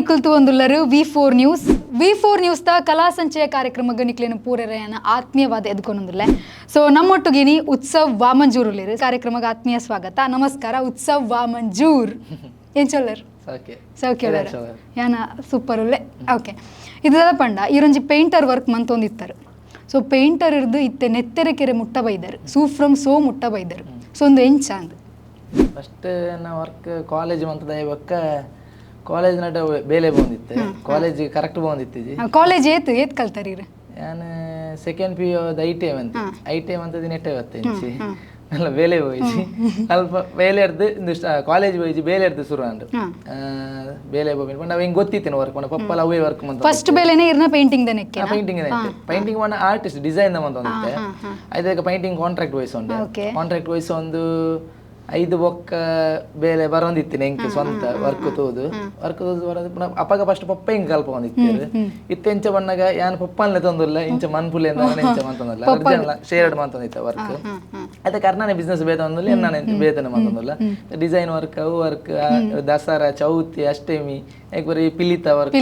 ನಿಕುಲ್ತು ಒಂದುಲ್ಲರು V4 news. V4 news ತ ಕಲಾ ಸಂಚಯ ಕಾರ್ಯಕ್ರಮಕ್ಕೆ ನಿಕ್ಲೇನು ಪೂರರೆಯನ್ನ ಆತ್ಮೀಯವಾದ ಎದ್ಕೊಂಡೊಂದುಲ್ಲೆ. ಸೊ ನಮ್ಮೊಟ್ಟುಗಿನಿ ಉತ್ಸವ್ ವಾಮಂಜೂರುಲಿರು ಕಾರ್ಯಕ್ರಮಕ್ಕೆ ಆತ್ಮೀಯ ಸ್ವಾಗತ. ನಮಸ್ಕಾರ ಉತ್ಸವ್ ವಾಮಂಜೂರ್. ಏನ್ ಚೊಲ್ಲರ್? ಓಕೆ. ಸೌಖ್ಯ ಯಾನ ಸೂಪರ್ ಉಲ್ಲೆ. ಓಕೆ, ಇದೆಲ್ಲ ಪಂಡ ಈರೊಂಜಿ ಪೇಂಟರ್ ವರ್ಕ್ ಮಂತೊಂದಿತ್ತಾರೆ. ಸೊ ಪೇಂಟರ್ ಇರ್ದು ಇತ್ತೆ ನೆತ್ತೆರೆ ಕೆರೆ ಮುಟ್ಟ ಬೈದರು, ಸೂ ಫ್ರಮ್ ಸೋ ಮುಟ್ಟ ಬೈದರು. ಸೊ ಒಂದು ಎಂಚ ಅಂದ್ ಫಸ್ಟ್ ನಾ ವರ್ಕ್ ಕಾಲೇಜ್ ಮಂತದ ಬೊಕ್ಕ ಕಾಲೇಜ್ ನಟ ಬೇಲೆ ಬಂದಿತ್ತೆ, ಕಾಲೇಜ್ ಕರೆಕ್ಟ್ ಬಂದಿತ್ತಿಜಿ. ಕಾಲೇಜ್ ಏತ್ ಏತ್ ಕಲ್ತಾರೀರ್? ಯಾನ್ second P U I T I ಅಂತ, I T I ಮಂತದ ನೆಟ್ಟೆ ಬತ್ತೆ ಅಲ್ಲ ಬೇಲೆ ಹೋಯಿಜಿ. ಅಲ್ಪ ಬೇಲೆ ಎರ್ದು ಕಾಲೇಜ್ ಹೋಯಿಜಿ, ಬೇಲೆ ಎರ್ದು ಶುರು ಅಂಡ್ ಬೇಲೆ ಹೋಗಿ ಪಂಡ ಅವ ಹಿಂಗೆ ಗೊತ್ತಿತ್ತೇನೆ ವರ್ಕ್ ಪಂಡ ಪಪ್ಪಲ ಅವೇ ವರ್ಕ್ ಮಂತ. ಫಸ್ಟ್ ಬೇಲೆನೆ ಇರ್ನ ಪೇಂಟಿಂಗ್ ದನೆಕ್ಕೆ? ಪೇಂಟಿಂಗ್ ಪೇಂಟಿಂಗ್ ಪಂಡ ಆರ್ಟಿಸ್ಟ್ ಡಿಸೈನ್ ಮಂತ ಒಂದಿತ್ತೆ. ಐದಕ್ಕೆ ಪೇಂಟಿಂಗ್ ಕಾಂಟ್ರಾಕ್ಟ್ ವೈಸ್ ಉಂಟು. ಕಾಂಟ್ರಾಕ್ಟ್ ವೈಸ್ ಒಂದು ಐದು ಬೊಕ್ಕ ಬೇಲೆ ಬರೋಂದಿತ್ತಿನ ಎಂಕ್ ಸ್ವಂತ ವರ್ಕ್ ತೋದು ವರ್ಕ್ ತೋದು ಬರೋದು. ಪುನಃ ಅಪ್ಪಗ ಫಸ್ಟ್ ಪಪ್ಪ ಹಿಂಗ್ ಕಲ್ಪ ಬಂದಿತ್ತೇರು. ಇತ್ತೆ ಎಂಚ ಬಣ್ಣಗ ಯಾನ್ ಪಪ್ಪನ್ಲೆ ತಂದುಲ್ಲ, ಇಂಚ ಮನ್ಪುಲೆ ಇಂಚ ಮಂತೊಂದಿಲ್ಲ, ಶೇರ್ಡ್ ಮಂತೊಂದಿತ್ತ ವರ್ಕ್. ಅದೇ ಕರ್ನಾನೆ ಬಿಸ್ನೆಸ್ ಬೇತ ಒಂದಿಲ್ಲ, ಎನ್ನಾನೆ ಬೇತನೆ ಮಂತೊಂದಿಲ್ಲ. ಡಿಸೈನ್ ವರ್ಕ್ ಅವು ವರ್ಕ್, ದಸರಾ ಚೌತಿ ಅಷ್ಟಮಿ ಐಕ್ ಬರೀ ಪಿಲಿತ ವರ್ಕ್,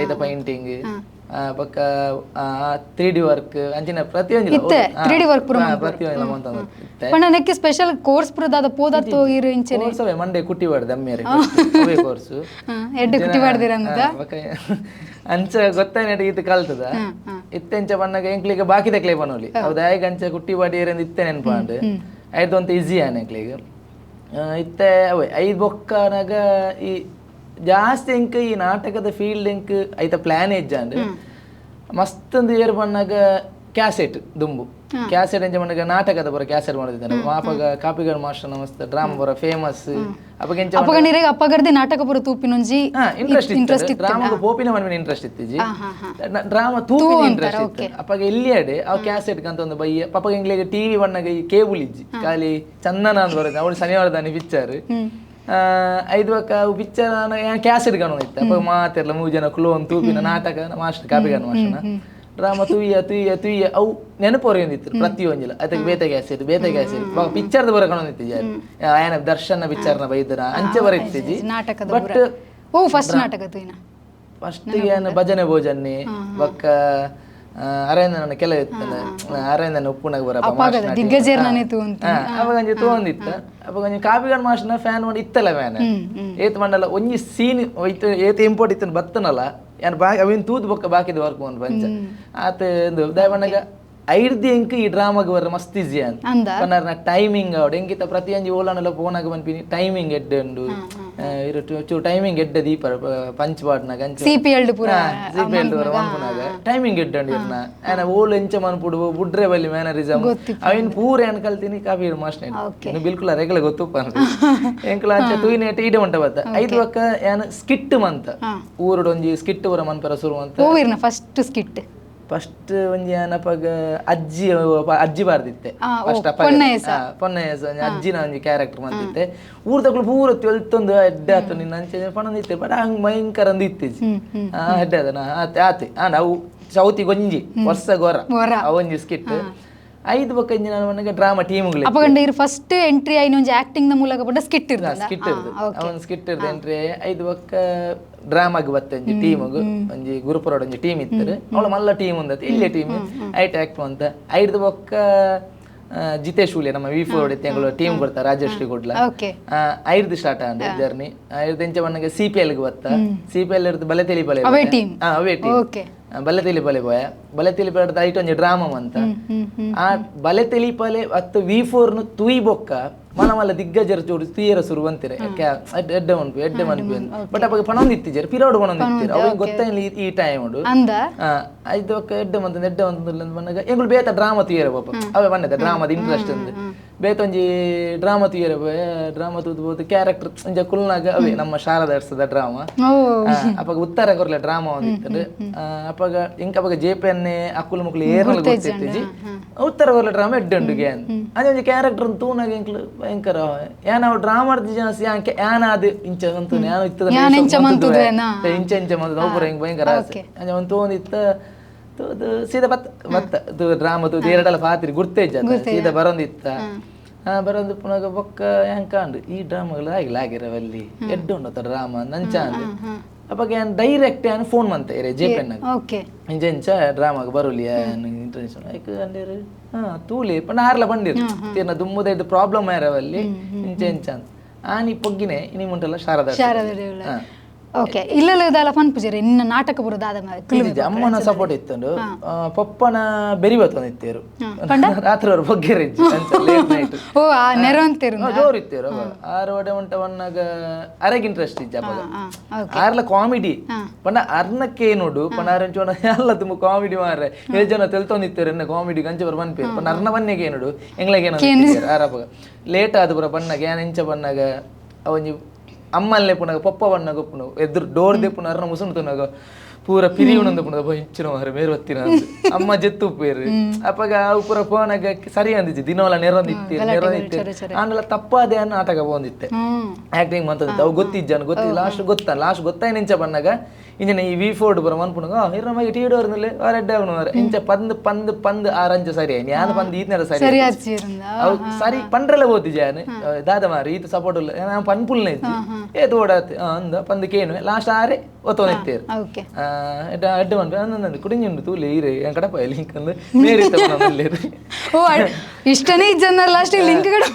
ಐತ ಪೈಂಟಿಂಗ್ ಬೊಕ್ಕ 3D work ಅಂಚಿನ ಪ್ರತಿಯೊಂದು 3D work ಪೂರ ಪ್ರತಿಯೊಂದು ಮಂತೊಂದಿತ್ತೆ. ಪಂಡ ನೆಕ್ಕೆ ಸ್ಪೆಷಲ್ ಕೋರ್ಸ್ ಪೂರ ದಾದ ಪೋದತ್ತೋ ಇರು ಇಂಚೆನೆ? ಕೋರ್ಸ್ ಅವೇ ಮಂಡೆ ಕುಟ್ಟಿ ಬಾಡ್ದು ಅಮ್ಮೇರೆ ಅವೇ ಕೋರ್ಸ್. ಎಡ್ಡೆ ಕುಟ್ಟಿ ಬಾಡ್ದಿರ ಅಂದ. ಅಂಚ ಗೊತ್ತಾಯ್ನಟ್ ಈತ ಕಲ್ತದ. ಇತ್ತೆಂಚ ಬಣ್ಣಗ ಎಂಕ್ಲಿಗೆ ಬಾಕಿ ತಕ್ಲೆ ಪನೋಲಿ ಹೌದು ಆಯ್ಗ ಅಂಚ ಕುಟ್ಟಿ ಬಾಡಿ ಏರಂದು ಇತ್ತೆ ನೆನ್ಪಾಂಡ್ ಆಯ್ತು ಅಂತ ಈಸಿ ಆನ್ ಎಂಕ್ಲಿಗೆ. ಇತ್ತೆ ಅವೇ ಐದು ಬೊಕ್ಕನಾಗ ಈ ಜಾಸ್ತಿ ಎಂಕ್ ಈ ನಾಟಕದ ಫೀಲ್ಡ್ ಎಂಕ್ ಐತ ಪ್ಲಾನ್ ಎಜ್ಜಾಂಡ್. ಮಸ್ತ್ ಒಂದು ಏರ್ ಬಣ್ಣಗ ಕ್ಯಾಸೆಟ್ ದುಂಬು ಕ್ಯಾಸೆಟ್ ಎಂಚ ಬಣ್ಣಗ ನಾಟಕದ ಬರ ಕ್ಯಾಸೆಟ್ ಮಾಡಿದ್ದಾನೆ ಮಾಪಗ ಕಾಪಿಗಡ್ ಮಾಸ್ಟರ್ ಮಸ್ತ್ ಡ್ರಾಮಾ ಬರ ಫೇಮಸ್. ಅಪಗ ಎಂಚ ಅಪಗ ನೀರೆಗ್ ಅಪ್ಪಗರ್ದೆ ನಾಟಕ ಪೂರ ತೂಪಿನೊಂಜಿ ಇಂಟ್ರೆಸ್ಟ್ ಇಂಟ್ರೆಸ್ಟ್ ಡ್ರಾಮಾಗ ಪೋಪಿನ ಮನ್ವಿನ ಇಂಟ್ರೆಸ್ಟ್ ಇತ್ತಿಜಿ, ಡ್ರಾಮಾ ತೂಪಿನ ಇಂಟ್ರೆಸ್ಟ್ ಇತ್ತು. ಅಪಗ ಎಲ್ಲಿಯಾಡೆ ಅವ ಕ್ಯಾಸೆಟ್ ಅಂತ ಒಂದು ಬಯ್ಯ ಪಪ್ಪಗ ಎಂಗ್ಲಿಗೆ ಟಿವಿ ಬಣ್ಣಗ ಈ ಕೇಬಲ್ ಇಜ್ಜಿ, ಖಾಲಿ ಚಂದನ ಅಂತ ಬರುತ್ತೆ ಅವಳು ಶನಿವಾರದಾನಿ ಪಿಕ್ಚರ್ ಐದು ಬಕ್ಕ ಪಿಕ್ಚರ್ ಕ್ಯಾಸೆಟ್ ಕಾಣೋ ಇತ್ತು. ಅಪ್ಪ ಮಾತೆಲ್ಲ ಮೂರು ಜನ ಕ್ಲೋನ್ ತೂಪಿನ ನಾಟಕ ಮಾಸ್ಟರ್ ಕಾಪಿಗಾನ ಮಾಸ್ಟರ್ನ ಡ್ರಾಮಾ ತುಯ್ಯ ತುಯ್ಯ ತುಯ್ಯ ಅವು ನೆನಪು ಹೊರಗಿಂದಿತ್ತು ಪ್ರತಿಯೊಂದಿಲ್ಲ. ಅದಕ್ಕೆ ಬೇತೆ ಕ್ಯಾಸೆಟ್ ಬೇತೆ ಕ್ಯಾಸೆಟ್ ಪಿಕ್ಚರ್ದ ಬರ ಕಾಣೋದಿತ್ತು. ಏನ ದರ್ಶನ ಪಿಕ್ಚರ್ನ ಬೈದನ ಅಂಚೆ ಬರೀತಿಜ್ಜಿ. ನಾಟಕದ ಬಟ್ ಓ ಫಸ್ಟ್ ನಾಟಕ ತೂಯಿನ? ಫಸ್ಟ್ ಏನು ಭಜನೆ ಭೋಜನೆ ಬೊಕ್ಕ ಅರವಿಂದನ ಕೆಲವು ಇತ್ತಲ್ಲ, ಅರವಿಂದನ ಉಪ್ಪುನಾಗ ಬರ ದಿಗ್ಗಜರ್ನನೇ ತೂಂತ. ಅವಾಗ ಒಂಜಿ ತೋಂದಿತ್ತ. ಅವಾಗ ಒಂಜಿ ಕಾಪಿಗಾಡ್ ಮಾಸ್ಟರ್ನ ಫ್ಯಾನ್ ಮಾಡಿ ಇತ್ತಲ್ಲ ಫ್ಯಾನ್ ಏತ್ ಮಂಡಲ ಒಂಜಿ ಸೀನ್ ಒಯ್ತು ಏತ್ ಇಂಪೋರ್ಟ್ ಇತ್ತು ಬತ್ತನಲ್ಲ ಯಾನ್ ಬಾ ಅವಿನ ತೂದು ಬೊಕ್ಕ ಬಾಕಿದ ವರ್ಕ್ ಮನ್ ಪಂಚ ಆತ ಎಂದು ದಯಬಣ್ಣಗ ಐರ್ದಿ ಎಂಕ್ ಈ ಡ್ರಾಮಾಗ್ ಬರ್ರ ಮಸ್ತ್ ಈಸಿ ಅಂತ ಅಂದ. ಪನ್ನಾರ್ನ ಟೈಮಿಂಗ್ ಅವಡು ಎಂಕಿತ ಪ್ರತಿಯೊಂಜಿ ಓಲಾನೆಲ್ಲ ಫೋನಾಗ ಪನ್ಪಿನಿ ಟೈಮಿಂಗ್ ಎಡ್ಡೆ ಉಂಡು ಇರು ಚೂರು ಟೈಮಿಂಗ್ ಎಡ್ಡೆ ದೀಪ ಪಂಚ್ ಪಾಡ್ನಾಗ ಅಂಚ ಸಿ ಪಿ ಎಲ್ ಪೂರ. ಸಿಪಿಎಲ್ ಮನ್ಪುನಾಗ ಟೈಮಿಂಗ್ ಎಡ್ಡೆ ಉಂಡು ಇರ್ನ ಆನ ಓಲು ಎಂಚ ಮನ್ಪುಡು ಬುಡ್ರೆ ಬಲ್ಲಿ ಮ್ಯಾನರಿಸಮ್ ಅವಿನ್ ಪೂರ ಏನ್ ಕಲ್ತೀನಿ ಕಾಪಿ ಮಾಸ್ಟರ್ ಇನ್ನು ಬಿಲ್ಕುಲ್ ರೆಗ್ಲ ಗೊತ್ತುಪ್ಪ ಎಂಕುಲ ಅಂಚ ತೂಯಿನೇಟ್ ಈಡೆ ಉಂಟ ಬತ್ತ ಐದು ಬಕ್ಕ ಯಾನ್ ಸ್ಕಿಟ್ ಮಂತ ಊರುಡು ಒಂಜಿ ಸ್ಕಿಟ್ ಪೂರ ಮನ್ಪರ ಶುರು ಅಂತ. ಓವಿರ್ನ ಫಸ್ಟ್ ಸ್ಕಿಟ್? ಫಸ್ಟ್ ಒಂಜಿ ಏನಪ್ಪಗ ಅಜ್ಜಿ ಅಜ್ಜಿ ಬಾರ್ದಿತ್ತೆ ಫಸ್ಟ್ ಅಪ್ಪ ಪೊನ್ನಯ್ಯ ಅಜ್ಜಿನ ಒಂಜಿ ಕ್ಯಾರೆಕ್ಟರ್ ಮಂತಿತ್ತೆ. ಊರ್ದಕ್ಲು ಪೂರ ತೆಲ್ತೊಂದು ಎಡ್ಡೆ ಆತು ನಿನ್ನ ಅಂಚೆ ಪಣೊಂದಿತ್ತೆ. ಬಟ್ ಹಂಗ್ ಭಯಂಕರ ಅಂದು ಇತ್ತೀಚಿ ಎಡ್ಡೆ ಅದನ ಆತೆ ಆತೆ ಆಂಡ ಅವು ಚೌತಿ ಗೊಂಜಿ ವರ್ಷ ಗೊರ ಅವೊಂಜಿ ಸ್ಕಿಟ್ ಐದು ಬೊಕ್ಕ ಇಂಜಿ ನಾನು ಡ್ರಾಮಾ ಟೀಮ್ಗಳು. ಅಪಗಂಡ ಇರು ಫಸ್ಟ್ ಎಂಟ್ರಿ ಆಯ್ನ ಒಂಜಿ ಆಕ್ಟಿಂಗ್ ದ ಮೂಲಕ ಪಂಡ ಸ್ಕಿಟ್ ಇರ್ತದ. ಸ್ಕಿಟ್ ಇರ್ತದೆ ಅವನ್ ಸ್ಕಿಟ್ ಇರ್ತದೆ ಎಂಟ್ರಿ ಐದು ಬೊಕ್ಕ ಡ್ರಾಮಾಗ್ ಬತ್ತೆ ಒಂಜಿ ಟೀಮ್ಗ್ ಒಂಜಿ ಗುರುಪುರೋಡ್ ಒಂಜಿ ಟೀಮ್ ಇತ್ತರು ಅವಳ ಮಲ್ಲ ಟೀಮ್ ಉಂದತ್ ಇಲ್ಲೇ ಟೀಮ್ ಐಟ್ ಆಕ್ಟ್ ಅಂತ. ಐದು ಬೊಕ್ಕ ಜಿತೇಶ್ ಹುಲಿ ನಮ್ಮ V4 ತಿಂಗಳು ಟೀಮ್ ಕೊಡ್ತಾರೆ ರಾಜಶ್ರೀ ಕೊಡ್ಲ. ಐರ್ದು ಸ್ಟಾರ್ಟ್ ಆಂಡ್ ಜರ್ನಿ. ಐರ್ದು ಎಂಚ ಬಣ್ಣಗೆ ಸಿ ಪಿ ಎಲ್ ಗೆ ಬತ್ತ ಸಿ ಪಿ ಎಲ್ ಇರ್ದು ಬಲೆ ತೆಲಿ ಬಲೆ ಅವೇ ಟೀಮ್. ಅವೇ ಟೀಮ್ ಬಲೆ ತೆಲಿ ಬಲೆ ಬೋಯ ಬಲೆ ತೆಲಿ ಬಲೆ ಐಟ್ ಒಂಜಿ ಡ್ರಾಮಾ ಅಂತ. ಆ ಬಲೆ ತೆಲಿಪಲೆ ಅತ್ತು V4 ನು ತುಯ್ ಬೊಕ್ಕ ಮಲ ಮಲ್ಲ ದಿಗ್ಗಜರ ಚೂರು ತುಯ್ಯರ ಸುರು ಅಂತೀರ ಎಡ್ಡೆ ಮನ್ಪು ಎಡ್ಡೆ ಮನ್ಪು. ಬಟ್ ಅವಾಗ ಪಣೊಂದು ಇತ್ತಿಜಾರ ಪಿರೋಡ್ ಪಣೊಂದು ಇತ್ತೀರ ಅವಾಗ ಗೊತ್ತಾಯಿಲ್ಲ ಈ ಟೈಮ್ ಉಂಡು. ಐದು ಬೊಕ್ಕ ಎಡ್ಡೆ ಮಂತ ಎಡ್ಡೆ ಮಂತ ಬಂದಾಗ ಎಂಗುಳು ಬೇತ ಡ್ರಾಮಾ ತುಯ್ಯರ ಪಾಪ ಅವೇ ಬಂದದ ಡ್ರಾಮಾದ ಇಂಟ್ರೆಸ್ಟ್ ಅಂದು ಬೇತ ಒಂಜಿ ಡ್ರಾಮಾ ತುಯ್ಯರ ಡ್ರಾಮಾ ತೂದು ಬೋದು ಕ್ಯಾರೆಕ್ಟರ್ ಒಂಜ ಕುಲ್ನಾಗ ಅವೇ ನಮ್ಮ ಶಾರದಾ ಡ್ರಾಮಾ. ಅಪ್ಪಾಗ ಉತ್ತರ ಕೊರ್ಲೆ ಡ್ರಾಮಾ ಒಂದಿತ್ತದು. ಅಪ್ಪಾಗ ಇಂಕ ಅಪ್ಪಾಗ ಜೆ ಪಿ ಎನ್ನೆ ಅಕ್ಕುಲು ಮುಕ್ಕುಲು ಏರ್ನಲ್ ಗೊತ್ತಿತ್ತಿಜಿ. ಉತ್ತರ ಕೊರ್ಲೆ ಡ್ರಾಮಾ ಎಡ್ಡೆ ಉಂಡು ಗ್ಯಾನ್ ಅದೇ ಒಂಜಿ ಕ್ಯಾರೆಕ್ಟರ್ ತೂನಾಗ ಎಂಕ್ಲು ಭಯಂಕರ ಯಾನ್ ಅವು ಡ್ರಾಮಾ ಜಾಸ್ತಿ ಯಾನ್ ಅದು ಇಂಚ ಅಂತೂ ಯಾನ್ ಇತ್ತದ ಇಂಚ ಇಂಚ ಮಂತು ಅವು ಪೂರ ಹಿಂಗ್ ಭಯಂಕರ ಆಸೆ ಅಂಚ ಒಂದು ತೋಂದಿತ್ತ ತೂದು ಸೀದಾ ಬತ್ತ ಬತ್ತ ಡ್ರಾಮಾ ತೂದು ಎರಡಲ್ಲ ಪಾತ್ರಿ ಗುರ್ತೇಜ್ ಸೀದಾ ಬರೋಂದಿತ್ತ. ಬರೋದು ಪುನಗ ಬೊಕ್ಕ ಹೆಂಗ್ ಕಾಂಡು ಈ ಡ್ರಾಮಾಗಳು ಆಗಿಲ್ಲ ಆಗಿರವಲ್ಲಿ ಎಡ್ಡು ಉಂಡತ್ತ ಡ್ರಾಮಾ ನಂಚ ಅಂದ್. ಅಪಗ ಯಾನ್ ಡೈರೆಕ್ಟ್ ಯಾನ್ ಫೋನ್ ಮಂತೆ ಇರೆ ಜೆ ಪೆನ್ನಾಗ. ಓಕೆ. ಇಂಚ ಇಂಚ ಡ್ರಾಮಾಗ ಬರೋಲಿ ಇಂಟರ್ನ್ಯಾಷನಲ್ ಐಕ್ ಅಂದೇರು. ಹಾ ತೂಲೆ ಪಂಡ ಆರ್ಲ ಬಂದಿರು ತೀರ್ನ ದುಮ್ಮದ ಇದು ಪ್ರಾಬ್ಲಮ್ ಆರವಲ್ಲಿ ಇಂಚ ಇಂಚ ಅಂತ ಆನಿ ಪೊಗ್ಗಿನೆ ಇನಿ ಮುಂಟಲ್ಲ ಶಾರದಾ. ಶಾರದಾ. ಓಕೆ, ಇಲ್ಲೆಲ್ಲ ಇದೆಲ್ಲ ಪನ್ಪುಜೆರೆ ನಿನ್ನ ನಾಟಕ ಬರೋದಾದ? ಅಮ್ಮನ ಸಪೋರ್ಟ್ ಇತ್ತಂಡು, ಪಪ್ಪನ ಬೆರಿ ಬತ್ತೊಂದಿತ್ತೇರು ರಾತ್ರಿ ಅವ್ರು ಬೊಗ್ಗೆರೆ. ಓ ಆ ನೆರವಂತೇರು. ಜೋರು ಇತ್ತೇರು ಆರು ವಡೆ ಉಂಟ ವನ್ನಾಗ ಅರೆಗ್ ಇಂಟ್ರೆಸ್ಟ್ ಇಜ್ಜ ಅಪಗ. ಆರ್ಲ ಕಾಮಿಡಿ ಪಂಡ ಅರ್ನಕ್ಕೆ ನೋಡು ಪಂಡ ಆರೆಂಚು ಅಲ್ಲ ತುಂಬ ಕಾಮಿಡಿ ಮಾರ್ರೆ ಏಳು ಜನ ತೆಲ್ತೊಂದಿತ್ತೇರು ಎನ್ನ ಕಾಮಿಡಿ ಗಂಚ ಬರ ಬನ್ಪೇರು ಪಂಡ ಅರ್ನ ಬನ್ನೆಗೆ ನೋಡು ಎಂಗ್ಲಾಗ ಏನೋ ಆರಪಗ ಲೇಟ್ ಆದ ಪುರ ಬನ್ನಾಗ ಏನ್ ಇಂಚ ಬನ್ನಾಗ ಅವೊಂಜಿ ಅಮ್ಮಲ್ಲೆ ಪುನಗ ಪಪ್ಪ ಬಣ್ಣಗ ಪುನ ಎದುರು ಡೋರ್ ದೆಪ್ಪುನ ಅರ್ನ ಮುಸುಣು ತುನಗ ಪೂರ ಪಿರಿಯುಣಂದ ಪುನಗ ಇಂಚಿನ ಮಾರೆ ಮೇರು ಬತ್ತಿನ ಅಮ್ಮ ಜೆತ್ತು ಉಪ್ಪೇರು. ಅಪ್ಪಗ ಅವು ಪೂರ ಫೋನಾಗ ಸರಿ ಅಂದಿಜ್ಜಿ ದಿನವಲ್ಲ ನೆರೊಂದಿತ್ತೀರು ನೆರೊಂದಿತ್ತೀರು ಆಂಡಲ ತಪ್ಪಾದೆ ಅನ್ನ ನಾಟಕ ಪೋಂದಿತ್ತೆ ಆಕ್ಟಿಂಗ್ ಮಂತದಿತ್ತು ಅವು ಗೊತ್ತಿಜ್ಜಾನ ಗೊತ್ತಿಲ್ಲ ಲಾಸ್ಟ್ ಗೊತ್ತ ಲಾಸ್ಟ್ ಗೊತ್ತಾಯ ನಿಂಚ ಬಣ್ಣಗ ಇಂಜಿನ ಈ ವಿ ಫೋರ್ಡ್ ಬರ ಮನ್ಪುನಗ ಇರ ನಮಗೆ ಟೀ ಡೋರ್ನಲ್ಲಿ ರೆಡ್ ಆಗುಣ ಇಂಚ ಪಂದ್ ಪಂದ್ ಪಂದ್ ಆರಂಚ ಸರಿ ಆಯ್ನಿ ಯಾನ್ ಪಂದ್ ಈತ್ನೆರ ಸರಿ ಅವು ಸರಿ ಪಂಡ್ರೆಲ್ಲ ಓದಿಜ ಯಾನ್ ದಾದ ಮಾರಿ ಈತ ಸಪೋರ್ಟ್ ಇಲ್ಲ ನಾನು ಪನ್ಪುಲ್ನ ಇಜ್ಜಿ ಏ ತೋಡಾತ್ ಅಂದ ಪಂದ್ ಕೇನು ಲಾಸ್ಟ್ ಆರೆ ಒತ್ತೊಂದಿತ್ತೇರು ಎಡ್ಡ ಎಡ್ಡ ಮನ್ಪೆ ಅಂದ ಕುಡಿಂಜುಂಡು ತೂಲೆ ಈರೆ ಏನ್ ಕಡಪ ಲಿಂಕ್ ಅಂದ್ ಮೇರಿ ಓ ಇಷ್ಟನೇ ಇಜ್ಜನ್ನ ಲಾಸ್ಟ್ ಲಿಂಕ್ ಕಡೆ.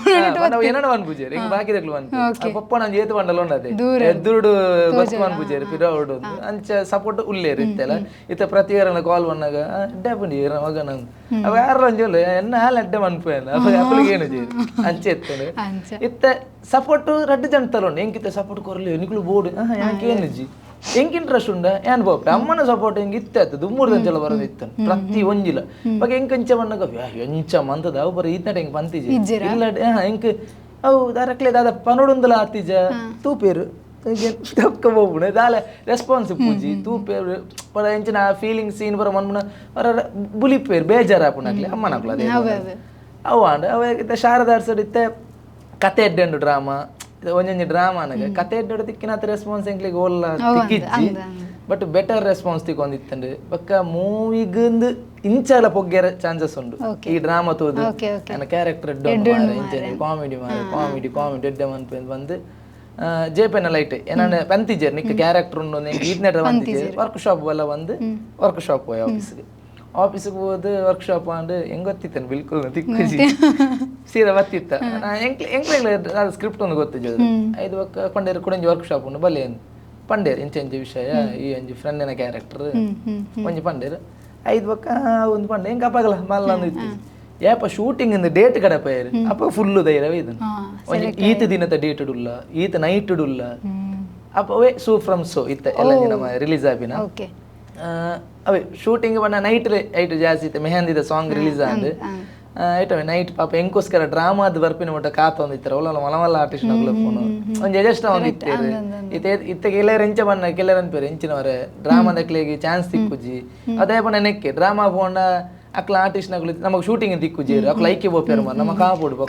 ಏನೋ ಮನ್ಪುಜೇರು ಹಿಂಗ್ ಬಾಕಿ ಮನ್ಪು ಪಪ್ಪ ನಂಜಿ ಏತು ಬಂಡಲ ಉಂಡದೆ ಎದುರುಡು ಗೊತ್ತು ಮನ್ಪುಜೇರು ಪಿರವುಡು ಅಂಚ ಸಪೋರ್ಟ್ ಉಲ್ಲೇರು ಇತ್ತೆಲ್ಲ ಇತ್ತ ಪ್ರತಿ ವಾರ ಕಾಲ್ ಬಂದಾಗ ಅಡ್ಡೆ ಪುಂಡಿ ಮಗ ನಂಗೆ ಅವ ಯಾರು ಅಂಜೋಲ್ಲ ಎನ್ನ ಹಾಲು ಅಡ್ಡೆ ಮನ್ಪು ಅಪ್ಪ ಅಪ್ಪಲಿಗೆ ಏನು ಜೇರು ಅಂಚೆ ಎತ್ತನು ಇತ್ತ ಸಪೋರ್ಟ್ ರಡ್ಡು ಜನ ತಲೋಂಡು ಎಂಕಿತ್ತ ಸಪೋರ್ಟ್ ಕೊರಲಿ ನಿಕ್ಲು ಬೋರ್ಡ್ ಯಾಕೆ ಏನು ಜಿ ಎಂಕ್ ಇಂಟ್ರೆಸ್ಟ್ ಉಂಡ ಏನ್ ಬೋಪೆ ಅಮ್ಮನ ಸಪೋರ್ಟ್ ಎಂಕ್ ಇತ್ತೆ ಆತು ದುಮ್ಮೂರು ದಂಚಲ ಬರೋದು ಇತ್ತು ಪ್ರತಿ ಒಂಜಿಲ ಬಗೆ ಎಂಕ್ ಎಂಚ ಬಣ್ಣಗ ಎಂಚ ಮಂತದ ಅವು ಬರ ಈತಟ ಎಂಕ್ ಪಂತಿಜಿ ಇಲ್ಲ ಎಂಕ್ ಅವು ದಾರಕ್ಲೆ ದಾದ ಪನೊಡುಂದಲ ಆತಿಜ ತೂಪೇರು ತಕ್ಕ ಹೋಗ್ಬಿಡು ದಾಲ ರೆಸ್ಪಾನ್ಸ್ ಪೂಜಿ ತೂಪೇರು ಪರ ಎಂಚಿನ ಫೀಲಿಂಗ್ ಸೀನ್ ಬರ ಮನ್ಮುನ ಬರ ಬುಲಿಪೇರು ಬೇಜಾರಾಪುಣಕ್ಲೆ ಅಮ್ಮನಕ್ಲ ಅದೇ ಅವು ಆಂಡ ಅವ ಇತ್ತ ಶಾರದಾರ್ಸಡ್ ಇತ್ತೆ ಕತೆ ಎಡ್ಡೆಂಡು ಡ್ರಾಮಾ ಒಂಜೊಂಜಿ ಡ್ರಾಮಾ ಅನಗ ಕತೆ ಎಡ್ಡೆಡು ತಿಕ್ಕಿನಾತ ರೆಸ್ಪಾನ್ಸ್ ಎಂಕ್ಲಿಗೆ ಓಲ್ಲ ತಿಕ್ಕಿಜ್ಜಿ but better response ತಿಕ್ಕೊಂದಿತ್ತಂಡು ಬೊಕ್ಕ ಮೂವಿಗಂದು ಇಂಚಾಲ ಪೊಗ್ಗೆರ ಚಾನ್ಸಸ್ ಉಂಡು ಈ ಡ್ರಾಮಾ ತೋದು ನನ್ನ ಕ್ಯಾರೆಕ್ಟರ್ ಎಡ್ಡೆ ಕಾಮಿಡಿ ಮಾರೆ ಕಾಮಿಡಿ ಕಾಮಿಡಿ ಎಡ್ಡೆ ಮನ್ಪು ಬಂದು ಜೆ ಪೆನ್ನ ಲೈಟ್ ಏನಾನ ಪಂತಿಜೇರ್ ನಿಕ್ಕ ಕ್ಯಾರೆಕ್ಟರ್ ಉಂಡು ಈತ್ನೆಟ ಬಂತಿಜೇರ್ ವರ್ಕ್ ಶಾಪ್ ಎಲ್ಲ ಬಂದು ವರ್ಕ್ ಶಾಪ್ ಹೋಯ್ ಆಫೀಸ್ಗೆ ಆಫೀಸಿಗೆ ಹೋದು ವರ್ಕ್ ಶಾಪ್ ಅಂಡ್ ಹೆಂಗ್ ಗೊತ್ತಿತ್ತೇನೆ ಬಿಲ್ಕುಲ್ ತಿಕ್ಕಿಜಿ ಸೀದಾ ಬತ್ತಿತ್ತ ಎಂಕ್ಲೆ ಎಂಕ್ಲೆ ಅದು ಸ್ಕ್ರಿಪ್ಟ್ ಒಂದು ಗೊತ್ತಿಜ್ಜಿ ಐದು ಬಕ್ಕ ಪಂಡೇರು ಕುಡಂಜಿ ವರ್ಕ್ ಶಾಪ್ ಉಂಡು ಬಲ್ಲೆ ಪಂಡೇರ್ ಇಂಚ ಇಂಚ ವಿಷಯ ಈ ಒಂಜಿ ಫ್ರೆಂಡಿನ ಕ್ಯಾರೆಕ್ಟರ್ ಒಂಜಿ ಪಂಡೇರು ಐದು ಬಕ್ಕ ಒಂದು ಪಂಡೆ ಹೆಂಗೆ ಅಪ್ಪಗಲ ಮಲ್ಲ ಅಂದು ಇತ್ತು ಏಪ ಶೂಟಿಂಗ್ ಇಂದ ಡೇಟ್ ಕಡಪೇರು ಅಪ್ಪ ಫುಲ್ ಧೈರ್ಯ ಇದು ಒಂಜಿ ಈತ ದಿನದ ಡೇಟ್ ಉಲ್ಲ ಈತ ನೈಟ್ ಉಲ್ಲ ಅಪ್ಪ ಅವೇ ಸೂ ಫ್ರಮ್ ಸೋ ಇತ್ತ ಎಲ್ಲ ನಮ್ಮ ರಿಲೀಸ್ ಆಪಿನ ಅವೇ ಶೂಟಿಂಗ್ ಬಣ್ಣ ನೈಟ್ ಐಟ್ ಜಾಸ್ತಿ ಇತ್ತು ಮೆಹಂದಿದ ಸಾಂಗ್ ರಿಲೀಸ್ ಆಂಡ್ ಐಟವೆ ನೈಟ್ ಪಾಪ ಎಂಕೋಸ್ಕರ ಡ್ರಾಮಾದ ಬರ್ಪಿನ ಮಟ್ಟ ಕಾತ ಒಂದಿತ್ತರ ಒಲ್ಲ ಮಲ ಮಲ್ಲ ಆರ್ಟಿಸ್ಟ್ ನಗುಲ ಫೋನ್ ಒಂಜಿ ಎಜೆಸ್ಟ್ ಒಂದಿತ್ತೇರು ಇತ್ತೆ ಇತ್ತೆ ಕೆಲವರು ಎಂಚ ಬಣ್ಣ ಕೆಲವರು ಅನ್ಪೇರು ಎಂಚಿನವರೆ ಡ್ರಾಮಾದ ಚಾನ್ಸ್ ತಿಕ್ಕುಜಿ ಅದೇ ಬಣ್ಣ ನೆಕ್ಕೆ ಡ್ರಾಮಾ ಪೋಂಡ ಅಕ್ಲ ಆರ್ಟಿಸ್ಟ್ ನಗುಲು ನಮಗೆ ಶೂಟಿಂಗ್ ತಿಕ್ಕುಜಿ ಅಕ್ಲ ಐಕೆ ಬೋಪೇರು ಮಾರ್ ನಮ್ಮ ಕಾಪುಡು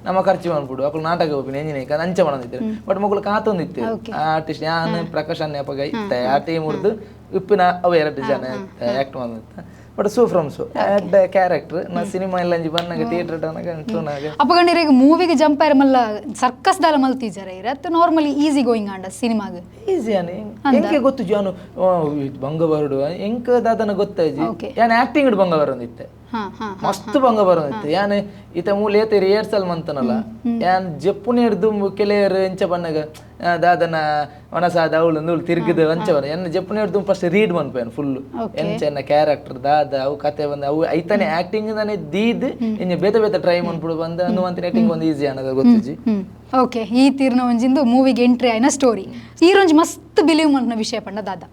ನಮ್ಮ ಖರ್ಚು ಮಾಡ್ಬಿಡು ಅಕ್ಲು ನಾಟಕ ಹೋಪಿನ ಎಂಜಿನ ಅಂಚ ಬಂದಿದ್ದಾರೆ ಬಟ್ ಮಗಳು ಕಾತೊಂದಿತ್ತು ಆರ್ಟಿಸ್ಟ್ ಯಾನ್ ಪ್ರಕಾಶ್ ಅನ್ಯಪಗ ಇತ್ತೆ ಆ ಟೀಮ್ ಉರ್ದು ಉಪ್ಪಿನ ಅವ ಎರಡು ಜನ ಆಕ್ಟ್ ಬಂದಿತ್ತ but so from so ಅಡ್ಡ ಕ್ಯಾರೆಕ್ಟರ್ ನಾ ಸಿನಿಮಾ ಎಲ್ಲ ಅಂಜಿ ಬನ್ನಾಗ ಥಿಯೇಟರ್ ಅನಗ ಅಪ್ಪಗಂಡಿರ ಈಗ ಮೂವಿಗೆ ಜಂಪ್ ಆಯ್ರ ಮಲ್ಲ ಸರ್ಕಸ್ ದಾಲ ಮಲ್ತೀಜಾರ ಇರತ್ತು normally easy going ಆಂಡ ಸಿನಿಮಾಗ ಈಸಿ ಅನಿ ಎಂಕೆ ಗೊತ್ತು ಜಾನು ಬಂಗ ಬರುಡು ಎಂಕ ದಾದನ ಗೊತ್ತಾಯ್ಜಿ ಯಾನ್ ಆಕ್ಟಿಂಗ್ ಬಂಗ ಬರೋದಿತ್ತೆ ಮಸ್ತ್ ಬಂಗ ಬರೋದಿತ್ತೆ ಯಾನ್ ಈತ ಮೂಲ ಏತ ರಿಹರ್ಸಲ್ ಮಂತನಲ್ಲ ಯಾನ್ ಜಪ್ಪುನೇರ್ದು ಕೆಲವರು ಎಂಚ ಬಣ್ಣಗ ದಾದನ ಒಣಸಾದ ಅವಳು ನೂಲು ತಿರುಗಿದ ಅಂಚ ಬರ ಎನ್ನ ಜಪ್ಪುನೇರ್ದು ಫಸ್ಟ್ ರೀಡ್ ಮನ್ಪೇನು ಫುಲ್ ಎಂಚ ಎನ್ನ ಕ್ಯಾರೆಕ್ಟರ್ ದಾದ ಅವು ಕತೆ ಬಂದ ಅವು ಐತಾನೆ ಆಕ್ಟಿಂಗ್ ತಾನೆ ದೀದ್ ಇನ್ನು ಬೇತೆ ಬೇತೆ ಟ್ರೈ ಮನ್ಪುಡು ಬಂದ ಅನ್ನು ಆಕ್ಟಿಂಗ್ ಒಂದು ಈಸಿ ಅನ್ನೋದು ಗೊತ್ತಿಜ್ಜಿ. ಓಕೆ, ಈ ತೀರ್ನ ಒಂಜಿಂದು ಮೂವಿಗೆ ಎಂಟ್ರಿ ಆಯ್ನ ಸ್ಟೋರಿ ಈ ಮಸ್ತ್ ಬಿಲೀವ್ ಮನ್ಪುನ ವಿಷಯ ಪಂಡ ದಾದ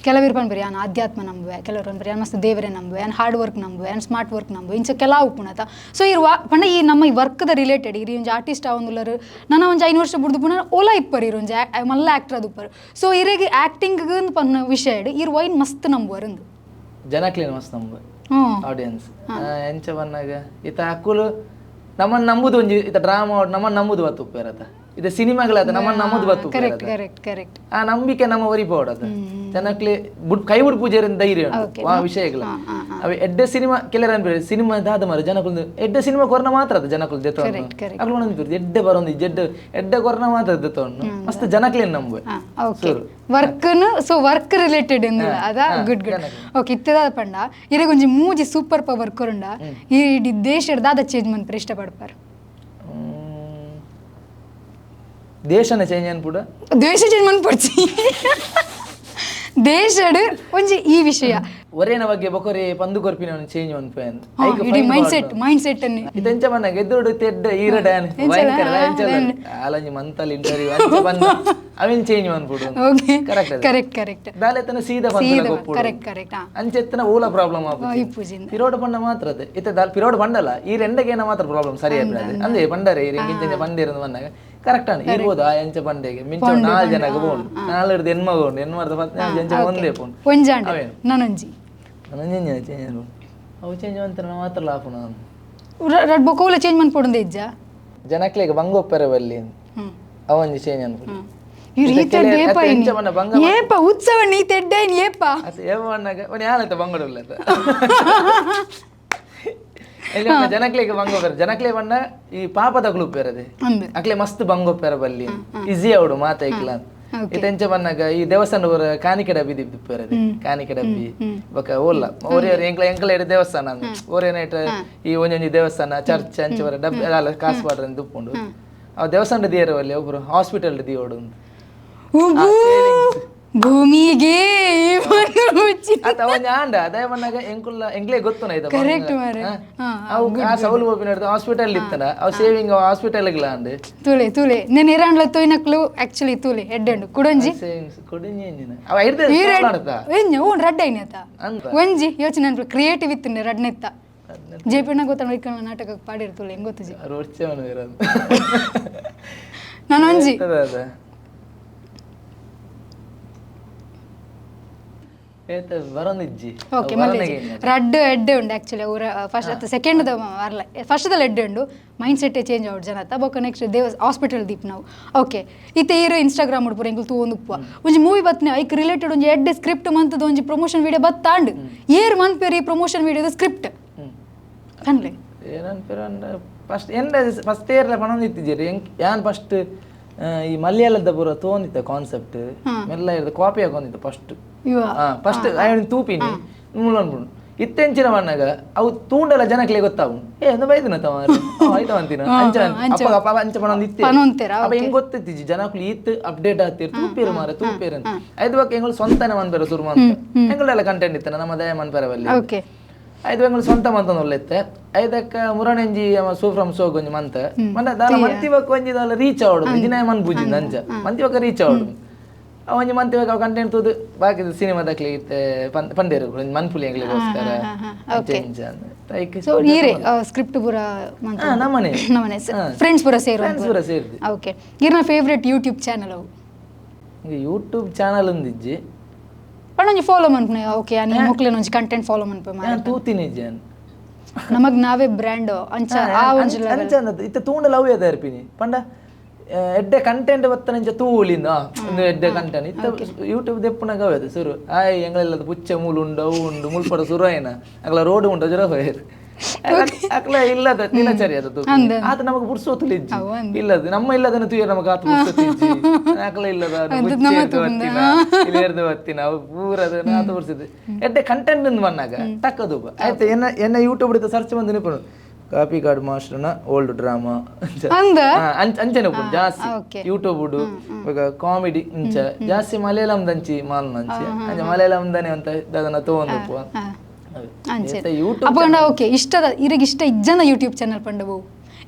ಕೆಲವರು ಪನ್ಪೆರ್ ಯಾನ್ ಆಧ್ಯಾತ್ಮ ನಂಬುವೆ, ಕೆಲವರು ಪನ್ಪೆರ್ ಯಾನ್ ಮಸ್ತ್ ದೇವರೇ ನಂಬುವೆ, ಯಾನ್ ಹಾರ್ಡ್ ವರ್ಕ್ ನಂಬುವೆ, ಯಾನ್ ಸ್ಮಾರ್ಟ್ ವರ್ಕ್ ನಂಬುವೆ, ಇಂಚ ಕೆಲವು ಉಪ್ಪುನತ. ಸೊ ಈ ಪಂಡ ಈ ನಮ್ಮ ಈ ವರ್ಕ್ದ ರಿಲೇಟೆಡ್ ಇರ್ ಒಂಜಿ ಆರ್ಟಿಸ್ಟ್ ಆವೊಂದುಲ್ಲರ್ ನನ ಒಂಜಿ 5 ವರ್ಷ ಬುಡ್ದು ಪುನ ಓಲ ಇಪ್ಪರ್ ಇರ್ ಒಂಜಿ ಮಲ್ಲ ಆಕ್ಟರ್ ಅದು ಉಪ್ಪರ್. ಸೊ ಇರೆಗ್ ಆಕ್ಟಿಂಗ್ ಪನ್ನ ವಿಷಯ ಇರ್ ವೈನ್ ಮಸ್ತ್ ನಂಬುವರ್ ಇಂದು ಜನಕ್ಲೇನು ಮಸ್ತ್ ನಂಬುವೆ ಆಡಿಯನ್ಸ್ ಎಂಚ ಬನ್ನಾಗ ಈತ ಅಕ್ಕುಲು ನಮ್ಮನ್ನು ನಂಬುದು ಒಂಜಿ ಈತ ಡ್ರಾಮಾ ನಮ್ಮನ್ನು ನಂಬುದು ಬತ್ತು ಉಪ್ಪೇರತ. ಇದು ಸಿನಿಮಾಗಳಾದ ನಮ್ಮ ನಮ್ಮದು ಬತ್ತು correct correct correct. ಆ ನಂಬಿಕೆ ನಮ್ಮ ಒರಿಪೋಡದ ಜನಕ್ಲೆ ಬುಡ್ ಕೈ ಬುಡ್ ಪೂಜೆರಿಂದ ಧೈರ್ಯ ಉಂಟು ಆ ವಿಷಯಗಳ. ಅವೆ ಎಡ್ಡೆ ಸಿನಿಮಾ ಕೆಲರ ಅನ್ಬೇರೆ ಸಿನಿಮಾ ದಾದ ಮಾರ ಜನಕುಲ್ ಎಡ್ಡೆ ಸಿನಿಮಾ ಕೊರ್ನ ಮಾತ್ರ ಅದು ಜನಕುಲ್ ದೆತ್ತವನ್ನು ಅಕ್ಲು ಅನ್ಬಿರ್ದು ಎಡ್ಡೆ ಬರೋದು ಎಡ್ಡೆ ಎಡ್ಡೆ ಕೊರ್ನ ಮಾತ್ರ ದೆತ್ತವನ್ನು ಮಸ್ತ್ ಜನಕ್ಲೇನ್ ನಂಬುವೆ. ಓಕೆ, ವರ್ಕ್ನು so work related ಅದ good good. Okay, ಇತ್ತದ ಪಂಡ ಇರಗೊಂಜಿ ಮೂಜಿ ಸೂಪರ್ ಪವರ್ ಕೊರಂಡ ಈ ಇಡೀ ದೇಶದ ದಾದ ಚೇಂಜ್ ಮನ್ಪರೆ ಇಷ್ಟಪಡ್ಪಾರ? ದೇಶನ ಚೇಂಜ್ ಅನ್ಪುಡ ದೇಶ ಚೇಂಜ್ ಮನ್ಪೊಡ್ಚಿ ದೇಶಡ್ ಒಂಜಿ ಈ ವಿಷಯ ಒರೇನ ಬಗ್ಗೆ ಬೊಕೊರೆ ಪಂದು ಕೊರ್ಪಿನ ಚೇಂಜ್ ಮನ್ಪೆ ಅಂತ ಇಡೀ mind set mind set ಅನ್ನಿ ಇದೆಂಚ ಬಂದಾಗ ಎದುರುಡು ತೆಡ್ಡ ಈರ ಡ್ಯಾನ್ ಭಯಂಕರ ಆಲಂಜಿ ಮಂತಲ್ ಇಂಟರ್ವ್ಯೂ ಅಂಚ ಬಂದ ಅವಿನ್ ಚೇಂಜ್ ಮನ್ಪುಡು. Okay, correct correct correct. ದಾಲೆತನ ಸೀದಾ ಬಂದ ಗೊಪ್ಪುಡು ಕರೆಕ್ಟ್ ಕರೆಕ್ಟ್. ಅಂಚೆತ್ತನ ಓಲ ಪ್ರಾಬ್ಲಮ್ ಆಪುಜಿ ಇಪ್ಪುಜಿಂದ ಪಿರೋಡ್ ಪಂಡ ಮಾತ್ರ ಅದೇ ಇತ್ತೆ ದಾಲ್ ಪಿರೋಡ್ ಬಂಡಲ್ಲ ಈ ರೆಂಡಗೇನ ಮಾತ್ರ ಪ್ರಾಬ್ಲಮ್ ಸರಿ ಆಯ್ತು ಅಂದೇ ಬಂಡರೆ ಈ ಇಂಚ ಬಂದಿರೋದು ಬಂದಾಗ ಕರೆಕ್ಟ್ ಅಣ್ಣ ಇರ್ಬೋದು ಆ ಎಂಚ ಬಂಡೆಗೆ ಮಿಂಚ ನಾಲ್ ಜನಕ್ಕೆ ಬೋಂಡು ನಾಲ್ ಹಿಡ್ದು ಹೆಣ್ಮಗ ಉಂಡು ಹೆಣ್ಮರ್ದ ಪತ್ನಾಲ್ ಎಂಚ ಒಂದೇ ಪೋಂಡು ಒಂಜಾಂಡ ಅವೇನು? ನನೊಂಜಿ ನಾನು ಚೇಂಜ್ ಅವು ಚೇಂಜ್ ಅಂತಾರೆ ಮಾತ್ರ ಲಾಪು ನಾನು ರಡ್ ಬೊಕೋಲ ಚೇಂಜ್ ಮನ್ಪೊಡುಂದೆ ಇಜ್ಜ ಜನಕ್ಲೆಗ್ ಬಂಗೊಪ್ಪರೆ ಬಲ್ಲಿ ಅವೊಂಜಿ ಚೇಂಜ್ ಅನ್ಪುಡು. ಈ ರೀತಿ ಏಪ ಎಂಚ ಪಂಡ ಬಂಗ ಏಪ ಉತ್ಸವ ನೀ ತೆಡ್ಡೈನ್ ಏಪ ಅತ್ತೆ ಏಪ ಪಣ್ಣಾಗ ಒಂಜಿ ಯಾನತ್ತ ಬಂಗಡುಲ್ಲ ಜನಕ್ಲೆಗ್ ಬಂಗೊಪ್ಪೆರೆ ಜನಕ್ಲೆ ಪಂಡ ಈ ಪಾಪದ ಕುಲುಪ್ಪೆರದೆ ಅಂದು ಅಕ್ಲೆ ಮಸ್ತ್ ಬಂಗೊಪ್ಪೆರ ಬಲ್ಲಿ ಈಸಿ ಅವಡು ಮಾತೈಕ್ಲ. ಇತ್ತೆ ಎಂಚ ಪನ್ನಗ ಈ ದೇವಸ್ಥಾನ ಪೂರ ಕಾಣಿಕೆ ಡಬ್ಬಿ ದಿಪ್ಪೆರದೆ ಕಾಣಿಕೆ ಡಬ್ಬಿ ಬೊಕ ಓಲ್ಲ ಒರಿಯರ್ ಎಂಕ್ಲ ಎಂಕ್ಲ ಇಡ ದೇವಸ್ಥಾನ ಅಂದ್ ಒರಿಯನೈಟ್ ಈ ಒಂಜೊಂಜಿ ದೇವಸ್ಥಾನ ಚರ್ಚ್ ಅಂಚ ಪೂರ ಡಬ್ಬಿ ಅಲ್ಲ ಕಾಸು ಪಾಡ್ರೆ ದುಪ್ಪುಂಡು ಅವು ದೇವಸ್ಥಾನ ದಿಯರ ಬಲ್ಲಿ ಒಬ್ರು ಹಾಸ್ಪಿಟಲ್ ದಿಯೋಡು ಉಬ್ಬು ಭೂಮಿಗೆ ಅತ್ತ ಒಂಜಿ ಆಂಡ ಅದೇ ಪನ್ನಗ ಎಂಕುಲ್ಲ ಎಂಕ್ಲೆ ಗೊತ್ತುನ ಇದ ಕರೆಕ್ಟ್ ಮಾರೆ. ಅವು ಆ ಸೌಲು ಪೋಪಿನ ಹಾಸ್ಪಿಟಲ್ ಇತ್ತನ ಅವು ಸೇವಿಂಗ್ ಹಾಸ್ಪಿಟಲ್ ಅಂಡ್ ತೂಲೆ ತೂಲೆ నేను ಇರಾನ್ಲ ತೋಯ್ನಕ್ಲು ಆಕ್ಚುಲಿ ತೂಲೆ ಎಡ್ಡೆಂಡು ಕುಡೊಂಜಿ ಸೇವಿಂಗ್ಸ್ ಕೊಡಿಂಜಿ ಅವ ಐಡ್ದೆ ಆಡ್ತಾ ಎಂಜ ಓ ರಡ್ಡ ಐನತ ಅಂತ ಒಂಜಿ ಯೋಚನೆ ಅನ್ಪು ಕ್ರಿಯೇಟಿವ್ ಇತ್ತು ರಡ್ನೆತ್ತ ಜೆಪಿನ ಗೊತ್ತ ಇಕ್ಕಣ ನಾಟಕ ಪಾಡಿರ್ತುಲೆ ಹೆಂಗ್ ಗೊತ್ತುಜಿ ರೋಡ್ಚವನು ಇರೋದು ನಾನು ಒಂಜಿ ಅದ ಏತ ಬರೋದಿಜ್ಜಿ ಓಕೆ ಮಲ್ಲೇಜಿ ರಡ್ಡು ಎಡ್ಡೆ ಉಂಡು ಆಕ್ಚುಲಿ ಅವರ ಫಸ್ಟ್ ಅತ್ತ ಸೆಕೆಂಡ್ ಅರ್ಲ ಫಸ್ಟ್ ದಲ್ಲಿ ಎಡ್ಡೆ ಉಂಡು mind set change out ಜನ ಅತ್ತ ಬೊಕ್ಕ ನೆಕ್ಸ್ಟ್ ದೇವ ಹಾಸ್ಪಿಟಲ್ ದೀಪ್ ನಾವು. ಓಕೆ, ಇತ್ತೆ ಈರು ಇನ್ಸ್ಟಾಗ್ರಾಮ್ ಉಡ್ಪುರ ಎಂಕುಲು ತೂವೊಂದು ಉಪ್ಪುವ ಒಂಜಿ ಮೂವಿ ಬತ್ನೆ ಐಕ್ ರಿಲೇಟೆಡ್ ಒಂಜಿ ಎಡ್ಡೆ ಸ್ಕ್ರಿಪ್ಟ್ ಮಂತದ ಒಂಜಿ ಪ್ರಮೋಷನ್ ವಿಡಿಯೋ ಬತ್ತಾಂಡ್ ಏರ್ ಮನ್ಪೇರಿ ಈ ಪ್ರಮೋಷನ್ ವಿಡಿಯೋದ ಸ್ಕ್ರಿಪ್ಟ್ ಕನ್ಲೆ ಏನನ್ಪಿರ ಫಸ್ಟ್ ಎಂದ ಫಸ್ಟ್ ಇಯರ್ಲ ಪಣೊಂದಿತ್ತಿದ್ದೀರಿ ಯಾನ್ ಫಸ್ಟ್ ಈ ಮಲಯಾಳದ ಪೂರ ತೋಂದಿತ್ತ ಕಾನ್ಸೆಪ್ಟ್ ಮೆಲ್ಲ ಇರ್ದ ಕಾಪಿ ಹಾಕೊಂಡಿತ್ತು ಫಸ್ಟ್ ಇವ ಫಸ್ಟ್ ಆಯ್ ತೂಪಿನಿ ಮೂಲ ಅನ್ಪುಂಡು ಇತ್ತೆಂಚಿನ ಮಣ್ಣಾಗ ಅವು ತೂಂಡಲ ಜನಕ್ಲೆ ಗೊತ್ತಾವು ಏ ಅಂದ ಬೈದಿನ ತವ ಆಯ್ತ ಅಂತಿನ ಅಂಚ ಅಪ್ಪ ಅಪ್ಪ ಅಂಚ ಪಣೊಂದು ಇತ್ತೆ ಪನೊಂತೆರಾ ಅಪ್ಪ ಹೆಂಗ್ ಗೊತ್ತಿತ್ತೀಜಿ ಜನಕ್ಲು ಈತ್ ಅಪ್ಡೇಟ್ ಆಗ್ತಿರ್ ತೂಪೇರು ಮಾರ ತೂಪೇರು ಅಂತ ಐದು ಬಕ್ಕ ಎಂಗಳು ಸ್ವಂತನೇ ಮನ್ಪೇರ ಸುರು ಅಂತ ಎಂಗಳೆಲ್ಲ ಕಂಟೆಂಟ್ ಇತ್ತನ ನಮ್ಮ ದಯ ಮನ್ಪೇರ ಬಲ್ಲಿ ಓಕೆ ಐದು ಎಂಗಳು ಸ್ವಂತ ಮಂತನ ಒಳ್ಳೆತ್ತೆ ಐದಕ್ಕ ಮುರಣಂಜಿ ಸೋ ಫ್ರಮ್ ಸೋಗ್ ಒಂಜಿ ಮಂತ ಮಂದ ದಾಲ ಮಂತಿವಕ್ ಒಂಜಿ ದಾಲ ರೀಚ್ ಆವಡು ಜಿನಾಯ ಮನ್ ಪೂಜಿಂದ ಅಂಚ ಮಂತಿವಕ್ಕ ರೀಚ್ ಆವಡು ಅವ ಒಂಜಿ ಮಂತಿವಕ್ಕ ಅವ ಕಂಟೆಂಟ್ ತೂದು ಬಾಕಿ ಸಿನಿಮಾ ದಕ್ಲಿ ಇತ್ತೆ ಪಂದೇರು ಒಂಜಿ ಮನ್ಪುಲಿ ಎಂಗ್ಲಿಗೋಸ್ಕರ ಅಂಚ ಅಂಚ ಸೊ ಈರೇ ಸ್ಕ್ರಿಪ್ಟ್ ಪೂರ ಮಂತ ನಮ್ಮನೆ ನಮ್ಮನೆ ಫ್ರೆಂಡ್ಸ್ ಪೂರ ಸೇರು ಫ್ರೆಂಡ್ಸ್ ಪೂರ ಸೇರ್ದು. ಓಕೆ, ಇರ್ನ favourite YouTube channel ಅವು? ಯೂಟ್ಯೂಬ್ ಚಾನಲ್ ಒಂದಿಜ್ಜಿ ಪಂಡ ಒಂಜಿ ಫಾಲೋ ಮನ್ಪುನೆ. ಓಕೆ, ನೀ ಮೊಕ್ಲೆನ ಒಂಜಿ ಕಂಟೆಂಟ್ ಫಾಲೋ ಮನ್ಪೆ ಮಾರೆ. ಯಾನ್ ತೂತಿನಿ ಇಜ್ಜಿ ನಮಗ್ ನಾವೇ ಬ್ರ್ಯಾಂಡ್ ಅಂಚ ಆ ಒಂಜಿ ಲೆವೆಲ್ ಅಂಚ ಅಂದದ್ದು ಇತ್ತೆ ತೂಂಡ ಲವ್ ಅದ ಇರ್ಪಿನಿ ಪಂಡ ಎಡ್ಡೆ ಕಂಟೆಂಟ್ ಬತ್ತನಂಚ ತೂಲಿಂದ ಒಂದು ಎಡ್ಡೆ ಕಂಟೆಂಟ್ ಇತ್ತ ಯೂಟ್ಯೂಬ್ ದೆಪ್ಪುನಾಗ ಅವೆ ಸುರು ಆಯ್ ಎಂಗಳೆಲ್ಲ ಪುಚ್ಚೆ ಮೂಲು ಉಂಡು ಅವು ಉಂಡು ಮುಲ್ಪಡ ಸುರು ಆಯ್ನ ಅಗಲ ರೋಡ್ ಉಂಡು ಜರ ಹೋಯರ್ ಅಕ್ಲ ಇಲ್ಲದ ದಿನಚರಿ ಅದು ತೂಪಿನಿ. ಆತ ನಮಗ್ ಪುರ್ಸೋತುಲು ಇಜ್ಜಿ ಇಲ್ಲದ ನಮ್ಮ ಇಲ್ಲದನ್ನ ತೂಯ ನಮಗ್ ಆತ ಪುರ್ಸೊತ್ತು ಇಜ್ಜಿ ಅಕ್ಲ ಇಲ್ಲದ ಬತ್ತಿನ ಇಲ್ಲೇರ್ದು ಬತ್ತಿನ ಅವು ಪೂರ ಅದನ್ನ ಆತ ಪುರ್ಸಿದ್ದು ಎಡ್ಡೆ ಕಂಟೆಂಟ್ ಬಂದಾಗ ಟಕ್ಕದು ಆಯ್ತು ಎನ್ನ ಎನ್ನ ಯೂಟ್ಯೂಬ್ ಸರ್ಚ್ ಬಂದು ನಿಪುಣ ಕಾಪಿ ಕಾರ್ಡ್ ಮಾಸ್ಟರ್ನ ಓಲ್ಡ್ ಡ್ರಾಮಾ ಅಂದ ಅಂಚನೆ ಉಪ್ಪುಂಡು ಜಾಸ್ತಿ ಓಕೆ. ಯೂಟ್ಯೂಬ್ ಇವಾಗ ಕಾಮಿಡಿ ಇಂಚ ಜಾಸ್ತಿ ಮಲಯಾಳಂ ದಂಚಿ ಮಾಲ್ನ ಅಂಚೆ ಅಂಚೆ ಮಲಯಾಳಂ ದನೆ ಅಂತ ಅದನ್ನ ತಗೊಂಡು ಉಪ್ಪು ಅಂಚೆ ಯೂಟ್ಯೂಬ್ ಅಪ್ಪಂಡ ಓಕೆ ಇಷ್ಟದ ಇರಗ್ ಇಷ್ಟ ಇಜ್ಜನ ಯೂಟ್ಯೂಬ್ ಚಾನಲ್ ಪಂಡ ಬಹು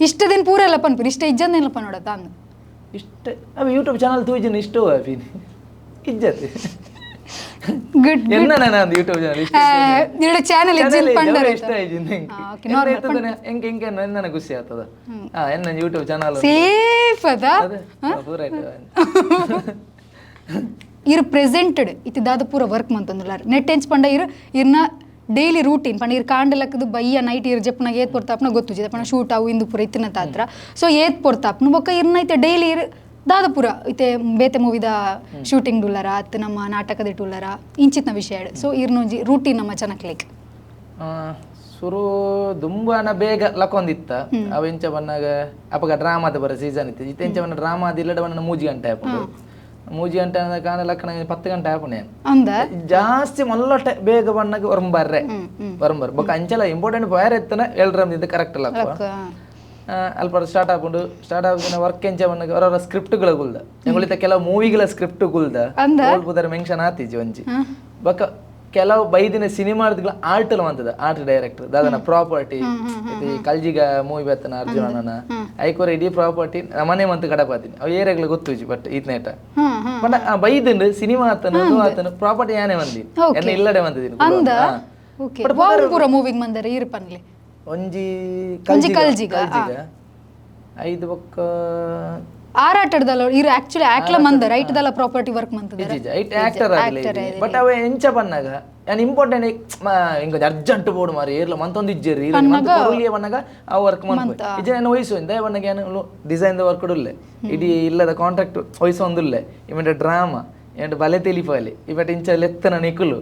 ಇಷ್ಟದಿನ ಪೂರ ಎಲ್ಲ ಪನ್ಪುರಿ ಇಷ್ಟ ಇಜ್ಜನ ಎಲ್ಲ ಪನ್ನೋಡ ಅಂದ ಇಷ್ಟ ಅವ ಯೂಟ್ಯೂಬ್ ಚಾನಲ್ ತೂಜಿನ ಇಷ್ಟ ಅಫಿನಿ ಇಜ್ಜತೆ ಗುಡ್ ಎನ್ನ ನಾನು ಯೂಟ್ಯೂಬ್ ಚಾನಲ್ ಇಷ್ಟ ಎರಡು ಚಾನಲ್ ಇಜ್ಜನ್ ಪಂಡರೆ ಇಷ್ಟ ಇಜ್ಜಿನ ಓಕೆ, normal ಎಂಕ್ ಎಂಕ್ ಎನ್ನ ಖುಷಿ ಆಗ್ತದ ಹಾ ಎನ್ನ YouTube channel safe ಅದ ಅದೇ ಪೂರ ಆಯ್ತು. ಇರ್ ಪ್ರೆಸೆಂಟೆಡ್ ಇತ್ತು ದಾದ ಪೂರ ವರ್ಕ್ ಮಂತಂದುಲ್ಲಾರ್ ನೆಟ್ ಎಂಚ್ ಪಂಡ ಇರ್ ಇರ್ನ ಡೈಲಿ ರೂಟೀನ್ ಪಂಡ ಇರ್ ಕಾಂಡಲಕ್ಕದು ಬಯ್ಯ ನೈಟ್ ಇರ್ ಜಪ್ಪನಾಗ ಏತ್ ಪೊರ್ತಾಪ್ನ ಗೊತ್ತುಜಿ ಪಂಡ ಶೂಟ್ ಅವು ಇಂದು ಪೂರ ಇತ್ತಿನ ತಾತ್ರ ಸೊ ಏತ್ ಪೊರ್ತಾಪ್ನ ಬೊಕ್ಕ ಇರ್ನ ಐತೆ ಡೈಲಿ ಇರ್ ದಾದಪುರ ಇತ್ತೆ ಬೇತೆ ಮೂವಿದ ಶೂಟಿಂಗ್ ಡುಲ್ಲರ ಅತ್ತು ನಮ್ಮ ನಾಟಕದ ಇಟ್ಟುಲ್ಲರ ಇಂಚಿತ್ನ ವಿಷಯ. ಸೊ ಇರ್ನೊಂಜಿ ರೂಟೀನ್ ನಮ್ಮ ಜನಕ್ಲೆಗ್ ಸುರು ದುಂಬಾನ ಬೇಗ ಲಕೊಂದಿತ್ತ ಅವ ಎಂಚ ಬನ್ನಾಗ ಅಪಗ ಡ್ರಾಮಾದ ಬರ ಸೀಸನ್ ಇತ್ತು. ಇತ್ತೆ ಎಂಚ ಬನ್ನ ಡ್ರಾಮಾ ಇಲ್ಲಡ ಬನ್ನ 3 ಗಂಟೆ ಆಪುಂಡು. 3 ಗಂಟೆ ಕಾಣ ಲಕ್ಕಣ 10 ಗಂಟೆ ಆಪುಂಡು. ಜಾಸ್ತಿ ಮಲ್ಲೊಟ್ಟೆ ಬೇಗ ಬಣ್ಣಗೆ ಹೊರಂಬರ್ರೆ ಹೊರಂಬರ್ ಬೊಕ್ಕ ಅಂಚಲ ಇಂಪಾರ್ಟೆಂಟ್ ಫೈರ್ ಎತ್ತನ ಎಲ್ರಮ್ದಿಂದ ಕರೆಕ್ಟ್ ಲಕ್ಕ ಅಲ್ಪ ಸ್ಟಾರ್ಟ್ ಆಪುಂಡು. ಸ್ಟಾರ್ಟ್ ಆಪಿನ ವರ್ಕ್ ಎಂಚ ಬಣ್ಣಗೆ ಅವರವರ ಸ್ಕ್ರಿಪ್ಟ್ಗಳ ಗುಲ್ದ ಎಂಗುಳಿತ ಕೆಲವು ಮೂವಿಗಳ ಸ್ಕ್ರಿಪ್ಟ್ ಗುಲ್ದ ಪುದರ್ ಮೆನ್ಷನ್ ಆತಿಜಿ ಒಂಜಿ. ಬೊಕ್ಕ ಕೆಲವು ಬೈದಿನ ಸಿನಿಮಾದ ಆರ್ಟ್ ಅಂತದ ಆರ್ಟ್ ಡೈರೆಕ್ಟರ್ ದಾದನ ಪ್ರಾಪರ್ಟಿ ಕಲ್ಜಿಗ ಮೂವಿ ಬತ್ತನ ಅರ್ಜುನನ ಐಕೋರ ಇಡೀ ಪ್ರಾಪರ್ಟಿ ನಮ್ಮನೆ ಮಂತ್ ಕಡಪಾತೀನಿ ಅವು ಏರಿಯಾಗಳ ಗೊತ್ತುಜಿ ಬಟ್ ಈತ್ನೇಟ ಬಟ್ ಆ ಬೈದಿಂಡು ಸಿನಿಮಾ ಆತನ ಆತನ ಪ್ರಾಪರ್ಟಿ ಯಾನೇ ಬಂದಿ ಎನ್ನ ಇಲ್ಲಡೆ ಬಂದಿದ್ದೀನಿ. ಒಂಜಿ ಕಲ್ಜಿಗ ಐದು ಬೊಕ್ಕ ಆರಾಟದಲ್ಲ ಇರು ಆಕ್ಚುಲಿ ಆಕ್ಲ ಮಂದ ರೈಟ್ ದಲ್ಲ ಪ್ರಾಪರ್ಟಿ ವರ್ಕ್ ಮಂತದ ಐಟ್ ಆಕ್ಟರ್ ಆಗಲಿ ಬಟ್ ಅವ ಎಂಚ ಬನ್ನಾಗ ನಾನು ಇಂಪಾರ್ಟೆಂಟ್ ಇಂಕ ಅರ್ಜೆಂಟ್ ಬೋರ್ಡ್ ಮಾರಿ ಏರ್ಲ ಮಂತೊಂದು ಇಜ್ಜೇರಿ ಕೊರಲಿಯ ಬನ್ನಾಗ ಆ ವರ್ಕ್ ಮನ್ಪ ಇಜ್ಜೆ ನಾನು ವಯಸ್ಸು ಇಂದ ಬನ್ನಾಗ ಏನು design the work ಉಲ್ಲೆ ಇಡೀ ಇಲ್ಲದ ಕಾಂಟ್ರಾಕ್ಟ್ ವಯಸ್ಸು ಇವೆಂಟ ಡ್ರಾಮಾ ಎಂಟು ಬಲೆ ತಿಳಿಪಾಲಿ ಇವಟ್ ಇಂಚ ಲೆತ್ತನ ನಿಕುಲು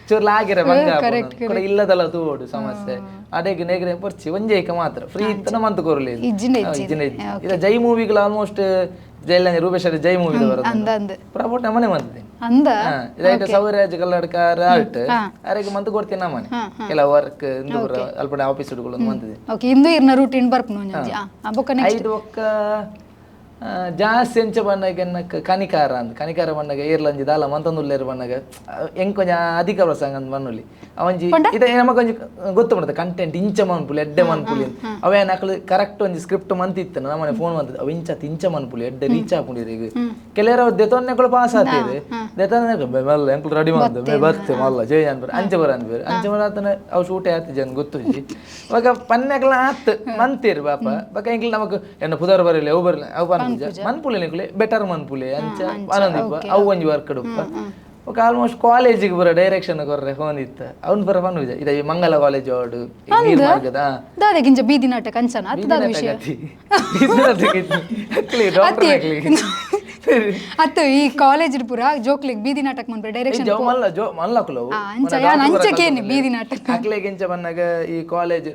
ಚೂರ್ಲ ಆಗಿರ ಬಂಗ ಇಲ್ಲದಲ್ಲ ತೂಡು ಸಮಸ್ಯೆ ಅದೇಗೆ ನೇಗ್ರೆ ಪರ್ಚಿ ಒಂಜೇ ಏಕ ಮಾತ್ರ ಫ್ರೀ ಇತ್ತನ ಮಂತು ಕೊರಲಿ ಇಲ್ಲ. ಜೈ ಮೂವಿಗಳು ಆಲ್ಮೋಸ್ಟ್ ಜೈಲ ರೂಪೇಶ್ ಜೈ ಮೂವಿ ಪ್ರಾಪರ್ಟಿ ನಮ್ಮನೆ ಮಂತಿದ್ದೀನಿ. ಇದಾಯ್ತು ಸೌರ್ಯರಾಜ್ ಕಲ್ಲಡ್ಕಾರ ಆರ್ಟ್ ಅರೆಗೆ ಮಂತು ಕೊಡ್ತೀನಿ ನಮ್ಮನೆ ಕೆಲವು ವರ್ಕ್ ಅಲ್ಪ ಆಫೀಸ್ ಹುಡುಗರು ಮಂತಿದ್ದೀನಿ. ಐದು ಒಕ್ಕ ಜಾಸ್ತಿ ಎಂಚ ಬಣ್ಣಗೆ ಎನ್ನಕ್ಕೆ ಕನಿಕಾರ ಅಂದ್ ಕನಿಕಾರ ಬಣ್ಣಗ ಏರ್ಲಂಜಿ ದಾಲ ಮಂತೊಂದುಲ್ಲೇರು ಬಣ್ಣಗ ಎಂಕ್ ಒಂಜಿ ಅಧಿಕ ಪ್ರಸಂಗ ಅಂದ್ ಬನ್ನುಲಿ ಅವಂಜಿ ಇದೆ ನಮಕ್ ಒಂಜಿ ಗೊತ್ತು ಬರ್ತದೆ ಕಂಟೆಂಟ್ ಇಂಚ ಮನ್ಪುಲಿ ಎಡ್ಡೆ ಮನ್ಪುಲಿ ಅವೇ ನಕಲು ಕರೆಕ್ಟ್ ಒಂಜಿ ಸ್ಕ್ರಿಪ್ಟ್ ಮಂತಿತ್ತು ನಮ್ಮನೆ ಫೋನ್ ಮಂತದ್ದು ಅವು ಇಂಚ ಇಂಚ ಮನ್ಪುಲಿ ಎಡ್ಡೆ ರೀಚ್ ಆಪುಂಡಿರು ಈಗ ಕೆಲವರು ಅವ್ರು ದೆತೊನ್ನೆಗಳು ಪಾಸ್ ಆತೀರಿ ದೆತೊನ್ನೆ ಮಲ್ಲ ಎಂಕುಲು ರೆಡಿ ಮಂತು ಮೇ ಬರ್ತೆ ಮಲ್ಲ ಜೈ ಅನ್ಬೇರು ಅಂಚೆ ಬರ ಅನ್ಬೇರು ಅಂಚೆ ಬರ ಆತನ ಅವು ಶೂಟೇ ಆತು ಜನ ಗೊತ್ತುಜಿ ಇವಾಗ ಪನ್ನೆಗಳ ಆತ್ ಮಂತೀರಿ ಬಾಪ ಬಕ ಎಂಕ್ಲು ನಮಕ್ ಎನ್ನ ಪುದರ್ ಬರಲಿ ಅವು ಬರಲಿ ಅವು ಮನ್ಪುಲೆ ನಿಕುಲೆ ಬೆಟರ್ ಮನ್ಪುಲೆ ಅಂಚ ಆನಂದಿಪ್ಪ ಅವು ಒಂಜಿ ವರ್ಕ್ ಉಪ್ಪ ఒక ಆಲ್ಮೋಸ್ಟ್ ಕಾಲೇಜಿಗೆ ಬರೋ ಡೈರೆಕ್ಷನ್ ಕೊರ್ರೆ ಫೋನ್ ಇತ್ತು ಅವ್ನು ಬರೋ ಫೋನ್ ಇದೆ ಈ ಮಂಗಲ ಕಾಲೇಜ್ ಅವಡು ನೀರ್ ಮಾರ್ಗದ ದಾದ ಗಿಂಜ ಬೀದಿ ನಾಟಕ ಅಂಚನ ಅತ್ತ ವಿಷಯ ಅತ್ತ ಈ ಕಾಲೇಜ್ ಪೂರ ಜೋಕ್ಲಿಗ್ ಬೀದಿ ನಾಟಕ ಮನ್ಪೆ ಡೈರೆಕ್ಷನ್ ಮಲ್ಲ ಜೋ ಮಲ್ಲಕುಲು ಅಂಚ ಯಾನ್ ಅಂಚಕೇನಿ ಬೀದಿ ನಾಟಕ ಅಕ್ಲೆಗ್ ಇಂಚ ಬನ್ನಾಗ ಈ ಕಾಲೇಜ್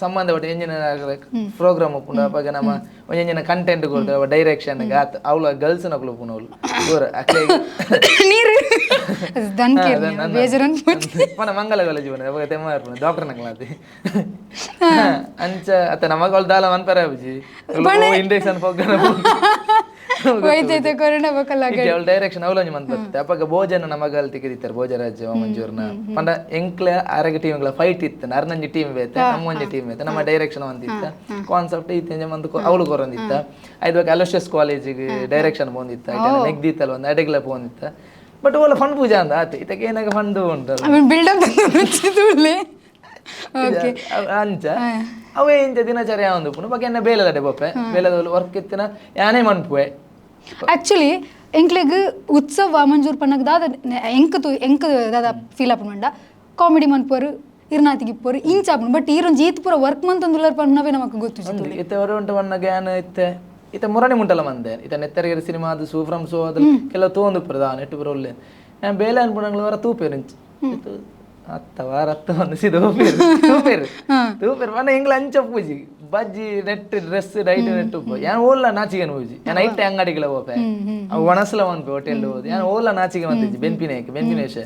ಸಂಬಂಧಪಟ್ಟ ಇಂಜಿನಿಯರ್ ಪ್ರೋಗ್ರಾಮ್ ಉಪ್ಪುಂಡು ಅಪಗ ನಮ್ಮ ಒಂಜಿ ಇಂಜಿನ ಕಂಟೆಂಟ್ ಕೊಡ್ತಾರೆ ಡೈರೆಕ್ಷನ್ ಆತ್ ಅವಳ ಗರ್ಲ್ಸ್ ನಕುಲು ಉಪ್ಪುನವಳು ಪೂರ ಅಕ್ಲೆಗ್ ನೀರು ಬೇಜಾರನ್ ಪನ ಮಂಗಲ ಕಾಲೇಜ್ ಬನ್ನ ಅವಾಗ ತೆಮ್ಮ ಇರ್ಪುಂಡು ಡಾಕ್ಟರ್ ನಕಲಾತಿ ಅಂಚ ಅತ್ತ ನಮಗ ಅವಳು ದಾಲ ಮನ್ಪರ ಅಬ್ಜಿ ಇಂಜೆಕ್ಷನ್ ಪೊಗ್ಗನ ವೈದ್ಯತೆ ಕೊರೋನಾ ಬಕಲ್ಲ ಅವಳ ಡೈರೆಕ್ಷನ್ ಅವಳು ಒಂಜಿ ಮಂತ್ ಬರ್ತದೆ ಅಪಗ ಭೋಜನ ನಮಗಲ್ ತಿಕ್ಕಿದಿತ್ತಾರೆ ಭೋಜರಾಜ್ ಮಂಜೂರ್ನ ಪಂಡ ಎಂಕ್ಲ ಆರಗ ಟೀಮ್ ಫೈಟ್ ಇತ್ತು ಅರ್ನಂಜಿ ಟೀಮ್ ಬೇತೆ ನಮ್ಮ ಒಂಜಿ ಟೀಮ್ ಬೇತೆ ನಮ್ಮ ಡೈರೆಕ್ಷನ್ ಒಂದಿತ್ತ ಕಾನ್ಸೆಪ್ಟ್ ಇತ್ತು ಮಂತ್ ಅವಳು ಕೊರೊಂದಿತ್ತ ಐದು ಅಲೋಶಿಯಸ್ ಕಾಲೇಜಿಗೆ ಡೈರೆಕ್ಷನ್ ಬಂದಿತ್ತ ನೆಗ್ದಿತ್ತಲ್ಲ ಒಂದು ಅಡೆಗ್ಲ ಬಂದಿತ್ತ ಬಟ್ ಓಲ ಫಂಡ್ ಪೂಜಾ ಅಂದ ಆತ ಇದಕ್ಕೆ ಏನಾಗ ಫಂಡ್ ಉಂಟು ಬಿಲ್ಡಪ್ ಅಂಚ ಅವೇ ಇಂಚ ದಿನಚರಿ ಒಂದು ಪುನ ಬಗ್ಗೆ ಎನ್ನ ಬೇಲೆದಡೆ ಬೊಪ್ಪೆ ಬೇಲೆದ ವರ್ಕ್ ಇತ್ತಿನ ಯಾನೇ ಮನ್ಪುವೆ ಆಕ್ಚುಲಿ ಎಂಕ್ಲೆಗ್ ಉತ್ಸವ ವಾಮಂಜೂರ್ ಪನ್ನಗ ದಾದ ಎಂಕ್ ಎಂಕ್ ದಾದ ಫೀಲ್ ಆಪುಂಡ ಕಾಮಿಡಿ ಮನ್ಪುವರು ಇರ್ನಾತಿಗೆ ಇಪ್ಪರು ಇಂಚ ಆಪುಂಡು ಬಟ್ ಈರೊಂಜಿ ಈತ್ ಪೂರ ವರ್ಕ್ ಮಂತೊಂದುಲ್ಲರ್ ಪನ್ನವೇ ನಮಕ್ ಗೊತ್ತು ಇತ್ತೆ ಹೊರ ಉಂಟು ಪನ್ನಗ ಯಾನ್ ಇತ್ತೆ ಇತ್ತೆ ಮುರಣಿ ಮುಂಟಲ ಮಂದೆ ಇತ್ತೆ ನೆತ್ತರಿಗೆರೆ ಸಿನಿಮಾ ಅದು ಸೂ ಫ್ರಮ್ ಸೋ ಅದು ಕೆಲವು ತೋಂದು ಪ್ರಧಾನ ಎಟ್ಟು ಬರ ಒಳ್ಳೆ ನಾನು ಬೇಲೆ ಅನ್ಪುಣಂಗ್ಲ ವರ ತೂಪೇರು ಇಂಚ ಅತ್ತ ವಾರ ಅತ್ತ ಒಂದು ಸೀದಾ ತೂಪೇರು ತೂಪೇರು ತೂಪೇರು ಮನೆ ಎಂಗ್ಲ ಅಂಚ ಪೂಜಿ ಬಜ್ಜಿ net dress diet net ಯಾನ್ ಓಲ್ಲ ನಾಚಿಗೆ ಪೂಜಿ ಯಾನ್ ಐಟ್ ಅಂಗಡಿಗಳ ಹೋಪೆ ಅವು ಒಣಸಲ ಮನ್ಪೆ ಹೋಟೆಲ್ ಹೋದ್ ಯಾನ್ ಓಲ್ಲ ನಾಚಿಗೆ ಮಂತಿಜ್ಜಿ ಬೆನ್ಪಿನೇಕೆ ಬೆನ್ಪಿನೇಶ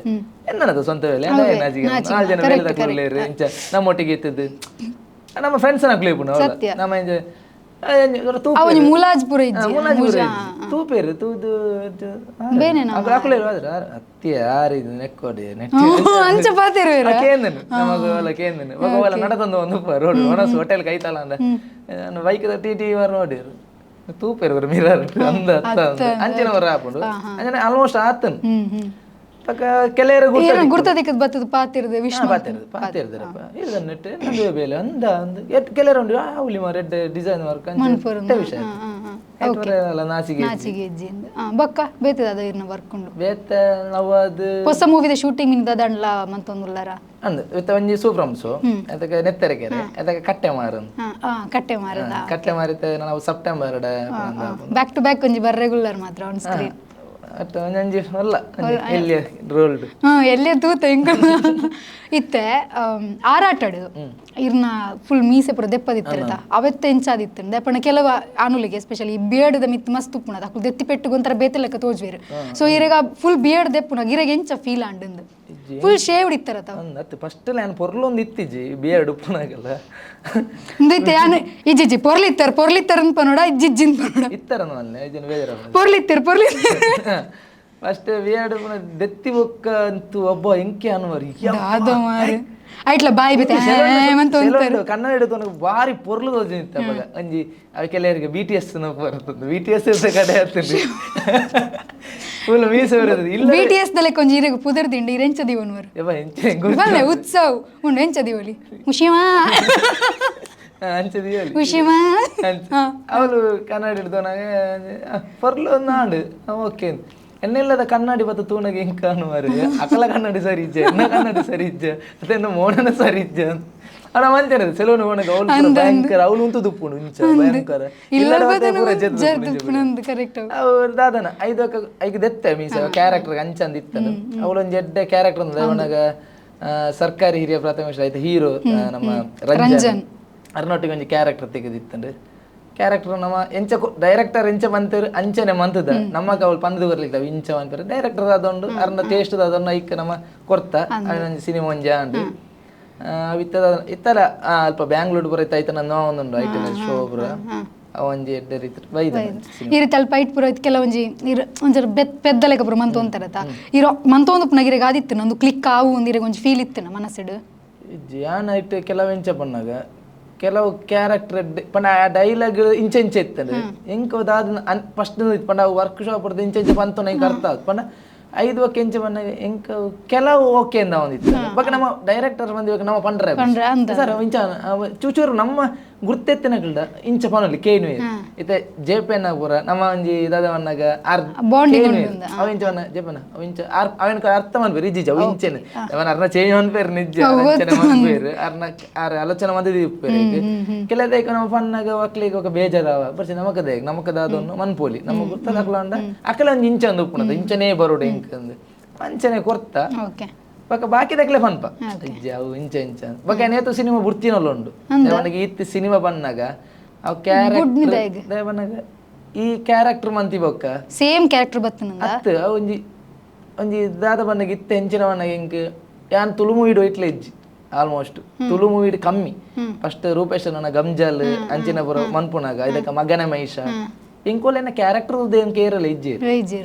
ಎನ್ನದು ಸ್ವಂತ ವೇಲೆ ನಾಚಿಗೆ 4 ಜನ ಬೇಲೆ ತಕೊಳ್ಳೇರು ಇಂಚ ನಮ್ಮೊಟ್ಟಿಗೆ ಇತ್ತದ್ದು ನಮ್ಮ ಫ್ರೆಂಡ್ಸ್ ನಕ್ಲಿ ನಮ್ಮ ಇಂಚ ಮುಲಾಜ್ಪುರ ತೂಪೇರು ತೂದು ಅತ್ತಿ ಯಾರು ಇದು ನೆಕ್ಕೋಡಿ ಕೇಂದನು ನಮಗ ಓಲ ಕೇಂದನು ಓಲ ನಡತಂದು ಒಂದು ರೋಡ್ ಒಣಸು ಹೋಟೆಲ್ ಕೈತಲ್ಲ ಅಂದ ನಾನು bike T T var ನೋಡಿರು ತೂಪೇರು mirror ಅಂದ ಅಂಚಿನ ವರ ಹಾಕೊಂಡು ಅಂಚನೆ ಆಲ್ಮೋಸ್ಟ್ ಆತನ್ ಪಕ್ಕ ಕೆಲವರು ಗುರ್ತದಿಕ್ಕದ ಬತ್ತದ ಪಾತಿರ್ದು ವಿಶ್ವ ಪಾತಿರ್ದು ಪಾತಿರ್ದರಪ್ಪ ಇದನ್ನಿಟ್ಟು ನಂದು ಬೇಲೆ ಅಂದ ಅಂದ ಕೆಲವರು ಉಂಡು ಆವುಲಿ ಮಾರ red design work ಅಂತ ವಿಷಯ. ನಾಚಿಗೆ ನಾಚಿಗೆ ಇಜ್ಜಿಂದ ಬೊಕ್ಕ ಬೇತೆ ದಾದ ಇರ್ನ ವರ್ಕ್ ಉಂಡು ಬೇತೆ ನವಾದ್ ಹೊಸ ಮೂವಿದ ಶೂಟಿಂಗ್ ಮಿನ್ ದಾದಂಡ್ಲ ಮಂತೊಂದುಲ್ಲಾರ ಅಂದ್ ಇತ್ತ ಒಂಜಿ ಸೂಪ್ರಂಸು ಅದಕ್ಕೆ ನೆತ್ತರಕೆರೆ ಅದಕ್ಕೆ ಕಟ್ಟೆ ಮಾರು ಕಟ್ಟೆ ಮಾರದ ಕಟ್ಟೆ ಮಾರಿತ ನಾವು September back to back ಒಂಜಿ ಬರ್ ರೆಗ್ಯುಲರ್ ಮಾತ್ರ ಆನ್ ಸ್ಕ್ರೀನ್ ಒಂಜಿ ಅಲ್ಲ ಎಲ್ಲಿ ರೋಲ್ಡ್ ಎಲ್ಲೇ ತೂತ ಎಂಕ ಇತ್ತೆ ಆರಾಟಡು ಇರ್ನ ಫುಲ್ ಮೀಸೆ ಪೂರ ದೆಪ್ಪದಿತ್ತಿರತ ಅವೆತ್ತ ಎಂಚಾದಿತ್ತು ದೆಪ್ಪಣ ಕೆಲವು ಆನುಲಿಗೆ ಎಸ್ಪೆಷಲಿ ಈ ಬಿಯರ್ಡ್ ಮಿತ್ ಮಸ್ತ್ ಉಪ್ಪುಣದ ಅಕುಲು ದೆತ್ತಿ ಪೆಟ್ಟುಗ್ ಒಂಥರ ಬೇತೆ ಲೆಕ್ಕ ತೋಜ್ವೇರು. ಸೊ ಇರೆಗ ಫುಲ್ ಬಿಯರ್ಡ್ ದೆಪ್ಪುನಾಗ ಇರೆಗ್ ಎಂಚ ಫೀಲ್ ಆಂಡಂದು ಫುಲ್ ಶೇವ್ಡ್ ಇತ್ತರತ. ಅತ್ತು ಫಸ್ಟ್ ನಾನು ಪೊರ್ಲೊಂದು ಇತ್ತಿಜಿ ಬಿಯರ್ಡ್ ಉಪ್ಪುನಾಗಲ್ಲ ಇಂದೈತೆ ಯಾನ್ ಇಜ್ಜಿಜ್ಜಿ ಪೊರ್ಲಿತ್ತರ ಪೊರ್ಲಿತ್ತರ ಪನೋಡ ಇಜ್ಜಿಜ್ಜಿನ್ ಪನೋಡ ಇತ್ತರ ನಲ್ಲೆ ಇಜ್ಜಿನ ಬೇಜಾರ ಪೊರ್ಲಿತ್ತರ ಪೊರ್ಲಿತ್ತರ ಫಸ್ಟ್ ಬಿಯರ್ಡ್ ದೆತ್ತಿ ಬೊಕ್ಕ ಅಂತೂ ಒಬ್ಬ ಎಂಕೆ ಅನ್ವರಿ ದಾದ ಮಾರೆ ಐಟ್ಲ ಬಾಯಿ ಬಿತ್ತೆ ಮಂತ ಒಂತಾರೆ ಕನ್ನಡ ಹಿಡಿದು ಬಾರಿ ಪೊರ್ಲು ತೋಜಿ ಇತ್ತು ಅವಾಗ ಒಂಜಿ ಅವ ಕೆಲವರಿಗೆ B T S ಬರ್ತದೆ B T S ಕಡೆ ಆಗ್ತದೆ ಫುಲ್ ಮೀಸೆ ಬರ್ತದೆ ಇಲ್ಲ B T S ದಲೆ ಕೊಂಜಿ ಇರೆಗ್ ಪುದರ್ ದಿಂಡು ಇರೆಂಚ ದಿವನ್ವರು ಯವ್ವ ಎಂಚ ಬಲ್ಲೆ ಉತ್ಸವ್ ಉಂಡು ಎಂಚ ದಿವಲಿ ಉಷಿಮಾ ಅಂಚ ದಿವಲಿ ಉಷಿಮಾ ಅವಳು ಕನ್ನಡ ಹಿಡಿದವನಾಗ ಪೊರ್ಲು ನಾಡು ಓಕೆ ಎನ್ನೆಲ್ಲದ ಕನ್ನಡಿ ಬತ್ತ ತೂನಗೆ ಹೆಂಗ್ ಕಾಣುವಾರು ಅಕಲ ಕನ್ನಡಿ ಸರಿ ಇಜ್ಜೆ ಎನ್ನ ಕನ್ನಡಿ ಸರಿ ಇಜ್ಜೆ ಅತ್ತೆ ಎನ್ನ ಮೋಡನ ಸರಿ ಇಜ್ಜೆ ಅಣ್ಣ ಮಂತೇನೆ ಸೆಲೂನ್ ಹೋಣಗ ಅವಳು ಭಯಂಕರ ಅವಳು ಉಂಟು ದುಪ್ಪುಂಡು ಇಂಚ ಭಯಂಕರ ಕರೆಕ್ಟ್ ಅವ್ರು ದಾದನ ಐದು ಐದು ದೆತ್ತೆ ಮೀನ್ಸ್ ಕ್ಯಾರೆಕ್ಟರ್ ಅಂಚಂದ ಇತ್ತನು ಅವಳು ಒಂಜಿ ಎಡ್ಡೆ ಕ್ಯಾರೆಕ್ಟರ್ ಅಂದ್ರೆ ಅವನಾಗ ಸರ್ಕಾರಿ ಹಿರಿಯ ಪ್ರಾಥಮಿಕ ಶಾಲೆ ಆಯ್ತು ಹೀರೋ ನಮ್ಮ ರಂಜನ್ ಅರ್ನೊಟ್ಟಿಗೆ ಒಂಜಿ ಕ್ಯಾರೆಕ್ಟರ್ ತೆಗೆದಿತ್ತಂಡು ಕ್ಯಾರೆಕ್ಟರ್ ನಮ್ಮ ಎಂಚ ಡೈರೆಕ್ಟರ್ ಎಂಚ ಮಂತರು ಅಂಚನೆ ಮಂತದ ನಮ್ಮಗ ಅವಳು ಪಂದು ಬರ್ಲಿಕ್ಕೆ ಇಂಚ ಮಂತಾರೆ ಡೈರೆಕ್ಟರ್ ಅದೊಂಡು ಅರ್ನ ಟೇಸ್ಟ್ ಅದೊಂಡು ಐಕ್ ನಮ್ಮ ಕೊರ್ತ ಒಂಜಿ ಸಿನಿಮಾ ಒಂಜಿ ಆಂಡು ಇತ್ತದ ಇತ್ತಲ ಅಲ್ಪ ಬ್ಯಾಂಗ್ಳೂರ್ ಬರೈತೆ ಆಯ್ತು ನನ್ನ ಒಂದುಂಡು ಐಟಲ್ ಶೋ ಪೂರ ಒಂಜಿ ಎಡ್ಡೆ ರೀತಿ ಬೈದ ಈ ರೀತಿ ಅಲ್ಪ ಐಟ್ ಪೂರ ಕೆಲವೊಂಜಿ ಇರ್ ಒಂಜರ ಪೆದ್ದಲೆಕ ಪೂರ ಮಂತೊಂತಾರತ ಇರೋ ಮಂತೊಂದು ಪುನಗ ಇರೆಗ್ ಆದಿತ್ತು ನಂದು ಕ್ಲಿಕ್ ಆವು ಒಂದು ಇರೆಗ್ ಒಂಜಿ ಫೀಲ್ ಇತ್ತು ಮನಸ್ಸಿಡು ಜಿಯಾನ್ ಐಟ್ ಕೆಲವು ಎಂಚ ಪನ್ನಾಗ ಕೆಲವು ಕ್ಯಾರೆಕ್ಟರ್ ಪಂಡ ಆ ಡೈಲಾಗ್ ಇಂಚ ಇಂಚ ಇತ್ತಂದ್ರೆ ಎಂಕ ದಾದ ಫಸ್ಟ್ ಪಂಡ ವರ್ಕ್ ಶಾಪ್ ಇಂಚ ಇಂಚ ಪಂತೋನ ಎಂಕ ಅರ್ಥ ಆದ್ ಪಂಡ ಐದು ಒಕ್ಕೆ ಎಂಚ ಪನ್ನಾಗ ಎಂಕ ಕೆಲವು ಓಕೆ ಅಂದ ಒಂದಿತ್ತು ಬಟ್ ನಮ್ಮ ಡೈರೆಕ್ಟರ್ ಬಂದು ಇವಾಗ ನಮ್ಮ ಪಂಡ್ರೆ ಸರ್ ಇಂಚ ಚೂಚೂರು ನಮ್ಮ ಗುರ್ತೆತ್ತಿನಕಲ್ಡ ಇಂಚ ಪನೊಲಿ ಕೇನು ಇತ್ತೆ ಜೆಪೆನ ಪೂರ ನಮ್ಮ ಒಂಜಿ ದಾದ ಪನ್ನಾಗ ಆರ್ ಅವ ಇಂಚ ಪನ್ನ ಜೆಪನ ಅವ ಇಂಚ ಆರ್ ಅವನ ಅರ್ಥ ಮನ್ಪೇರು ಇಜ್ಜಿಜ ಅವ ಇಂಚೆನೆ ಅವನ ಅರ್ನ ಚೇಂಜ್ ಮನ್ಪೇರು ನಿಜ ಅಂಚನೆ ಮನ್ಪೇರು ಅರ್ನ ಆರ್ ಆಲೋಚನೆ ಮಂದಿದ್ದು ಇಪ್ಪೇರು ಕೆಲದೇಕ ನಮ್ಮ ಪನ್ನಾಗ ಒಕ್ಲಿಗೆ ఒక ಬೇಜಾರವ ಬರ್ಸಿ ನಮಕದೇ ನಮಕದಾದೊನ್ನು ಮನ್ಪೋಲಿ ನಮ್ಮ ಗುರ್ತದಕ್ಲ ಅಂಡ ಅಕಲ ಒಂಜಿ ಇಂಚ ಒಂದು ಉಪ್ಪುನದ ಇಂಚನೇ ಬರೋಡು ಇಂಕಂದು ಅಂಚನೆ ಕೊರ್ತ ಬೊಕ ಬಾಕಿ ದಕ್ಲೆ ಪನ್ಪ ಇಜ್ಜಿ ಅವು ಇಂಚ ಇಂಚ ಬೊಕ ನೇತು ಸಿನಿಮಾ ಬುಡ್ತಿನಲ್ಲ ಉಂಡು ಅವನಿಗೆ ಇತ್ತು ಸಿನಿಮಾ ಬನ್ನಾಗ ಅವು ಕ್ಯಾರೆಕ್ಟರ್ ಬನ್ನಾಗ ಈ ಕ್ಯಾರೆಕ್ಟರ್ ಮಂತಿ ಬೊಕ್ಕ ಸೇಮ್ ಕ್ಯಾರೆಕ್ಟರ್ ಬತ್ತನ ಅತ್ತು ಅವು ಒಂಜಿ ಒಂಜಿ ದಾದ ಬನ್ನಾಗ ಇತ್ತೆ ಹೆಂಚಿನ ಬನ್ನಾಗ ಇಂಕ್ ಯಾನ್ ತುಳು ಮೂವಿಡ್ ಇಟ್ಲೆ ಇಜ್ಜಿ ಆಲ್ಮೋಸ್ಟ್ ತುಳು ಮೂವಿಡ್ ಕಮ್ಮಿ ಫಸ್ಟ್ ರೂಪೇಶ್ ನನ್ನ ಗಂಜಲ್ ಅಂಚಿನ ಪುರ ಮನ್ಪುನಾಗ ಇದಕ್ಕೆ ಮಗನ ಮಹಿಷ ಇಂಕೋಲೆನ ಕ್ಯಾರೆಕ್ಟರ್ ಏನ್ ಕೇರಳ ಇಜ್ಜಿ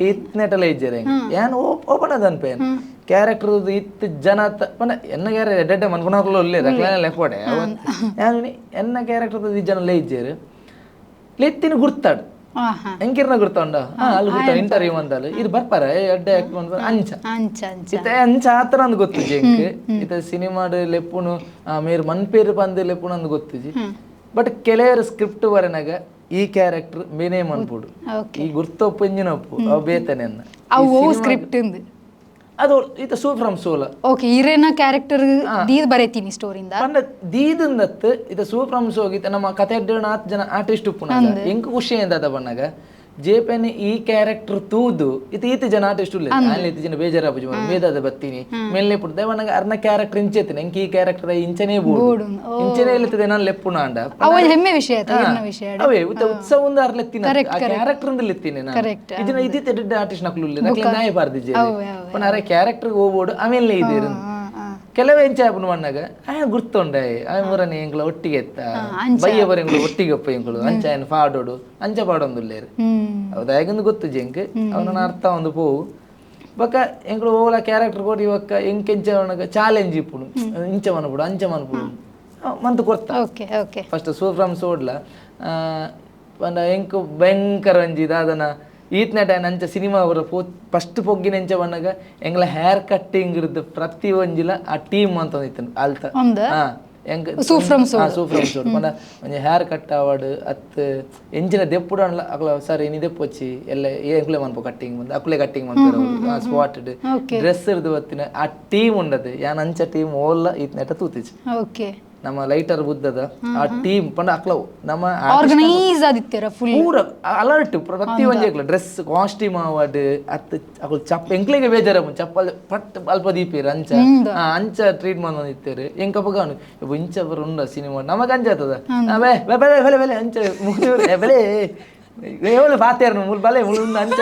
ಇತ್ನೆಟಲ ಇಜ್ಜಿರ ಏನ್ ಓಪನ್ ಅದ ಅನ್ಪೇನ್ ಕ್ಯಾರೆಕ್ಟರ್ ಇತ್ತು ಜನ ಪಂಡ ಎನ್ನ ಕ್ಯಾರೆ ಎಡ್ಡೆ ಮನ್ಪುನಾರ್ಲ ಉಲ್ಲೆ ರಕ್ಲನೆ ಲೆಪ್ಪೋಡೆ ಯಾನ್ ಎನ್ನ ಕ್ಯಾರೆಕ್ಟರ್ ಈ ಜನ ಲೇ ಇಜ್ಜೇರು ಲೆತ್ತಿನ ಗುರ್ತಾಡು ಎಂಕಿರ್ನ ಗುರ್ತಾಂಡ ಅಲ್ಲಿ ಗುರ್ತ ಇಂಟರ್ವ್ಯೂ ಅಂದಲು ಇದು ಬರ್ಪಾರ ಎಡ್ಡೆ ಅಂಚ ಇತ್ತೆ ಅಂಚ ಆತರ ಅಂದ್ ಗೊತ್ತಿಜಿ ಎಂಕ್ ಇತ್ತೆ ಸಿನಿಮಾಡ್ ಲೆಪ್ಪುನು ಮೇರ್ ಮನ್ಪೇರು ಪಂದ್ ಲೆಪ್ಪುನು ಅಂದ್ ಗೊತ್ತಿಜಿ ಬಟ್ ಕೆಲವರು ಸ್ಕ್ರಿಪ್ಟ್ ಬರೆನಾಗ ಈ ಕ್ಯಾರೆಕ್ಟರ್ ಮೇನೇ ಮನ್ಪುಡು ಈ ಗುರ್ತೊಪ್ಪು ಇಂಜಿನೊಪ್ಪು ಅವು ಬೇತನೆ ಅವು ಸ್ಕ್ರಿಪ್ಟ್ ಅದು ಈತ ಸೂ ಫ್ರಮ್ ಸೋಲ ಓಕೆ ಇರೇನ ಕ್ಯಾರೆಕ್ಟರ್ ದೀದ್ ಬರೆತೀನಿ ಸ್ಟೋರಿಂದ ಪಂಡ ದೀದಂದತ್ತು ಇತ ಸೂ ಫ್ರಮ್ ಸೋಗ್ ಇತ ನಮ್ಮ ಕತೆ ನಾತ್ ಜನ ಆರ್ಟಿಸ್ಟ್ ಉಪ್ಪುನಾಗ ಎಂಕ್ ಖುಷಿ ಎಂದಾದ ಬಣ್ಣಗ ಜೆಪೆನ್ ಈ ಕ್ಯಾರೆಕ್ಟರ್ ತೂದು ಇತ ಈತ ಜನ ಆರ್ಟಿಸ್ಟ್ ಉಲ್ಲೆ ಅಲ್ಲಿ ಈತ ಜನ ಬೇಜಾರಾಪುಜಿ ಮೇದಾದ ಬತ್ತೀನಿ ಮೇಲ್ನೆ ಪುಡ್ದೆ ಬಣ್ಣಗ ಅರ್ನ ಕ್ಯಾರೆಕ್ಟರ್ ಇಂಚೆತ್ತಿನ ಎಂಕ್ ಈ ಕ್ಯಾರೆಕ್ಟರ್ ಇಂಚನೇ ಬೋಡು ಇಂಚನೇ ಇಲ್ಲತ್ತದೆ ನಾನು ಲೆಪ್ಪುನ ಅಂಡ ಹೆಮ್ಮೆ ವಿಷಯ ವಿಷಯ ಅವೇ ಉತ್ಸವ ಒಂದು ಅರ್ಲೆತ್ತಿನ ಆ ಕ್ಯಾರೆಕ್ಟರ್ ಒಂದು ಲೆತ್ತೀನಿ ನಾನು ಇದನ್ನ ಇದ್ದಿದ್ದ ಎಡ್ಡೆ ಆರ್ಟಿಸ್ಟ್ ನಕ್ಲು ಉಲ್ಲೆ ನಕ್ಲೆ ನಾಯಿ ಬಾರ್ದಿಜೆ ಪಂಡ ಅರೆ ಕ್ಯಾರೆಕ್ಟರ್ ಹೋಗ್ಬೋಡು ಆಮೇಲೆ ಇದೇರು ಕೆಲವೇ ಎಂಚ ಆಪುನ ಮಣ್ಣಾಗ ಆಯ್ ಗುರ್ತುಂಡೆ ಆಯ್ ಮುರನೆ ಎಂಕ್ಲ ಒಟ್ಟಿಗೆ ಎತ್ತ ಬಯ್ಯ ಬರ ಎಂಕ್ಲು ಒಟ್ಟಿಗೆ ಒಪ್ಪ ಎಂಕ್ಲು ಅಂಚ ಆಯನ್ ಪಾಡೋಡು ಅಂಚ ಪಾಡೊಂದುಲ್ಲೇರು ಹೌದಾಗಂದು ಗೊತ್ತು ಜೆಂಕ್ ಅವನ ಅರ್ಥ ಒಂದು ಪೋವು ಬೊಕ್ಕ ಎಂಕ್ಲು ಓಲ ಕ್ಯಾರೆಕ್ಟರ್ ಕೊಡಿ ಬೊಕ್ಕ ಎಂಕೆಂಚ ಚಾಲೆಂಜ್ ಇಪ್ಪುಡು ಇಂಚ ಮನ್ಪುಡು ಅಂಚ ಮನ್ಪುಡು ಮಂತು ಕೊರ್ತ ಫಸ್ಟ್ ಸೂ ಫ್ರಮ್ ಸೋಡ್ಲ ಪಂಡ ಎಂಕ್ ಭಯಂಕರ ಒಂಜಿ ದಾದನ ಈತ್ನೆಟ ಅಂಚ ಸಿನಿಮಾ ಅವರ ಫಸ್ಟ್ ಪೊಗ್ಗಿನ ಎಂಚ ಬಣ್ಣಗ ಎಂಗ್ಲ ಹೇರ್ ಕಟ್ಟಿಂಗ್ ಇರ್ದು ಪ್ರತಿ ಒಂಜಿಲ ಆ ಟೀಮ್ ಅಂತ ಇತ್ತು ಅಲ್ತ. ಎಂಕ್ ಸೂಫ್ರಮ್. ಸೂಫ್ರಮ್ ಸೋಡು ಪಂಡ ಒಂಜಿ ಹೇರ್ ಕಟ್ ಆವಡ್ ಅತ್ ಎಂಚಿನ ದೆಪ್ಪುಡಾಂಡಲ ಅಕ್ಲ ಸರ್ ಇನಿ ದೆಪ್ಪೊಚ್ಚಿ ಎಲ್ಲ ಎಂಕ್ಲೆ ಮನ್ಪು ಕಟ್ಟಿಂಗ್ ಬಂದು ಅಕ್ಲೆ ಕಟ್ಟಿಂಗ್ ಮನ್ಪೆರ್ spot. Okay dress ಇರ್ದು ಬತ್ತಿನ ಆ ಟೀಮ್ ಉಂಡದು ಯಾನ್ ಅಂಚ ಟೀಮ್ ಓಲ್ಲ ಈತ್ ನೆಟ ತೂತಿಜಿ. ಓಕೆ ನಮ್ಮ ಲೈಟರ್ ಬುದ್ಧದ ಆ ಟೀಮ್ ಪಂಡ ಅಕ್ಲ ನಮ್ಮ ಆರ್ಗನೈಸ್ ಆದಿತ್ತೀರ ಫುಲ್. ಪೂರ ಅಲರ್ಟ್ ಪ್ರತಿ ಒಂಜಿ ಡ್ರೆಸ್ ಕಾಸ್ಟ್ಯೂಮ್ ಆವಡ್ ಅತ್ ಅಕುಲು ಚಪ್ ಎಂಕ್ಲೆಗೆ ಬೇಜಾರ ಚಪ್ಪಲ್ ಪಟ್ ಅಲ್ಪ ದೀಪೇರು ಅಂಚ. ಅಂಚ ಟ್ರೀಟ್ ಇತ್ತೇರು ಎಂಕಪಗ ಇಂಚ ಪೂರ ಉಂಡ ಸಿನಿಮಾ ನಮಗ್ ಅಂಚ ಆತದ ಬೇ ಬೇ ಬಲೆ ಬಲೆ ಬಲೆ ಅಂಚ ಮುಗಿದವ್ರು, ಏ ಬಲೆ ಏವಲು ಪಾತೇರ್ನು ಮುಲ್ ಬಲೆ ಮುಲ್ ಉಂಡು ಅಂಚ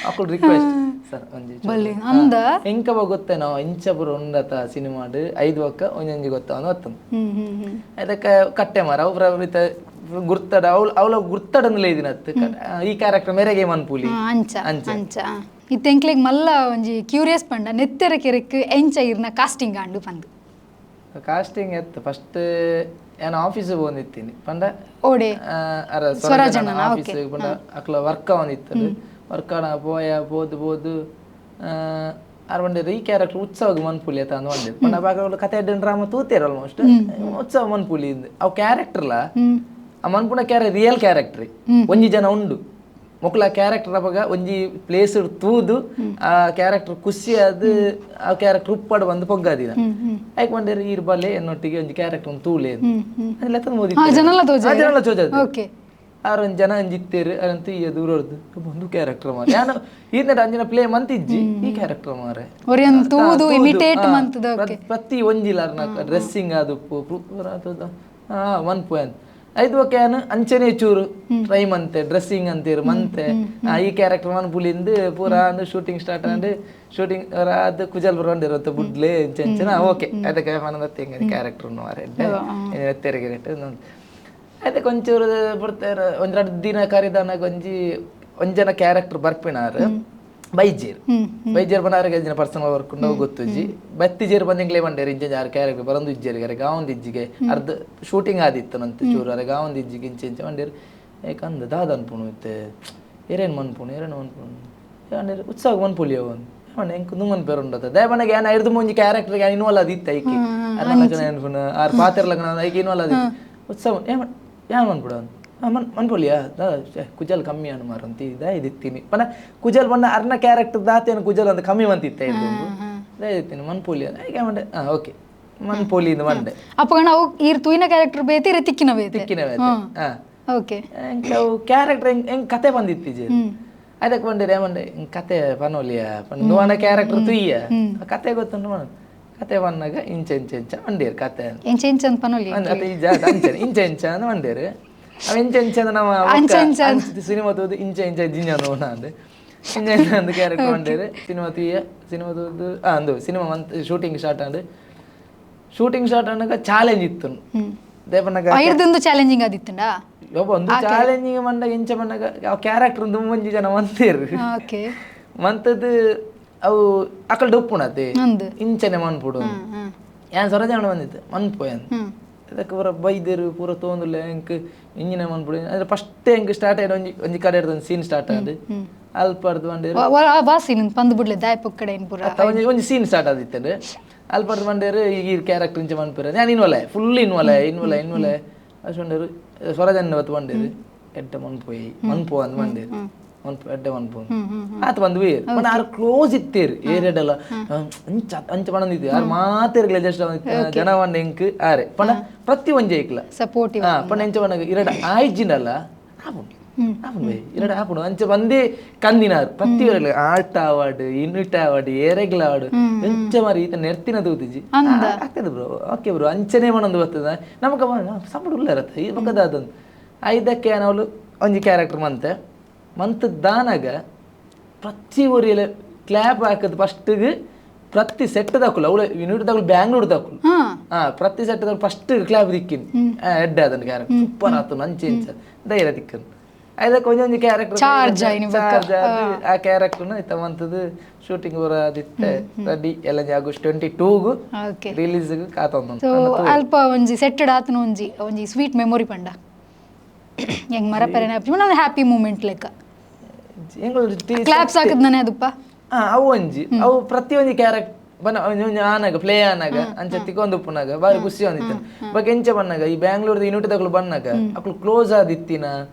ಅಕುಲು ರಿಕ್ವೆಸ್ಟ್ ಸರ್ ಒಂಜಿ ಚೂರು. ಬಲ್ಲೆ ಅಂದ. ಎಂಕಪ ಗೊತ್ತೇ ನಾವು ಇಂಚ ಪೂರ ಉಂಡತ ಸಿನಿಮಾಡ್ ಐದು ಒಕ್ಕ ಒಂಜೊಂಜಿ ಗೊತ್ತ ಗೊತ್ತ. ಹ್ಮ್ ಹ್ಮ್ ಹ್ಮ್ ಅದಕ್ಕೆ ಕಟ್ಟೆ ಮಾರ ಅವು ಪ್ರವೃತ್ತ ಗುರ್ತಡ ಅವಳು ಅವಳ ಗುರ್ತಡನ್ಲೇ ಇದಿನತ್ತು ಈ ಕ್ಯಾರೆಕ್ಟರ್ ಮೇರೆಗೆ ಮನ್ಪುಲಿ. ಅಂಚ. ಅಂಚ. ಅಂಚ ಇತ್ತೆ ಎಂಕ್ಲೆಗ್ ಮಲ್ಲ ಒಂಜಿ ಕ್ಯೂರಿಯಸ್ ಪಂಡ ನೆತ್ತೆರ ಕೆರೆಕ್ ಎಂಚ ಇರ್ನ ಕಾಸ್ಟಿಂಗ್ ಆಂಡು ಪಂದ್. ಕಾಸ್ಟಿಂಗ್ ಎತ್ತು ಫಸ್ಟ್ ನಾನು ಆಫೀಸ್ ಬಂದಿತ್ತೀನಿ ಪಂಡ ಓಡೆ? ಅರ ಸ್ವರಾಜಣ್ಣನ, ಆಫೀಸ್ ಪಂಡ ಅಕ್ಲ ವರ್ಕ್ ಅವನಿತ್ತದು ವರ್ಕ್ ಆಣ ಪೋಯ ಪೋದು ಪೋದು ಆರ್ ಪಂಡೆರ್ ಈ ಕ್ಯಾರೆಕ್ಟರ್ ಉತ್ಸವಗ್ ಮನ್ಪುಲಿ ಅತ್ತ ಅಂದ್ ಪಂಡೆರ್. ಪಂಡ ಅವಾಗ ಕತೆ ಡ್ರಾಮ ತೂತೇರ್ ಆಲ್ಮೋಸ್ಟ್ ಉತ್ಸವ ಮನ್ಪುಲಿ ಇಂದ್ ಅವು ಕ್ಯಾರೆಕ್ಟರ್ಲ ಆ ಮನ್ಪುನ ಕ್ಯಾರೆ ರಿಯಲ್ ಕ್ಯಾರೆಕ್ಟರ್ ಒಂಜಿ ಜನ ಉಂಡು ಮೊಕ್ಲ ಕ್ಯಾರೆಕ್ಟರ್ ಅಪಗ ಒಂಜಿ ಪ್ಲೇಸ್ ತೂದು ಆ ಕ್ಯಾರೆಕ್ಟರ್ ಖುಷಿ ಆದ್ ಆ ಕ್ಯಾರೆಕ್ಟರ್ ಉಪ್ಪಾಡು ಬಂದು ಪೊಗ್ಗಾದಿನ ಐಕ್ ಪಂಡೆರ್ ಈರ್ ಬಲ್ಲೆ ಎನ್ನೊಟ್ಟಿಗೆ ಒಂಜಿ ಕ್ಯಾರೆಕ್ಟರ್ ಒಂದು ತೂಲೆ ಅದೆಲ್ಲ ಮೋದಿ. ಜನಲ ತೋಜಾಯೆರಾ? ಜನಲ ತೋಜಾದ್. ಓಕೆ ಆರ್ ಒಂಜಿ ಜನ ಒಂಜಿ ಇತ್ತೇರು ಅರಂತ ಈ ದೂರರ್ದು ಒಂದು ಕ್ಯಾರೆಕ್ಟರ್ ಮಾರೆ ಯಾನು ಈರ್ನೆಟ್ ಅಂಜಿನ ಪ್ಲೇ ಮಂತಿಜ್ಜಿ ಈ ಕ್ಯಾರೆಕ್ಟರ್ ಮಾರೆ. ಒರಿಯನ್ ತೂದು ಇಮಿಟೇಟ್ ಹಾ, ಮಂತದ ಓಕೆ. ಪ್ರತಿ ಒಂಜಿಲ ಡ್ರೆಸ್ಸಿಂಗ್ ಆದುಪ್ಪು ಮನ್ಪು ಅಂತ ಐದು ಓಕೆ ಯಾನು ಅಂಚನೆ ಚೂರು ಟ್ರೈ ಮಂತೆ ಡ್ರೆಸ್ಸಿಂಗ್ ಅಂತೀರು ಮಂತೆ ಈ ಕ್ಯಾರೆಕ್ಟರ್ ಮನ್ಪುಲಿಂದು ಪೂರ ಅಂದು ಶೂಟಿಂಗ್ ಸ್ಟಾರ್ಟ್ ಅಂಡ್ ಶೂಟಿಂಗ್ ಅದು ಕುಜಲ್ ಬರೋಂಡಿರುತ್ತೆ ಬುಡ್ಲೆ ಅಂಚೆ ಅಂಚೆನ ಓಕೆ ಅದಕ್ಕೆ ಮನದತ್ತೆ ಕ್ಯಾರೆಕ್ಟರ್ ಮಾರೆ ತೆರಿಗೆ ಅದಕ್ಕೆ ಒಂಚೂರು ಬರ್ತಾರೆ ಒಂದ್ ರಡ್ಡ್ ದಿನ ಕರಿದಾನಾಗ ಒಂಜಿ ಒಂಜನ ಕ್ಯಾರೆಕ್ಟರ್ ಬರ್ಪಿನಾರ್ ಬೈಜೇರ್ ಬೈಜೇರ್ ಬಂದಾರ ಅಂಚಿನ ಪರ್ಸನಲ್ ವರ್ಕ್ ಉಂಡು ಗೊತ್ತುಜ್ಜಿ ಬತ್ತಿಜೇರ್ ಬಂದಿಂಗ್ಲೇ ಬಂಡೇರು ಇಂಚ ಯಾರು ಕ್ಯಾರೆಕ್ಟರ್ ಬರಂದು ಇಜ್ಜೇರು ಅರೆ ಗಾವಂದು ಇಜ್ಜಿಗೆ ಅರ್ಧ ಶೂಟಿಂಗ್ ಆದಿತ್ತು ನಂತ ಚೂರು ಅರೆ ಗಾವಂದು ಇಜ್ಜಿಗೆ ಇಂಚ ಇಂಚ ಬಂಡೇರು ಏಕಂದ ದಾದ ಅನ್ಪುಣು ಇತ್ತೆ ಏರೇನು ಮನ್ಪುಣು ಏರೇನು ಮನ್ಪುಣು ಏಂಡೇರು ಉತ್ಸಾಹ ಮನ್ಪುಲಿ ಅವನು ಏಮಣ್ಣ ಎಂಕ್ ನುಮ್ಮನ್ ಪೇರು ಉಂಡತ ದಯಪಣ್ಣಗೆ ಏನ ಇರ್ದು ಮುಂಜಿ ಕ್ಯಾರೆಕ್ಟರ್ ಇನ್ವಾಲ್ವ್ ಆದಿತ್ತು ಐಕಿ ಅರ್ನ ಲಗ್ನ ಅನ್ಪುಣ ಆರ್ ಪಾತೆರ್ ಲಗ್ನ ಐಕಿ ಇನ್ವಾಲ್ವ್ ಆದಿತ್ತು ಉತ್ಸವ ಏಮ ಯಾನ್ ಮನ್ಪುಡ ಮನ್ ಮನ್ಪೊಲಿಯಾ ದಾ ಛೆ, ಕುಜಲ್ ಕಮ್ಮಿ ಅನು ಮಾರಂತಿ ದಾ ಇದಿತ್ತೀನಿ ಪಂಡ ಕುಜಲ್ ಪಂಡ ಅರ್ನ ಕ್ಯಾರೆಕ್ಟರ್ ದಾತೇನು ಕುಜಲ್ ಅಂತ ಕಮ್ಮಿ ಮಂತಿತ್ತೆ ಇದ್ದು ದಾ ಇದಿತ್ತೀನಿ ಮನ್ಪೊಲಿ ಐಕೆ ಮಂಡೆ ಹಾ ಓಕೆ ಮನ್ಪೊಲಿ ಇಂದು ಮಂಡೆ. ಅಪ್ಪಗಣ ಅವು ಈರ್ ತೂಯಿನ ಕ್ಯಾರೆಕ್ಟರ್ ಬೇತೆ ಇರ ತಿಕ್ಕಿನ ಬೇತೆ. ತಿಕ್ಕಿನ ಬೇತೆ. ಹಾ. ಓಕೆ ಎಂಕ್ ಅವು ಕ್ಯಾರೆಕ್ಟರ್ ಎಂಕ್ ಕತೆ ಬಂದಿತ್ತೀಜೆ ಅದಕ್ಕೆ ಬಂದಿರ ಏಮಂಡೆ ಇಂಕ್ ಕತೆ ಪನೋಲಿಯ ಪಂಡ ನುವನ ಕ್ಯಾರೆಕ್ಟರ್ ತುಯ್ಯ ಕತೆ ಗೊತ್ತುಂಡು ಮನ ಕತೆ ಬಂದಾಗ ಇಂಚ ಇಂಚ ಇಂಚ ಮಂಡೇರು ಕತೆ ಎಂಚ ಎಂಚ ಅಂತ ಪನೊಲಿ. ಅಂದ್ ಅತ್ತ ಈ ಜಾಗ ಅಂಚನೆ ಇಂಚ ಇಂಚ ಅಂದ್ ಮಂಡೇರು ಅವ ಇಂಚ ಇಂಚ ಅಂದ್ ನಮ್ಮ ಅಂಚ ಇಂಚ ಅಂದ್. ಸಿನಿಮಾ ತೂದು ಇಂಚ ಇಂಚ ಜಿಂಜ ನೋಣ ಅಂದ್ ಇಂಚ ಇಂಚ ಅಂದ್ ಕ್ಯಾರೆಕ್ಟರ್ ಮಂಡೇರು ಸಿನಿಮಾ ತುಯ್ಯ ಸಿನಿಮಾ ತೂದು ಆ ಅಂದು ಸಿನಿಮಾ ಮಂತ್ shooting start and shooting start ಆನಾಗ challenge ಇತ್ತು ದೇಪನಾಗ. ಐರ್ದೊಂದು ಚಾಲೆಂಜಿಂಗ್ ಆದಿತ್ತುಂಡಾ? ಯೊಬ್ಬ ಒಂದು ಚಾಲೆಂಜಿಂಗ್ ಮಂಡಾಗ ಇಂಚ ಬಂದಾಗ ಆ ಕ್ಯಾರೆಕ್ಟರ್ ಒಂದು ಒಂಜಿ ಜನ ಮಂತೇರು ಓಕೆ ಮಂತದ್ದು ಅವು ಅಕಲ್ ಡೊಪ್ಪುಣತೆ ಅಂದ್ ಇಂಚನೆ ಮನ್ಪುಡು ಹ್ಮ್ ಯಾನ್ ಸೊರಜಾಣ ಬಂದಿತ್ತು ಮನ್ಪು ಯಾನ್ ಹ್ಮ್ ಅದಕ್ಕೆ ಪೂರ ಬೈದೇರು ಪೂರ ತೋಂದುಲ್ಲ ಎಂಕ್ ಇಂಜಿನ ಮನ್ಪುಡು ಅಂದ್ರೆ ಫಸ್ಟ್ ಎಂಕ್ ಸ್ಟಾರ್ಟ್ ಆಯ್ತು ಒಂಜಿ ಒಂಜಿ ಕಡೆ ಒಂದು ಸೀನ್ ಸ್ಟಾರ್ಟ್ ಆದ್ ಅಲ್ಪ ಅರ್ದು ಬಂಡೇರು ವಾಸಿ ನಿನ್ ಪಂದ್ ಬುಡ್ಲೆ ದಾಯ ಪೊಕ್ಕಡೆ ಏನ್ ಪೂರ ಅತ್ತ ಒಂಜಿ ಒಂಜಿ ಸೀನ್ ಸ್ಟಾರ್ಟ್ ಆದಿತ್ತು ಅಲ್ಪ ಅರ್ದು ಬಂಡೇರು ಈಗ ಈ ಕ್ಯಾರೆಕ್ಟರ್ ಇಂಚ ಮನ್ಪುರ ನಾನು ಇನ್ವಲೆ ಫುಲ್ ಇನ್ವಲೆ ಇನ್ವಲೆ ಇನ್ವಲೆ ಅಷ್ಟು ಬಂಡೇರು ಸ್ವರಜನ್ನ ಬತ್ತು ಬಂಡೇರು ಎಡ್ಡೆ ಮನ್ಪೋಯಿ ಮನ್ಪು ಅಂದ್ ಬಂಡೇರು ಮನ್ಪು ಎಡ್ಡೆ ಮನ್ಪು ಹ್ಮ್ ಹ್ಮ್ ಆತ ಬಂದು ಬೇರ್ ಪಂಡ ಆರ್ ಕ್ಲೋಸ್ ಇತ್ತೇರು ಏರಿಯಡೆಲ್ಲ ಅಂಚ ಅಂಚ ಪಣಂದಿತ್ತು ಆರ್ ಮಾತೇರ್ಗ್ಲೆ ಜಸ್ಟ್ ಜನ ಬಂಡ ಎಂಕ್ ಆರೆ ಪಂಡ ಪ್ರತಿ ಒಂಜಿ ಐಕ್ಲ ಸಪೋರ್ಟಿವ್. ಹಾ ಪಂಡ ಎಂಚ ಪಂಡ ಇರಡ ಆಯ್ಜಿನಲ್ಲ ಆಪುಂಡು ಆಪುಂಡು ಬೈ ಇರಡ ಆಪುಂಡು ಅಂಚ ಬಂದೇ ಕಂದಿನಾರ್ ಪ್ರತಿ ಒರಗ್ಲ ಆಟ ಆವಾಡು ಯೂನಿಟ್ ಆವಾಡು ಏರೆಗ್ಲ ಆವಾಡು ಎಂಚ ಮಾರಿ ಈತ ನೆರ್ತಿನ ತೂತಿಜಿ ಆಗ್ತದೆ bro okay bro ಅಂಚನೆ ಮನೊಂದು ಬರ್ತದ ನಮಕ ಸಂಬಳ ಉಲ್ಲ ಇರತ್ತ ಈ ಪಕ್ಕದ ಅದೊಂದು ಐದಕ್ಕೆ ಅವಳು ಒಂಜಿ ಕ್ಯಾರೆಕ್ಟರ್ ಮಂತೆ ಮಂತ್ ದಾನಾಗ ಪ್ರತಿ ಊರಿಯಲ್ಲಿ ಕ್ಲ್ಯಾಪ್ ಹಾಕದ್ ಫಸ್ಟ್ಗೆ ಪ್ರತಿ ಸೆಟ್ ದಾಕುಲು ಅವಳು ಯೂನಿಟ್ ದಾಕುಲು ಬ್ಯಾಂಗ್ಳೂರ್ ದಾಕುಲು ಹಾ ಹಾ ಪ್ರತಿ ಸೆಟ್ ದಾಕುಲು ಫಸ್ಟ್ ಕ್ಲಾಪ್ ದಿಕ್ಕಿನ್ ಎಡ್ಡೆ ಅದನ್ನ ಕ್ಯಾರೆಕ್ಟರ್ ಸೂಪರ್ ಆತು ಅಂಚೆ ಇಂಚ ಧೈರ್ಯ ದಿಕ್ಕನ್ ಅದಕ್ಕೆ ಒಂಜೊಂಜಿ ಕ್ಯಾರೆಕ್ಟರ್ Charge ಆಯ್ನಿ ಬೊಕ್ಕ. ಚಾರ್ಜ್ ಆ ಕ್ಯಾರೆಕ್ಟರ್ನ ಇತ್ತ ಮಂತದ್ದು ಶೂಟಿಂಗ್ ಪೂರ ಅದಿತ್ತೆ ರೆಡಿ ಎಲ್ಲ ಆಗಸ್ಟ್ 22 ಓಕೆ ರಿಲೀಸ್ ಕಾತೊಂದು. ಸೊ ಅಲ್ಪ ಒಂಜಿ ಸೆಟ್ಟೆಡ್ ಆತನ ಒಂಜಿ ಒಂಜಿ ಸ್ವೀಟ್ ಮೆಮೊರಿ ಪಂಡ ಹೆಂಗ್ ಮರ ಪೆರೆನ ಹ್ಯಾಪಿ ಮೂಮೆಂಟ್ ಲೆಕ್ಕ. ಎಂಗಳು ಕ್ಲಾಪ್ಸ್ ಹಾಕದ್ ನಾನೇ ಅದಪ್ಪ. ಹಾ ಅವು ಒಂಜಿ ಅವು ಪ್ರತಿಯೊಂಜಿ ಕ್ಯಾರೆಕ್ಟರ್ ಬನ್ನ ಆನಾಗ ಪ್ಲೇ ಆನಾಗ ಅಂಚ ತಿಕ್ಕೊಂದು ಉಪ್ಪುನಾಗ ಬಾರಿ ಖುಷಿ ಒಂದಿತ್ತು. ಬಟ್ ಎಂಚ ಬನ್ನಾಗ ಈ ಬ್ಯಾಂಗ್ಳೂರ್ದ ಯೂನಿಟ್ ದಕ್ಲು ಬಂದಾಗ ಅಕ್ಲು ಕ್ಲೋಸ್ ಆದಿತ್ತಿನ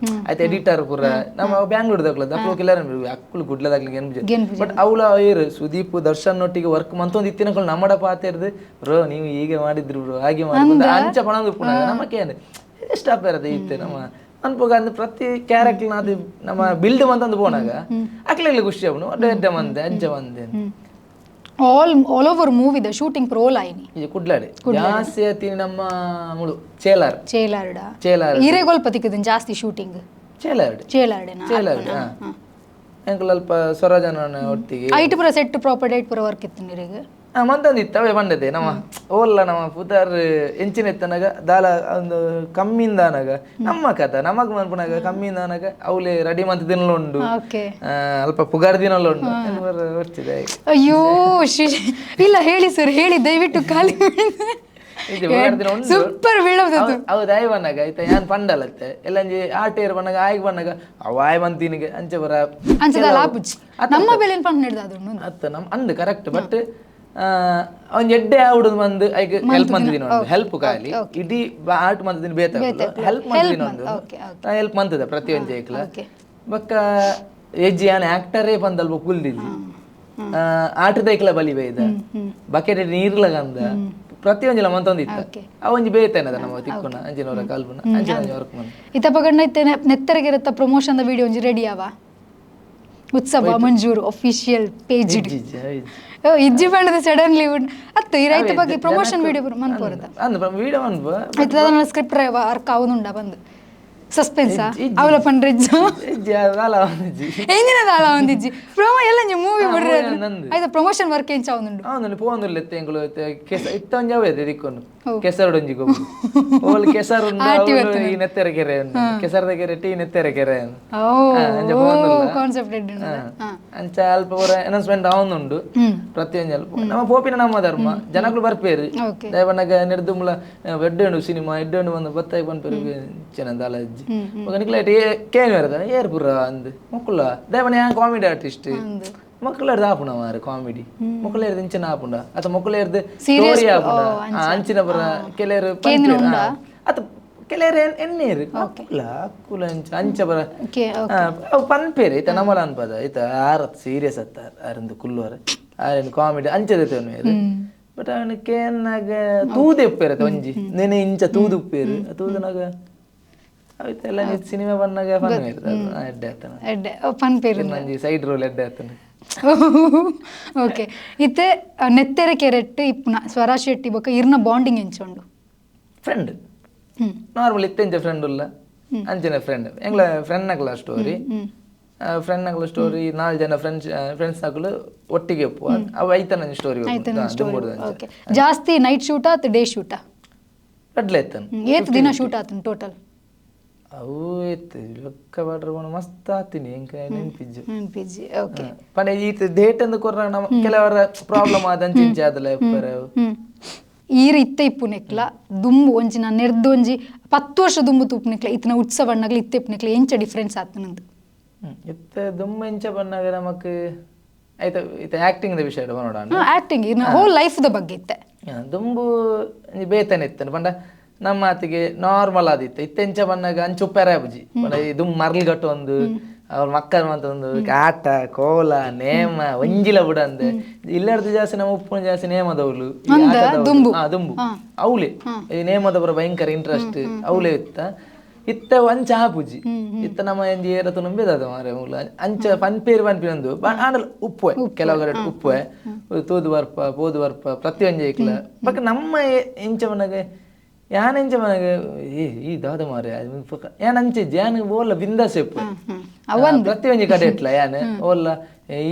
ಆಯ್ತು ಎಡಿಟರ್ ಪೂರ ನಮ್ಮ ಬ್ಯಾಂಗ್ಳೂರ್ ದಕ್ಲು ಅಕ್ಲು ಕಿಲ್ಲರ್ ಅಕ್ಲು ಗುಡ್ಲದಾಗ್ಲಿ ಗೆನ್ಪುಜಿ. ಬಟ್ ಅವಳ ಏರು ಸುದೀಪ್ ದರ್ಶನ್ ಒಟ್ಟಿಗೆ ವರ್ಕ್ ಮಂತೊಂದು ಇತ್ತಿನ ನಮ್ಮಡ ಪಾತಿರ್ದು ಬ್ರೋ ನೀವು ಹೀಗೆ ಮಾಡಿದ್ರು ಬ್ರೋ ಹಾಗೆ ಮಾಡಿದ್ರು ಅಂಚ ಪಣಂದು ಉಪ್ಪುನಾಗ ನಮಕೇನು ಎಷ್ಟಾಪ ಇರತ್ತೆ ಇತ್ತೆ ನಮ್ಮ ಅನ್ಪೋಗ ಅಂದ್ರೆ ಪ್ರತಿ ಕ್ಯಾರೆಕ್ಟರ್ ಅದು ನಮ್ಮ ಬಿಲ್ಡ್ ಮಂತಂದು ಪೋನಾಗ ಅಕ್ಲೆಗ್ಲೆ ಖುಷಿ ಅವನು ಎಡ್ಡೆ ಮಂದೆ ಅಂಚ ಮಂದೆ. All all over ಮೂವಿದ shooting ಪ್ರೋಲ್ ಆಯ್ನಿ ಇದು ಕುಡ್ಲಾಡಿ ಜಾಸ್ತಿ ಅತಿ ನಮ್ಮ ಮುಳು ಚೇಲಾರ್. ಚೇಲಾರ್ಡ. ಚೇಲಾರ್. ಹಿರೇಗೋಲ್ಪ ತಿಕ್ಕದನ್ ಜಾಸ್ತಿ ಶೂಟಿಂಗ್? ಚೇಲಾರ್ಡ್. ಚೇಲಾರ್ಡೆನಾ? ಚೇಲಾರ್ಡ್. ಎಂಕುಲು ಅಲ್ಪ ಸ್ವರಾಜನ ಒಟ್ಟಿಗೆ ಐಟ್ ಪೂರ set proper date ಪೂರ ವರ್ಕ್ ಇತ್ತು ನೀರಿಗೆ? ಮಂತೊಂದು ಇತ್ತು ಅವೇ ಬಂದದೆ ನಮ್ಮ ಓಲ್ಲ ನಮ್ಮ ಪುತಾರ್ ಎಂಚಿನ ಎತ್ತನಾಗ ದಾಲ ಒಂದು ಕಮ್ಮಿಂದ ಆನಾಗ ನಮ್ಮ ಕಥ ನಮಗ್ ಮನ್ಪುನಾಗ ಕಮ್ಮಿಂದ ಆನಾಗ ಅವಲೇ ರೆಡಿ ಮಂತ್ ದಿನಲ ಉಂಡು. ಓಕೆ. ಅಲ್ಪ ಪುಗಾರ್ ದಿನಲ ಉಂಡು ಬರ್ತಿದೆ. ಅಯ್ಯೋ ಶ್ರೀ ಇಲ್ಲ ಹೇಳಿ ಸರ್ ಹೇಳಿ ದಯವಿಟ್ಟು ಖಾಲಿ ಸೂಪರ್ ಬೀಳೋದು. ಹೌದು ಆಯ್ ಬನ್ನಾಗ ಆಯ್ತಾ ಯಾನ್ ಪಂಡಲತ್ತೆ ಎಲ್ಲಂಜಿ ಆಟೇರ್ ಬನ್ನಾಗ ಆಯ್ಗ್ ಬನ್ನಾಗ ಅವ ಆಯ್ ಬಂತೀನಿಗೆ ಅಂಚೆ ಬರ ಅಂಚದಲ್ಲ ಆಪುಜಿ ನಮ್ಮ ಬೆಲೆ ಪಂಡ್ ಹಿಡ್ದು ಅದು ಅತ್ತ ನಮ್ಮ ಅಂದ್ ಕರೆಕ್ಟ್. ಬಟ್ ಅವ್ನ್ ಎಡ್ಡೆ ಆವುಡು ಬಂದು ಐಕ್ ಹೆಲ್ಪ್ ಮಂತಿದ್ದೀನಿ ಒಂದು ಹೆಲ್ಪ್ ಖಾಲಿ ಇಡೀ ಆರ್ಟ್ ಮಂತಿದ್ದೀನಿ ಬೇತ ಹೆಲ್ಪ್ ಮಂತಿದ್ದೀನಿ ಒಂದು ಹೆಲ್ಪ್ ಮಂತದ ಪ್ರತಿಯೊಂದು ಐಕ್ಲ. ಬಕ್ಕ ಎಜ್ಜಿ ಯಾನ್ ಆಕ್ಟರೇ ಬಂದಲ್ಪ ಕುಲ್ದಿಜ್ಜಿ ಆಟದ ಐಕ್ಲ ಬಲಿ ಬೈದ ಬಕೆಟ್ ನೀರ್ಲ ಗಂದ ಪ್ರತಿಯೊಂಜಿಲ ಮಂತೊಂದಿತ್ತು ಅವ ಒಂಜಿ ಬೇತೇನದ ನಮ್ಮ ತಿಕ್ಕುನ ಅಂಚಿನವರ ಕಲ್ಪನ ಅಂಚಿನ ವರ್ಕ್ ಮಂತ. ಇತ್ತ ಪಗಡ್ನ ಇತ್ತೆ ನೆತ್ತರಗಿರತ್ತ ಪ್ರಮೋಷನ್ ವಿಡಿಯೋ ಒಂಜಿ ರೆಡಿ ಆವ ಉತ್ಸವ ಮಂಜೂರು ಅಫಿಷಿಯಲ್ ಪೇಜ್ ಇಜ್ಜಿ ಬಣ್ಣದ ಸಡನ್ಲಿ ಅತ್ತು ಈ ರೈತ ಬಗ್ಗೆ ಪ್ರಮೋಷನ್ ವಿಡಿಯೋ ಮನ್ಪೋರದ ಅಂದ್ ವಿಡಿಯೋ ಮನ್ಪ ಆಯ್ತು ಸ್ಕ್ರಿಪ್ಟ್ ವರ್ಕ್ ಆವುದುಂಡ ಬಂದು ಸಸ್ಪೆನ್ಸ್ ಅವಲ ಪಂಡ್ರೆಜ್ಜ ಎಂಜಿನ ದಾಲ ಒಂದಿಜ್ಜಿ ಪ್ರೊಮೋ ಎಲ್ಲ ನೀವು ಮೂವಿ ಬಿಡ್ರಿ ಆಯ್ತು ಪ್ರಮೋಷನ್ ವರ್ಕ್ ಎಂಚ ಆವುದುಂಡು? ಅವನು ಪೋಂದುಲ್ಲ ಎಂಕುಲು ಕೆಸ ಇತ್ತೊಂಜಿ ಅವೇ ದಿಕ್ಕೊಂಡು ಕೆಸರುಡೊಂಜಿ ಗೊಬ್ಬು ಓಲ್ ಕೆಸರು ಈ ನೆತ್ತೆರ ಕೆರೆ ಕೆಸರದ ಕೆರೆ ಟೀ ನೆತ್ತೆರ ಕೆರೆ ಕಾನ್ಸೆಪ್ಟ್ ಅಂಚ ಅಲ್ಪ ಪೂರ ಅನೌನ್ಸ್ಮೆಂಟ್ ಆವೊಂದುಂಡು ಪ್ರತಿಯೊಂಜಿ ಅಲ್ಪ ನಮ್ಮ ಪೋಪಿನ ನಮ್ಮ ಧರ್ಮ ಜನಗಳು ಬರ್ಪೇರು ದಯವನಾಗ ನೆಡ್ದುಂಬಲ ಎಡ್ಡೆ ಸಿನಿಮಾ ಎಡ್ಡೆ ಬಂದು ಬತ್ತಾಯಿ ಪನ್ಪೇರು ಚೆನ್ನ ಅಜ್ಜಿ ನಿಕ್ಲೈಟ್ ಕೇನ್ ಬರ್ತದೆ ಏರ್ ಪುರ ಅಂದ್ ಮಕ್ಕಳ ದಯವನ ಯಾನ್ ಕಾಮಿಡಿ ಆರ್ಟಿಸ್ಟ್ ಮಕ್ಕಳ ಆಪುಣ ಮಾರೆ ಕಾಮಿಡಿ ಮಕ್ಕಳ ಇಂಚಿನ ಆಪುಂಡ ಅಥವಾ ಮಕ್ಕಳ ಸ್ಟೋರಿ ಆಪುಂಡ ಅಂಚಿನ ಪುರ ಕೆಲವರು ಅತ ಕೆಲವರು ಎಣ್ಣೇರು ಅಕ್ಕುಲ ಅಕ್ಕುಲ ಅಂಚ ಅಂಚ ಬರ ಅವು ಪನ್ಪೇರು ಈತ ನಮ್ಮಲ ಅನ್ಪದ ಈತ ಆರತ್ ಸೀರಿಯಸ್ ಅತ್ತ ಅರಂದು ಕುಲ್ಲುವರ ಆರೇನು ಕಾಮಿಡಿ ಅಂಚದ ಬಟ್ ಅವನು ಕೇನ್ನಾಗ ತೂದೆ ಉಪ್ಪೇರತ್ತೆ ಒಂಜಿ ನೆನೆ ಇಂಚ ತೂದು ಉಪ್ಪೇರು ತೂದನಾಗ ಅವಿತೆಲ್ಲ ಸಿನಿಮಾ ಬಂದಾಗ ಫನ್ ಎಡ್ಡೆ ಆತನ ಎಡ್ಡೆ ಫನ್ ಪೇರು ಒಂಜಿ ಸೈಡ್ ರೋಲ್ ಎಡ್ಡೆ ಆತನ. ಓಕೆ ಇತ್ತೆ ನೆತ್ತೆರೆ ಕೆರೆಟ್ ಇಪ್ಪುನ ಸ್ವರಾಜ್ ಶೆಟ್ಟಿ ಬೊಕ್ಕ ಇರ್ನ ಬಾಂಡಿಂಗ್ ಎಂಚುಂಡು? ಫ್ರೆಂಡ್ ನಾರ್ಮಲ್ ಇತ್ತೆಂಚ ಫ್ರೆಂಡ್ ಉಲ್ಲ ಅಂಚಿನ ಫ್ರೆಂಡ್ ಎಂಗ್ಲ ಫ್ರೆಂಡ್ ನಕಲ ಸ್ಟೋರಿ ಫ್ರೆಂಡ್ ನಕಲ ಸ್ಟೋರಿ 4 ಜನ ಫ್ರೆಂಡ್ಸ್ ಫ್ರೆಂಡ್ಸ್ ನಕಲು ಒಟ್ಟಿಗೆ ಉಪ್ಪು ಅವು ಐತನ ಸ್ಟೋರಿ. ಓಕೆ ಜಾಸ್ತಿ ನೈಟ್ ಶೂಟಾ ಅಥವಾ ಡೇ ಶೂಟಾ? ಕಡ್ಲೆ ಐತನ. ಏತ್ ದಿನ ಶೂಟ್ ಆತನ ಟೋಟಲ್? ಅವು ಏತ್ ಲೊಕ್ಕ ಬಾಡ್ರ ಮಸ್ತ್ ಆತೀನಿ ಎಂಕ ನೆನ್ಪಿಜ್ಜು ನೆನ್ಪಿಜ್ಜಿ. ಓಕೆ ಪಂಡ ಈತ ಡೇಟ್ ಅಂದ್ ಕೊರ್ನ ನಮ್ಮ ಕೆಲವರ ಪ್ರಾಬ್ಲಮ್ ಆದ ಅಂಚಿಂಚಿ ಆದಲ ಇಪ್ಪರ. ಈರ್ ಇತ್ತೆ ಇಪ್ಪುನೆಕ್ಲ ದುಂಬು ಒಂಜಿ ನಾನು ನೆರ್ದು ಒಂಜಿ 10 ವರ್ಷ ದುಂಬು ತೂಪುನೆಕ್ಲ ಇತ್ತಿನ ಉತ್ಸವ ಅಣ್ಣಗ್ಲ ಇತ್ತೆ ಇಪ್ಪುನೆಕ್ಲ ಎಂಚ ಡಿಫ್ರೆನ್ಸ್ ಆತನಂದು? ಇತ್ತೆ ದುಂಬು ಎಂಚ ಬನ್ನಾಗ ನಮಕ್ ಆಯ್ತ ಇತ್ತೆ ಆಕ್ಟಿಂಗ್ the ವಿಷಯ ನೋಡೋಣ. ಆಕ್ಟಿಂಗ್ ಇನ್ನ whole life the ಬಗ್ಗೆ ಇತ್ತೆ ದುಂಬು ಬೇತನೆ ಇತ್ತನ ಪಂಡ ನಮ್ಮ ಆತಿಗೆ ನಾರ್ಮಲ್ ಆದಿತ್ತು ಇತ್ತೆಂಚ ಬನ್ನಾಗ ಅಂಚು ಉಪ್ಪೆರ ಬುಜಿ ಪಂಡ ದುಂಬು ಮರ್ಲ್ ಒಂದು ಅವ್ರ ಮಕ್ಕಳ ಮಂತೊಂದು ಆಟ ಕೋಲ ನೇಮ ಒಂಜಿಲ ಬುಡಂದೆ ಇಲ್ಲರ್ದು ಜಾಸ್ತಿ ನಮ್ಮ ಉಪ್ಪುನ ಜಾಸ್ತಿ ನೇಮದವ್ಲು ದುಂಬು ದುಂಬು ಅವಳೆ ಈ ನೇಮದವರ ಭಯಂಕರ ಇಂಟ್ರೆಸ್ಟ್ ಅವಳೆ ಇತ್ತ ಇತ್ತ ಅಂಚ ಆಪುಜಿ ಇತ್ತ ನಮ್ಮ ಎಂಜಿ ಏರತು ನಂಬಿದ ಮಾರೆ ಮೂಲ ಅಂಚ ಪನ್ಪೇರು ಪನ್ಪಿ ಒಂದು ಆಂಡಲ ಉಪ್ಪುವೆ ಕೆಲವು ಕಡೆ ಉಪ್ಪುವೆ ತೂದು ಬರ್ಪ ಪೋದು ಬರ್ಪ ಪ್ರತಿಯೊಂಜಿ ಐಕ್ಲ ಬಟ್ ನಮ್ಮ ಎಂಚ ಮನಗ ಯಾನ್ ಎಂಚ ಮನಗ ಏ ಈ ದಾದ ಮಾರೆ ಯಾನ್ ಅಂಚೆ ಯಾನ್ ಓಲ್ಲ ಬಿಂದಾಸ್ ಎಪ್ಪು ಪ್ರತಿಯೊಂಜಿ ಕಡೆ ಇಟ್ಲ ಯಾನ್ ಓಲ್ಲ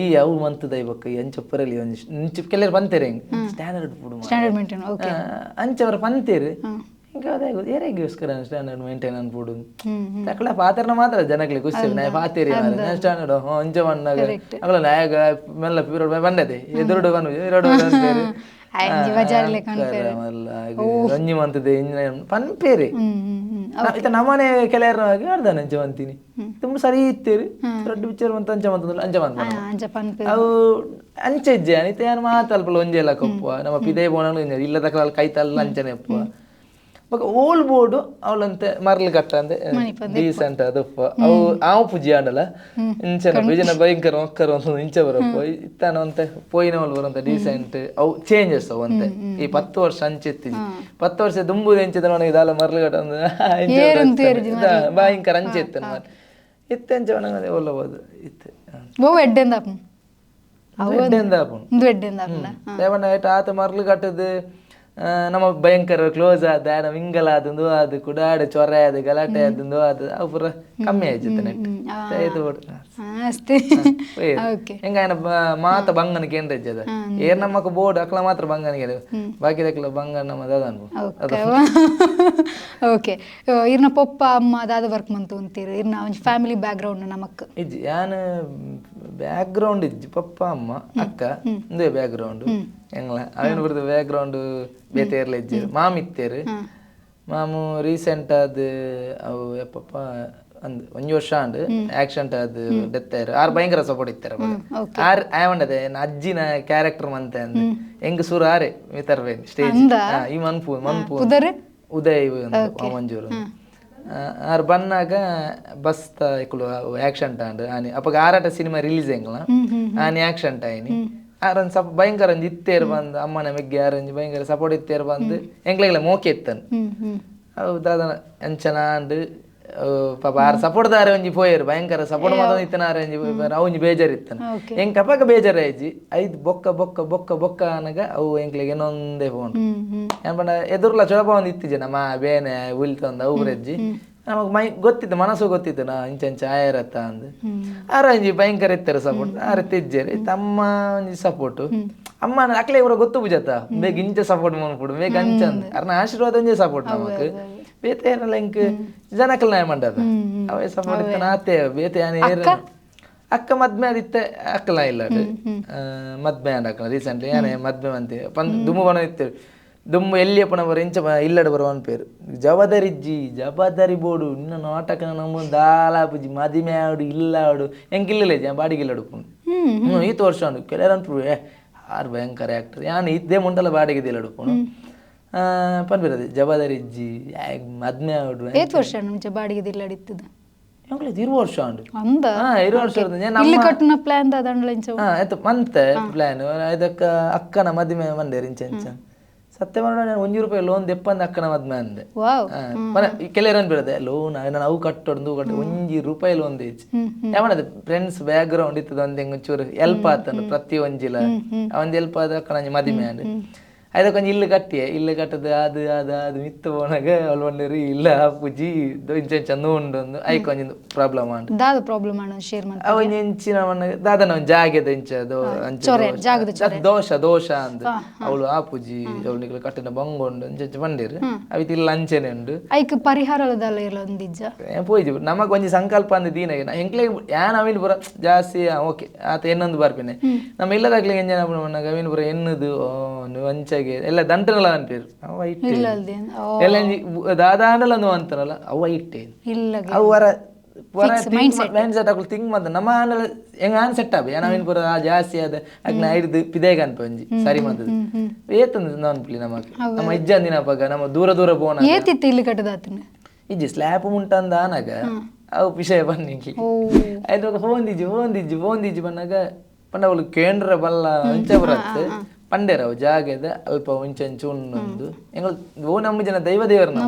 ಈ ಅವು ಮಂತದ ಬೊಕ್ಕ ಎಂಚ ಪರಲಿ ಒಂಜಿ ಕೆಲವರು ಪಂತೇರೆ ಹೆಂಗ್ standard food standard maintain okay ಅಂಚವರ ಪಂತೇರು ఇంకా ಅದೇ ಏರೆಗೋಸ್ಕರ ಸ್ಟ್ಯಾಂಡರ್ಡ್ ಮೇಂಟೈನ್ ಅನ್ಪುಡು ತಕ್ಕಲ ಪಾತ್ರನ ಮಾತ್ರ ಜನಕ್ಕೆ ಖುಷಿ ನಾಯ ಪಾತೇರಿ ಸ್ಟ್ಯಾಂಡರ್ಡ್ ಅಂಚ ಬಣ್ಣಾಗ ಅಗಲ ನಾಯಕ ಮೆಲ್ಲ ಪೀರಿಯಡ್ ಬಂದದೆ ಎದುರುಡು ಬಂದು ಎರಡು ರಂಜಿ ಮಂತದೆ ಪನ್ಪೇರಿ. ಇತ್ತ ನಮ್ಮನೆ ಕೆಲವರು ಅರ್ಧನ ಅಂಚ ಮಂತೀನಿ ತುಂಬ ಸರಿ ಇತ್ತೇರಿ ದೊಡ್ಡ ಪಿಕ್ಚರ್ ಮಂತ ಅಂಚ ಮಂತಂದ್ರೆ ಅಂಚ ಮಂತ ಅಂಚ ಪನ್ಪೆ ಅವು ಅಂಚೆ ಇಜ್ಜೆ ಇತ್ತೆ ಯಾನ್ ಮಾತಲ್ಪ ಒಂಜೆಲ್ಲ ಕೊಪ್ಪುವ ನಮ್ಮ ಪಿದೆ ಬೋನಲು ಇಲ್ಲ ತಕಲ ಕೈತಲ್ಲ ಅಂಚನೆ ಒಪ್ಪುವ ಬೊಕ ಓಲ್ ಬೋರ್ಡು ಅವಳಂತೆ ಮರ್ಲ್ ಕಟ್ಟಂದೆ ಡೀಸೆಂಟ್ ಅದಪ್ಪ ಅವು ಆವು ಪೂಜೆ ಆಂಡಲ ಇಂಚನ ಬಿಜನ ಭಯಂಕರ ಒಕ್ಕರ ಒಂದು ಇಂಚ ಬರಪ್ಪ ಇತ್ತಾನ ಅಂತೆ ಪೋಯಿನವಲ್ ಬರಂತ ಡೀಸೆಂಟ್ ಅವು ಚೇಂಜಸ್ ಅವು ಅಂತೆ ಈ 10 ವರ್ಷ ಅಂಚೆತ್ತಿಜಿ 10 ವರ್ಷ ದುಂಬುದು ಎಂಚಿದ ನನಗೆ ದಾಲ ಮರ್ಲ್ ಕಟ್ಟ ಭಯಂಕರ ಅಂಚೆತ್ತನ ಇತ್ತೆ ಅಂಚ ಒಣಗದೆ ಒಲ್ಲಬಹುದು ಇತ್ತೆ ಓ ಎಡ್ಡೆಂದ ಎಡ್ಡೆಂದ ಇಂದು ಎಡ್ಡೆಂದ ದೇವಣ್ಣ ಆತ ಮರ್ಲು ಕಟ್ಟದು ನಮ್ಮ ಭಯಂಕರ ಕ್ಲೋಸ್ ಆದ ಮಿಂಗಲ್ ಆದ ಅದು ಕುಡಾಡ ಚೊರೆ ಆದ ಗಲಾಟೆ ಆದ ಅದು ಅವು ಪೂರ ಕಮ್ಮಿ ಆಯ್ತು ನೆಟ್ ಅಷ್ಟೇ. ಹೆಂಗ ಮಾತ ಬಂಗನ ಕೇಂದ್ರ ಇಜ್ಜದ ಏರ್ ನಮ್ಮಕ್ಕ ಬೋರ್ಡ್ ಅಕ್ಲ ಮಾತ್ರ ಬಂಗನ ಕೇಳಿ ಬಾಕಿ ದಕ್ಲ ಬಂಗನ ನಮ್ಮ ದಾದ ಓಕೆ. ಇರ್ನ ಪೊಪ್ಪ ಅಮ್ಮ ದಾದ ವರ್ಕ್ ಮಂತು ಅಂತೀರಿ ಇರ್ನ ಒಂಜಿ family back ground ನಮಕ್ ಇಜ್ಜಿ ಯಾನ್ ಬ್ಯಾಕ್ ಗ್ರೌಂಡ್ ಇಜ್ಜಿ ಪಪ್ಪ ಅಮ್ಮ ಅಕ್ಕ ಇಂದೇ ಬ್ಯಾಕ್ ಗ್ರೌಂಡ್ ಎಂಗ್ಲ ಅವೇನು ಬರ್ತದೆ ಬ್ಯಾಕ್ ಗ್ರೌಂಡ್ ಬೇತೇರ್ಲ ಇಜ್ಜೇರು ಮಾಮ್ ಇತ್ತೇರು ಮಾಮು ರೀಸೆಂಟ್ ಆದ್ ಅವು ಯಪ್ಪಪ್ಪ ಅಂದ್ ಒಂಜಿ ವರ್ಷ ಆಂಡ್ ಆಕ್ಸಿಡೆಂಟ್ ಆದ್ ಡೆತ್ ಆಯ್ರು ಆರ್ ಭಯಂಕರ ಸಪೋರ್ಟ್ ಇತ್ತಾರೆ ಆರ್ ಆವಂಡದೆ ಅಜ್ಜಿನ ಕ್ಯಾರೆಕ್ಟರ್ ಮಂತೆ ಅಂದ್ ಎಂಗ್ ಸುರ ಆರೆ ಮಿತರ್ವೆ ಸ್ಟೇಜ್ ಈ ಮನ್ಪು ಮನ್ಪು ಉದಯ್ ಮಂಜೂರು ಆರ್ ಬನ್ನಾಗ ಬಸ್ ಇಕ್ಕುಲು ಆಕ್ಸಿಡೆಂಟ್ ಆಂಡ್ ಆನಿ ಅಪ್ಪಗ ಆರಾಟ ಸಿನಿಮಾ ರಿಲೀಸ್ ಎಂಗ್ಲ ಆನಿ ಆಕ್ಸಿಡೆಂಟ್ ಆಯ್ನಿ ಆರನ್ ಸಪ್ ಭಯಂಕರ ಒಂಜಿ ಇತ್ತೇರು ಬಂದು ಅಮ್ಮನ ಮೆಗ್ಗೆ ಆರಂಜಿ ಭಯಂಕರ ಸಪೋರ್ಟ್ ಇತ್ತೇರು ಬಂದು ಎಂಕ್ಲೆಗ್ಲ ಮೋಕೆ ಇತ್ತನ್ ಅವು ದಾದನ ಎಂಚನ ಆಂಡ್ ಪಾಪ ಆರ್ ಸಪೋರ್ಟ್ ದಾರೆ ಒಂಜಿ ಪೋಯೇರು ಭಯಂಕರ ಸಪೋರ್ಟ್ ಮಾತ್ರ ಇತ್ತನ ಆರೆ ಒಂಜಿ ಅವು ಒಂಜಿ ಬೇಜಾರು ಇತ್ತನ ಎಂಕ್ ಅಪ್ಪಗ ಬೇಜಾರು ಆಯ್ಜಿ ಐದು ಬೊಕ್ಕ ಬೊಕ್ಕ ಬೊಕ್ಕ ಬೊಕ್ಕ ಅನಗ ಅವು ಎಂಕ್ಲೆಗ್ ಏನೊಂದೇ ಫೋನ್ ಏನ್ ಪಂಡ ಎದುರ್ಲ ಚೊಳಪ ಒಂದು ಇತ್ತಿಜೆ ನಮ್ಮ ಬೇನೆ ಉಲ್ತಂದು ಅವು ಬ್ರೆಜ್ಜಿ ನಮಗ್ ಮೈ ಗೊತ್ತಿತ್ತು ಮನಸ್ಸು ಗೊತ್ತಿತ್ತು ನಾ ಇಂಚ ಇಂಚ ಆಯರತ್ತ ಅಂದ್ ಆರ ಒಂಜಿ ಭಯಂಕರ ಇತ್ತಾರೆ ಸಪೋರ್ಟ್ ಆರ ತಿಜ್ಜೇರಿ ತಮ್ಮ ಒಂಜಿ ಸಪೋರ್ಟ್ ಅಮ್ಮ ಅಕ್ಲೆ ಇವ್ರ ಗೊತ್ತು ಪೂಜಾತ ಬೇಗ ಇಂಚ ಸಪೋರ್ಟ್ ಮನ್ಪುಡು ಬೇಗ ಅಂಚ ಅಂದ್ ಅರ್ನ ಆಶೀರ್ವಾದ ಒಂಜಿ ಸಪೋರ್ಟ್ ನಮಕ್ ಬೇತೆ ಏನಲ್ಲ ಇಂಕ್ ಜನಕಲ್ ನಾಯ ಮಂಡದ ಅವೇ ಸಪೋರ್ಟ್ ಇತ್ತ ಆತೆ ಬೇತೆ ಏನ ಅಕ್ಕ ಮದ್ಮೆ ಆದಿತ್ತೆ ಅಕ್ಕಲ ಇಲ್ಲ ಮದ್ಮೆ ಆಂಡ್ ಅಕ್ಕಲ ರೀಸೆಂಟ್ಲಿ ಏನೇ ಮದ್ಮೆ ಅಂತೆ ದುಮ್ಮು ಬಣ ಇತ್ತು ದುಮ್ಮು ಎಲ್ಲಿ ಅಪ್ಪನ ಬರ ಇಂಚ ಇಲ್ಲಡ ಬರುವ ಅನ್ಪೇರು ಜವಾದಾರಿ ಇಜ್ಜಿ ಜವಾದಾರಿ ಬೋಡು ಇನ್ನ ನಾಟಕ ನಮ್ಮ ದಾಲಾಪುಜಿ ಮದಿಮೆ ಆಡು ಇಲ್ಲ ಆಡು ಎಂಕ್ ಇಲ್ಲ ಜ ಬಾಡಿಗೆ ಇಲ್ಲ ಉಡುಪುನು ಈತ ವರ್ಷ ಉಂಡು ಕೆಲವರು ಅನ್ಪು ಆರು ಭಯಂಕರ ಆಕ್ಟರ್ ಯಾನ್ ಇದ್ದೇ ಮುಂಡಲ ಬಾಡಿಗೆ ಇಲ್ಲ ಉಡುಪುನು ಪನ್ಪಿರದೆ ಜವಾದಾರಿ ಇಜ್ಜಿ ಮದ್ಮೆ ಆಡು ಏತ್ ವರ್ಷ ಮುಂಚೆ ಬಾಡಿಗೆ ಇಲ್ಲ ಅಡಿತ್ತದ ಎಂಕ್ಲೆ 20 ವರ್ಷ ಉಂಡು ಅಂದ 20 ವರ್ಷ ಇಲ್ಲಿ ಕಟ್ಟುನ ಪ್ಲಾನ್ ದಾದಂಡ್ಲ ಇಂಚ ಆಯ್ತು ಮಂತೆ ಪ್ಲಾನ್ ಇದಕ್ಕ ಅಕ್ಕನ ಮದಿಮೆ ಮಂದೇರು ಇಂಚ ಇಂಚ ಸತ್ಯ ನಾನು 1 ರೂಪಾಯಿ ಲೋನ್ ದೆಪ್ಪಂದ ಅಕ್ಕನ ಮದ್ಮೆ ಅಂದೆ ಕೆಲವರು ಅನ್ಬಿಡದೆ ಲೋನ್ ನಾನು ಅವು ಕಟ್ಟೊಂದು ಕಟ್ಟು 1 ರೂಪಾಯಿ ಲೋನ್ ದೇಚ್ ಯಾವನದು friends back ground ಇತ್ತದ ಒಂದ್ ಹೆಂಗ್ ಚೂರು ಎಲ್ಪ್ ಆತಂದು ಪ್ರತಿ ಒಂಜಿಲ ಒಂದ್ ಎಲ್ಪ್ ಆದ ಅಕ್ಕನ ಮದಿಮೆ ಅಂದೆ ಅದಕ್ಕೊಂಜಿ ಇಲ್ಲು ಕಟ್ಟಿಯೆ ಇಲ್ಲು ಕಟ್ಟದ ಅದು ಅದು ಅದು ಮಿತ್ತು ಪೋನಾಗ ಅವಳು ಬಂದಿರಿ ಇಲ್ಲ ಪೂಜಿ ಇಂಚ ಇಂಚ ಉಂಡು ಒಂದು ಐಕ್ ಒಂಜಿ ಪ್ರಾಬ್ಲಮ್ ಆಂಡ್ ದಾದ ಪ್ರಾಬ್ಲಮ್ ಆಂಡ್ share ಮಂತ ಅವ ಇಂಚಿನ ದಾದನ ಒಂಜಿ ಜಾಗೆದ ಇಂಚ ದೋಷ ದೋಷ ಅಂದ್ ಅವಳು ಆ ಪೂಜಿ ಅವಳು ನಿಕ್ಲು ಕಟ್ಟಿನ ಬಂಗುಂಡು ಇಂಚ ಇಂಚ ಬಂದಿರು ಅವಿತ್ ಇಲ್ಲ ಅಂಚೆನೆ ಉಂಡು ಐಕ್ ಪರಿಹಾರ ದಾಲ ಇಲ್ಲ ಒಂದಿಜ್ಜ ಪೋಯ್ಜಿ ನಮಗ್ ಒಂಜಿ ಸಂಕಲ್ಪ ಅಂದ್ ದೀನ ಎಂಕ್ಲೆ ಯಾನ್ ಅವಿನ ಪೂರ ಜಾಸ್ತಿ ಓಕೆ ಆತ ಎನ್ನೊಂದು ಬರ್ಪಿನೆ ನಮ್ಮ ಇಲ್ಲದಾಗ್ಲಿ ಎಂಜನ ಅವಿನ ಪೂರ ಎನ್ನುದು ಅಂಚಾಗೆ ಎಲ್ಲ ದಂಟನಲ್ಲ ಅನ್ಪೇರು ಅವ ಇಟ್ಟೆ ಎಲ್ಲ ದಾದಾಂಡಲ ಅಂತಾನಲ್ಲ ಅವ ಇಟ್ಟೆ ಅವು ವರ ಮೈಂಡ್ ಸೆಟ್ ಅಕುಲು ತಿಂಗ್ ಮಂತ ನಮ್ಮ ಆಂಡಲ ಹೆಂಗ ಆನ್ ಸೆಟ್ ಆಬೆ ನಾವೇನು ಪೂರ ಜಾಸ್ತಿ ಆದ ಅಗ್ನ ಹಿಡ್ದು ಪಿದೇಗ ಅನ್ಪ ಒಂಜಿ ಸರಿ ಮಂತದ ಏತಂದು ಅನ್ಪಲಿ ನಮಕ್ ನಮ್ಮ ಇಜ್ಜಂದಿನ ಪಗ ನಮ್ಮ ದೂರ ದೂರ ಪೋನ ಏತಿತ್ತು ಇಲ್ಲಿ ಕಟ್ಟದಾತನ ಇಜ್ಜಿ ಸ್ಲ್ಯಾಪ್ ಮುಂಟಂದ ಆನಾಗ ಅವು ವಿಷಯ ಬನ್ನಿ ಆಯ್ತು ಫೋನ್ ದಿಜ್ಜಿ ಫೋನ್ ದಿಜ್ಜಿ ಫೋನ್ ದಿಜ್ಜಿ ಬನ್ನಾಗ ಪಂಡ ಅವಳು ಕೇಂದ್ರ ಬಲ್ಲ ಅಂಚ ಬರತ್ತೆ ಪಂಡೇರವು ಜಾಗದ ಅಲ್ಪ ಒಂಚಂಚು ಉಣ್ಣೊಂದು ಎಂಗಳು ಓ ನಮ್ಮ ಜನ ದೈವ ದೇವರ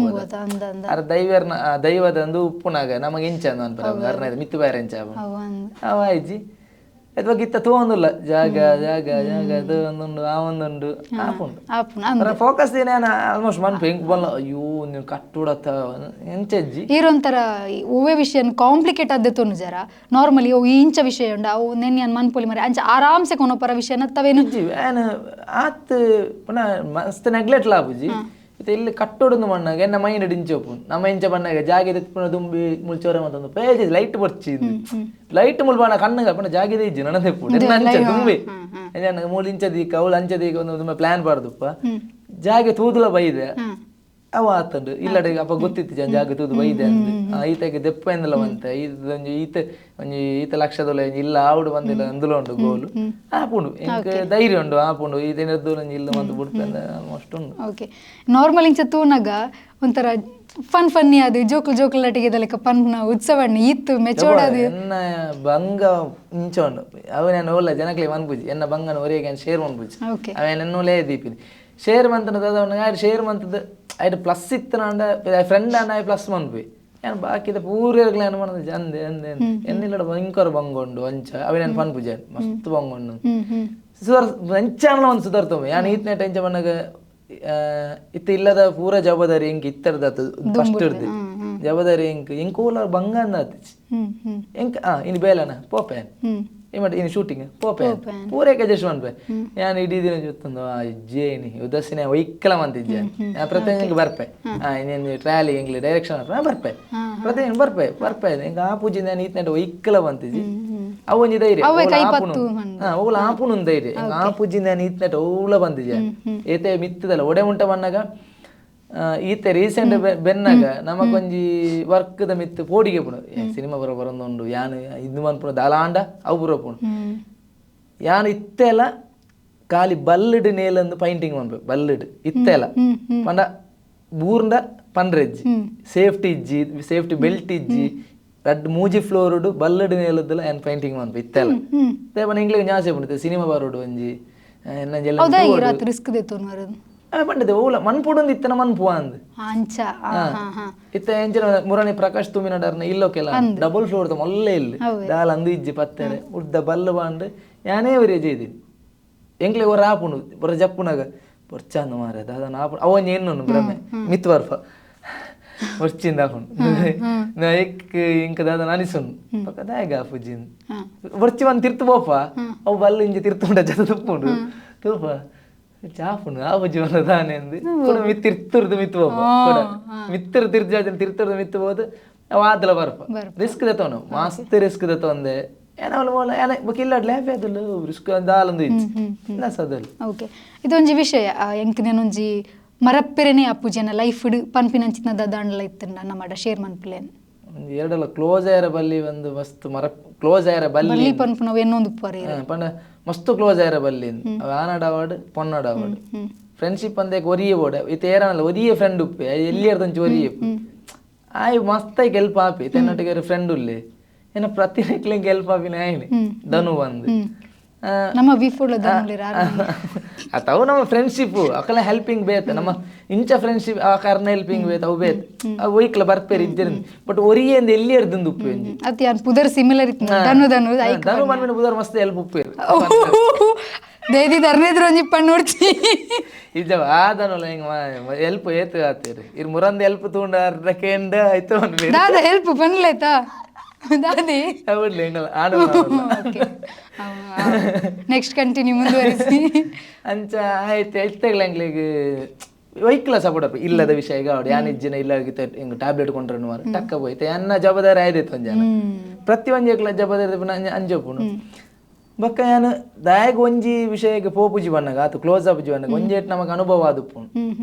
ಅರ ದೈವರ್ನ ದೈವದ ಒಂದು ಉಪ್ಪುನಾಗ ನಮಗೆ ಇಂಚ ಅನ್ಪರ ಅರ್ನ ಮಿತ್ತು ಬೇರೆ ಇಂಚ ಅವ ಆಯ್ಜಿ ಅಥವಾ ಗಿತ್ತ ತೋಂದುಲ್ಲ ಜಾಗ ಜಾಗ ಜಾಗ ಅದು ಒಂದುಂಡು ಆ ಒಂದುಂಡು ಆಪುಂಡು ಫೋಕಸ್ ಏನ ಆಲ್ಮೋಸ್ಟ್ ಮನ್ಪು ಹೆಂಗ್ ಬಲ್ಲ ಅಯ್ಯೋ ನೀವು ಕಟ್ಟುಡತ್ತ ಎಂಚಜ್ಜಿ ಈರೊಂಥರ ಒವ್ವೆ ವಿಷಯ ಕಾಂಪ್ಲಿಕೇಟ್ ಆದ ತೋನು ಜರ ನಾರ್ಮಲಿ ಅವು ಇಂಚ ವಿಷಯ ಉಂಡು ಅವು ನೆನ್ನೆ ಮನ್ಪೊಲಿ ಮರೆ ಅಂಚ ಆರಾಮ್ಸೆ ಕೊನೊಪರ ವಿಷಯನ ತವೇನು ಏನ್ ಆತ್ ಪುನಃ ಮಸ್ತ್ ನೆಗ್ಲೆಕ್ಟ್ ಲಾಪುಜಿ ಇತ್ತೆ ಇಲ್ಲಿ ಕಟ್ಟೊಡೊಂದು ಮಣ್ಣಾಗ ಎನ್ನ ಮೈಂಡ್ ಇಂಚ ಉಪ್ಪುಂಡು ನಮ್ಮ ಇಂಚ ಬಣ್ಣಾಗ ಜಾಗೆ ಪುನಃ ದುಂಬಿ ಮುಲ್ಚೋರೆ ಮತ್ತೊಂದು ಪೇಜ್ ಲೈಟ್ ಬರ್ಚಿ ಲೈಟ್ ಮುಲ್ಬಾಣ ಕಣ್ಣಗ ಪುನಃ ಜಾಗೆದ ಇಜ್ಜಿ ನನ್ನ ಎಪ್ಪುಂಡು ಅಂಚ ದುಂಬಿ ಮೂಲು ಇಂಚ ದೀಕ ಅವಳು ಅಂಚ ದೀಕ ಒಂದು ತುಂಬ ಪ್ಲಾನ್ ಪಾಡ್ದುಪ್ಪ ಜಾಗೆ ತೂದುಲ ಬೈದೆ ಅವ ಆತಂಡು ಇಲ್ಲಡೆ ಅಪ್ಪ ಗೊತ್ತಿತ್ತು ಜನ ಜಾಗ ತೂದು ಬೈದೆ ಅಂದ್ ಈತಗೆ ದೆಪ್ಪ ಎಂದಲ ಬಂತೆ ಈತ ಈತ ಒಂಜಿ ಈತ ಲಕ್ಷದೊಲ ಇಲ್ಲ ಆವುಡು ಬಂದಿಲ್ಲ ಅಂದುಲ ಉಂಡು ಗೋಲು ಆಪುಂಡು ಎಂಕ್ ಧೈರ್ಯ ಉಂಡು ಆಪುಂಡು ಈತ ಒಂಜಿ ಇಲ್ಲ ಬಂದು ಬುಡ್ಪೆ ಆಲ್ಮೋಸ್ಟ್ ಉಂಡು. ಓಕೆ, ನಾರ್ಮಲ್ ಇಂಚ ತೂನಗ ಒಂಥರ ಫನ್ ಫನ್ನಿ ಅದು ಜೋಕುಲು ಜೋಕುಲು ಲಟಿಗೆ ಲೆಕ್ಕ ಪನ್ನ ಉತ್ಸವಣ್ಣ ಇತ್ತು ಮೆಚೋಡ್ ಅದು ಎನ್ನ ಬಂಗ ಇಂಚ ಉಂಡು ಅವು ನಾನು ಓಲ್ಲ ಜನಕ್ಲೆ ಮನ್ಪುಜಿ ಎನ್ನ ಬಂಗನ ಒರೆಗೆ ಶೇರ್ ಮನ್ಪುಜಿ. ಓಕೆ, ಅವ ಎನ್ನೋಲೇ ದೀಪಿನಿ ಶೇರ್ ಮಂತನ ದಾದ ಶೇರ್ ಮಂತದ ಐಟ್ ಪ್ಲಸ್ ಇತ್ತನಾಂಡ ಫ್ರೆಂಡ್ ಆಂಡ ಆಯ್ ಪ್ಲಸ್ ಮನ್ಪಿ ಯಾನ್ ಬಾಕಿದ ಪೂರ್ಯರ್ಗ್ಲ ಏನು ಮಾಡೋದು ಅಂದೆ ಅಂದೆ ಎನ್ನಿಲ್ಲಡ ಭಯಂಕರ ಬಂಗೊಂಡು ಅಂಚ ಅವೆ ನಾನು ಪನ್ಪುಜೆ ಮಸ್ತ್ ಬಂಗೊಂಡು ಸುಧಾರ್ ಅಂಚಾನ ಒಂದು ಸುಧಾರ್ತವ ಯಾನ್ ಈತ್ನೆಟ್ ಎಂಚ ಮನಗ ಇತ್ತ ಇಲ್ಲದ ಪೂರ ಜವಾಬ್ದಾರಿ ಎಂಕ್ ಇತ್ತರ್ದಾತ ಫಸ್ಟ್ ಇರ್ದು ಜವಾಬ್ದಾರಿ ಎಂಕ್ ಎಂಕ್ ಓಲ ಬಂಗ ಅಂದಾತಿಚ್ ಎಂಕ್ ಇನ್ನು ಬೇಲನ ಪೋಪೆ ಈ ಮಟ್ಟ ಇನ್ನು ಶೂಟಿಂಗ್ ಪೋಪೆ ಪೂರೈಕೆ ಅಡ್ಜಸ್ಟ್ ಮನ್ಪೆ ಯಾನ್ ಇಡೀ ದಿನ ಜೊತ್ತಂದು ಅಜ್ಜೇನಿ ಉದಾಸೀನ ವೈಕಲ ಮಂತಿಜ್ಜೆ ಪ್ರತಿ ಬರ್ಪೆ ಇನ್ನೇನು ಟ್ರಾಲಿ ಎಂಗ್ಲಿ ಡೈರೆಕ್ಷನ್ ಬರ್ಪೆ ಪ್ರತಿ ಬರ್ಪೆ ಬರ್ಪೆ ಎಂಕ್ ಆ ಪೂಜೆ ನಾನು ಈತ್ನೆಟ್ ವೈಕಲ ಬಂತಿಜ್ಜಿ ಅವು ಒಂಜಿ ಧೈರ್ಯ ಓಲ ಆಪುನು ಧೈರ್ಯ ಆ ಪೂಜೆ ನಾನು ಈತ್ನೆಟ್ ಓಲ ಬಂದಿಜ್ಜೆ ಏತೆ ಮಿತ್ತದಲ್ಲ ಒಡೆ ಉಂಟ ಬನ್ನಾಗ ಈತೆ ರೀಸೆಂಟ್ ಬೆನ್ನಾಗ ನಮಕೊಂಜಿ ವರ್ಕ್ದ ಮಿತ್ತು ಪೋಡಿಗೆ ಪುಣ ಸಿನಿಮಾ ಬರೋ ಬರೊಂದುಂಡು ಯಾನ್ ಇದು ಮನ್ಪುಣ ದಾಲಾಂಡ ಅವು ಬರೋಪುಣು ಯಾನ್ ಇತ್ತೆಲ ಖಾಲಿ ಬಲ್ಲಿಡ್ ನೇಲಂದು ಪೈಂಟಿಂಗ್ ಮನ್ಪು ಬಲ್ಲಿಡ್ ಇತ್ತೆಲ ಪಂಡ ಬೂರ್ಂಡ ಪಂಡ್ರೆಜ್ಜಿ ಸೇಫ್ಟಿ ಇಜ್ಜಿ ಸೇಫ್ಟಿ ಬೆಲ್ಟ್ ಇಜ್ಜಿ ರಡ್ಡ್ ಮೂಜಿ ಫ್ಲೋರುಡು ಬಲ್ಲಿಡ್ ನೇಲದಲ್ಲ ಯಾನ್ ಪೈಂಟಿಂಗ್ ಮನ್ಪು ಇತ್ತೆಲ ಪಂಡ ಇಂಗ್ಲಿಗೆ ಜಾಸ್ತಿ ಪುಣತೆ ಸಿನಿಮಾ ಬರೋಡು ಒಂಜಿ ರಿಸ್ಕ್ ಪಂಡದೆ ಓಲ ಮನ್ಪುಡೊಂದು ಇತ್ತನ ಮನ್ಪು ಅಂದ್ ಇತ್ತ ಎಂಚಿನ ಮುರಣಿ ಪ್ರಕಾಶ್ ತುಮಿನಡರ್ನ ಇಲ್ಲೋಕೆಲ್ಲ ಡಬಲ್ ಫ್ಲೋರ್ ಮೊಲ್ಲೆ ಇಲ್ಲ ದಾಲ ಅಂದು ಇಜ್ಜಿ ಪತ್ತೆರೆ ಉದ್ದ ಬಲ್ಲು ಬಾಂಡ್ ಯಾನೇ ಒರೇ ಜೈದಿನಿ ಎಂಕ್ಲೆ ಒರ ಆಪುಂಡು ಬರ ಜಪ್ಪುನಾಗ ಬೊರ್ಚಾಂದು ಮಾರೆ ದಾದನ ಆಪುಂಡು ಅವೊಂಜಿ ಎನ್ನುಂಡು ಭ್ರಮೆ ಮಿತ್ ಬರ್ಫ ಬೊರ್ಚಿಂದ ಆಪುಂಡು ನಾ ಎಕ್ ಇಂಕ ದಾದನ ಅನಿಸುಂಡು ಪಕ್ಕ ದಾಯಗ ಆಪುಜಿನ್ ಬೊರ್ಚಿ ಬಂದು ತಿರ್ತು ಪೋಪ ಅವು ಬಲ್ಲು ಇಂಜಿ ತಿರ್ತುಂಡ ಜತ ತುಪ್ಪುಂಡು ತೂಪ ಚಾಪುಂಡು ಆಪುಜಿ ಬಂದ ತಾನೆ ಅಂದು ಕೂಡ ಮಿತ್ತಿರ್ತುರ್ದು ಮಿತ್ತು ಪೋಪ ಕೂಡ ಮಿತ್ತಿರು ತಿರ್ಜ ತಿರ್ತುರ್ದು ಮಿತ್ತು ಹೋದು ಅವು ಆದಲ ಬರ್ಪ ರಿಸ್ಕ್ ದತ್ತವನು ಮಸ್ತ್ ರಿಸ್ಕ್ ದತ್ತೊಂದೆ ಏನವಲ್ಲ ಮೋಲ ಏನ ಬೊಕ ಇಲ್ಲಾಡ್ಲೆ ಹ್ಯಾಪಿ ಆದಲ್ಲ ರಿಸ್ಕ್ ದಾಲೊಂದು ಇತ್ತು ಸದಲ್. ಓಕೆ, ಇದೊಂಜಿ ವಿಷಯ ಎಂಕ್ ನೆನೊಂಜಿ ಮರಪ್ಪೆರೆನೆ ಅಪ್ಪುಜಿನ ಲೈಫ್ ಪನ್ಪಿನಂಚಿನ ದಾಂಡಲ ಇತ್ತು ನಮ್ಮ ಶೇರ್ ಮನ್ಪುಲೇನ್ ಒಂಜಿ ಎರಡಲ್ಲ ಕ್ಲೋಸ್ ಆಯರ ಬಲ್ಲಿ ಒಂದು ಮಸ್ತ್ ಮರ ಕ್ಲೋಸ್ ಆಯರ ಬಲ್ಲಿ ಬಲ್ಲಿ ಪನ್ಪುನವು ಎನ್ನೊಂದು ಉಪ್ಪರಿ ಪಂಡ ಮಸ್ತ್ ಕ್ಲೋಸ್ ಆಯರ ಬಲ್ಲಿ ಆನಡ ಅವಾರ್ಡ್ ಪೊನ್ನಡ ಅವಾರ್ಡ್ ಫ್ರೆಂಡ್ಶಿಪ್ ಅಂದೆ ಒರಿಯೇ ಬೋಡ ಇತ್ತ ಏರನಲ್ಲ ಒರಿಯೇ ಫ್ರೆಂಡ್ ಉಪ್ಪೆ ಎಲ್ಲಿ ಎರ್ದಂಚಿ ಒರಿಯೇ ಆಯ್ ಮಸ್ತಾಗಿ ಹೆಲ್ಪ್ ಆಪಿ ತನ್ನೊಟ್ಟಿಗೆ ಫ್ರೆಂಡ್ ಉಲ್ಲೆ ಏನ ಪ್ರತಿ ನೆಕ್ಲಿಂಗ್ ಹೆಲ್ಪ್ ಆಪಿನ ಆಯ್ನಿ ಧನು ಬಂದು ನಮ್ಮ ಅವು ನಮ್ಮ ಫ್ರೆಂಡ್ಶಿಪ್ ಅಕಲ ಹೆಲ್ಪಿಂಗ್ ಬೇತ್ ನಮ್ಮ ಇಂಚ ಫ್ರೆಂಡ್ಶಿಪ್ ಆ ಕಾರಣ ಹೆಲ್ಪಿಂಗ್ ಬೇತ್ ಅವು ಬೇತ್ ಅವು ಒಯ್ಕ್ಲ ಬರ್ಪೇರು ಇದ್ದಿರ ಬಟ್ ಒರಿಯೇ ಅಂದ್ ಎಲ್ಲಿ ಎರ್ದಂದು ಉಪ್ಪು ಒಂಜಿ ಅತಿ ಯಾನ್ ಪುದರ್ ಸಿಮಿಲರ್ ಇತ್ತು ಧನು ಧನು ಧನು ಮನ್ಮಿನ ಪುದರ್ ಮಸ್ತ್ ಹೆಲ್ಪ್ ಉಪ್ಪೇರು ದೇದಿ ಧರ್ಮೇದ್ರ ಒಂಜಿ ಪಣ್ಣೋಡ್ಚಿ ಇಜ್ಜವ ಆದನಲ್ಲ ಹಿಂಗ ಹೆಲ್ಪ್ ಏತು ಆತೀರಿ ಇರ್ ಮುರಂದ ಹೆಲ್ಪ್ ತೂಂಡ ಅರ್ಧ ಆಯ್ತು ದಾದ ಹೆಲ್ಪ್ ಪನ್ಲೇತಾ ದಾದಿ ಬಿಡ್ಲಿ ಹೆಂಗಲ್ಲ ಆಡು ನೆಕ್ಸ್ಟ್ ಕಂಟಿನ್ಯೂ ಮುಂದುವರಿಸಿ ಅಂಚ ಆಯ್ತು ಇತ್ತೆಗ್ಲ ಎಂಗ್ಲಿಗ್ ವೈಕ್ಲ ಸಪೋರ್ಟ್ ಇಲ್ಲದ ವಿಷಯ ಈಗ ಅವಡು ಯಾನ್ ಇಜ್ಜಿನ ಇಲ್ಲ ಹಿಂಗ್ ಟ್ಯಾಬ್ಲೆಟ್ ಕೊಂಡ್ರೆ ಟಕ್ಕ ಹೋಯ್ತು ಅನ್ನ ಜವಾಬ್ದಾರಿ ಆಯ್ದಿತ್ತು ಒಂಜನ ಪ್ರತಿ ಒಂಜಿ ಜವಾಬ್ದಾರಿ ಅಂಜೋಪುನು ಬೊಕ್ಕ ಯಾನ್ ದಾಯಗ ಒಂಜಿ ವಿಷಯಕ್ಕೆ ಪೋಪುಜಿ ಬಣ್ಣಗ ಆತು ಕ್ಲೋಸ್ ಆಪುಜಿ ಬಣ್ಣಗ ಒಂಜಿ ನಮಗ್ ಅನುಭವ ಆದುಪ್ಪುನು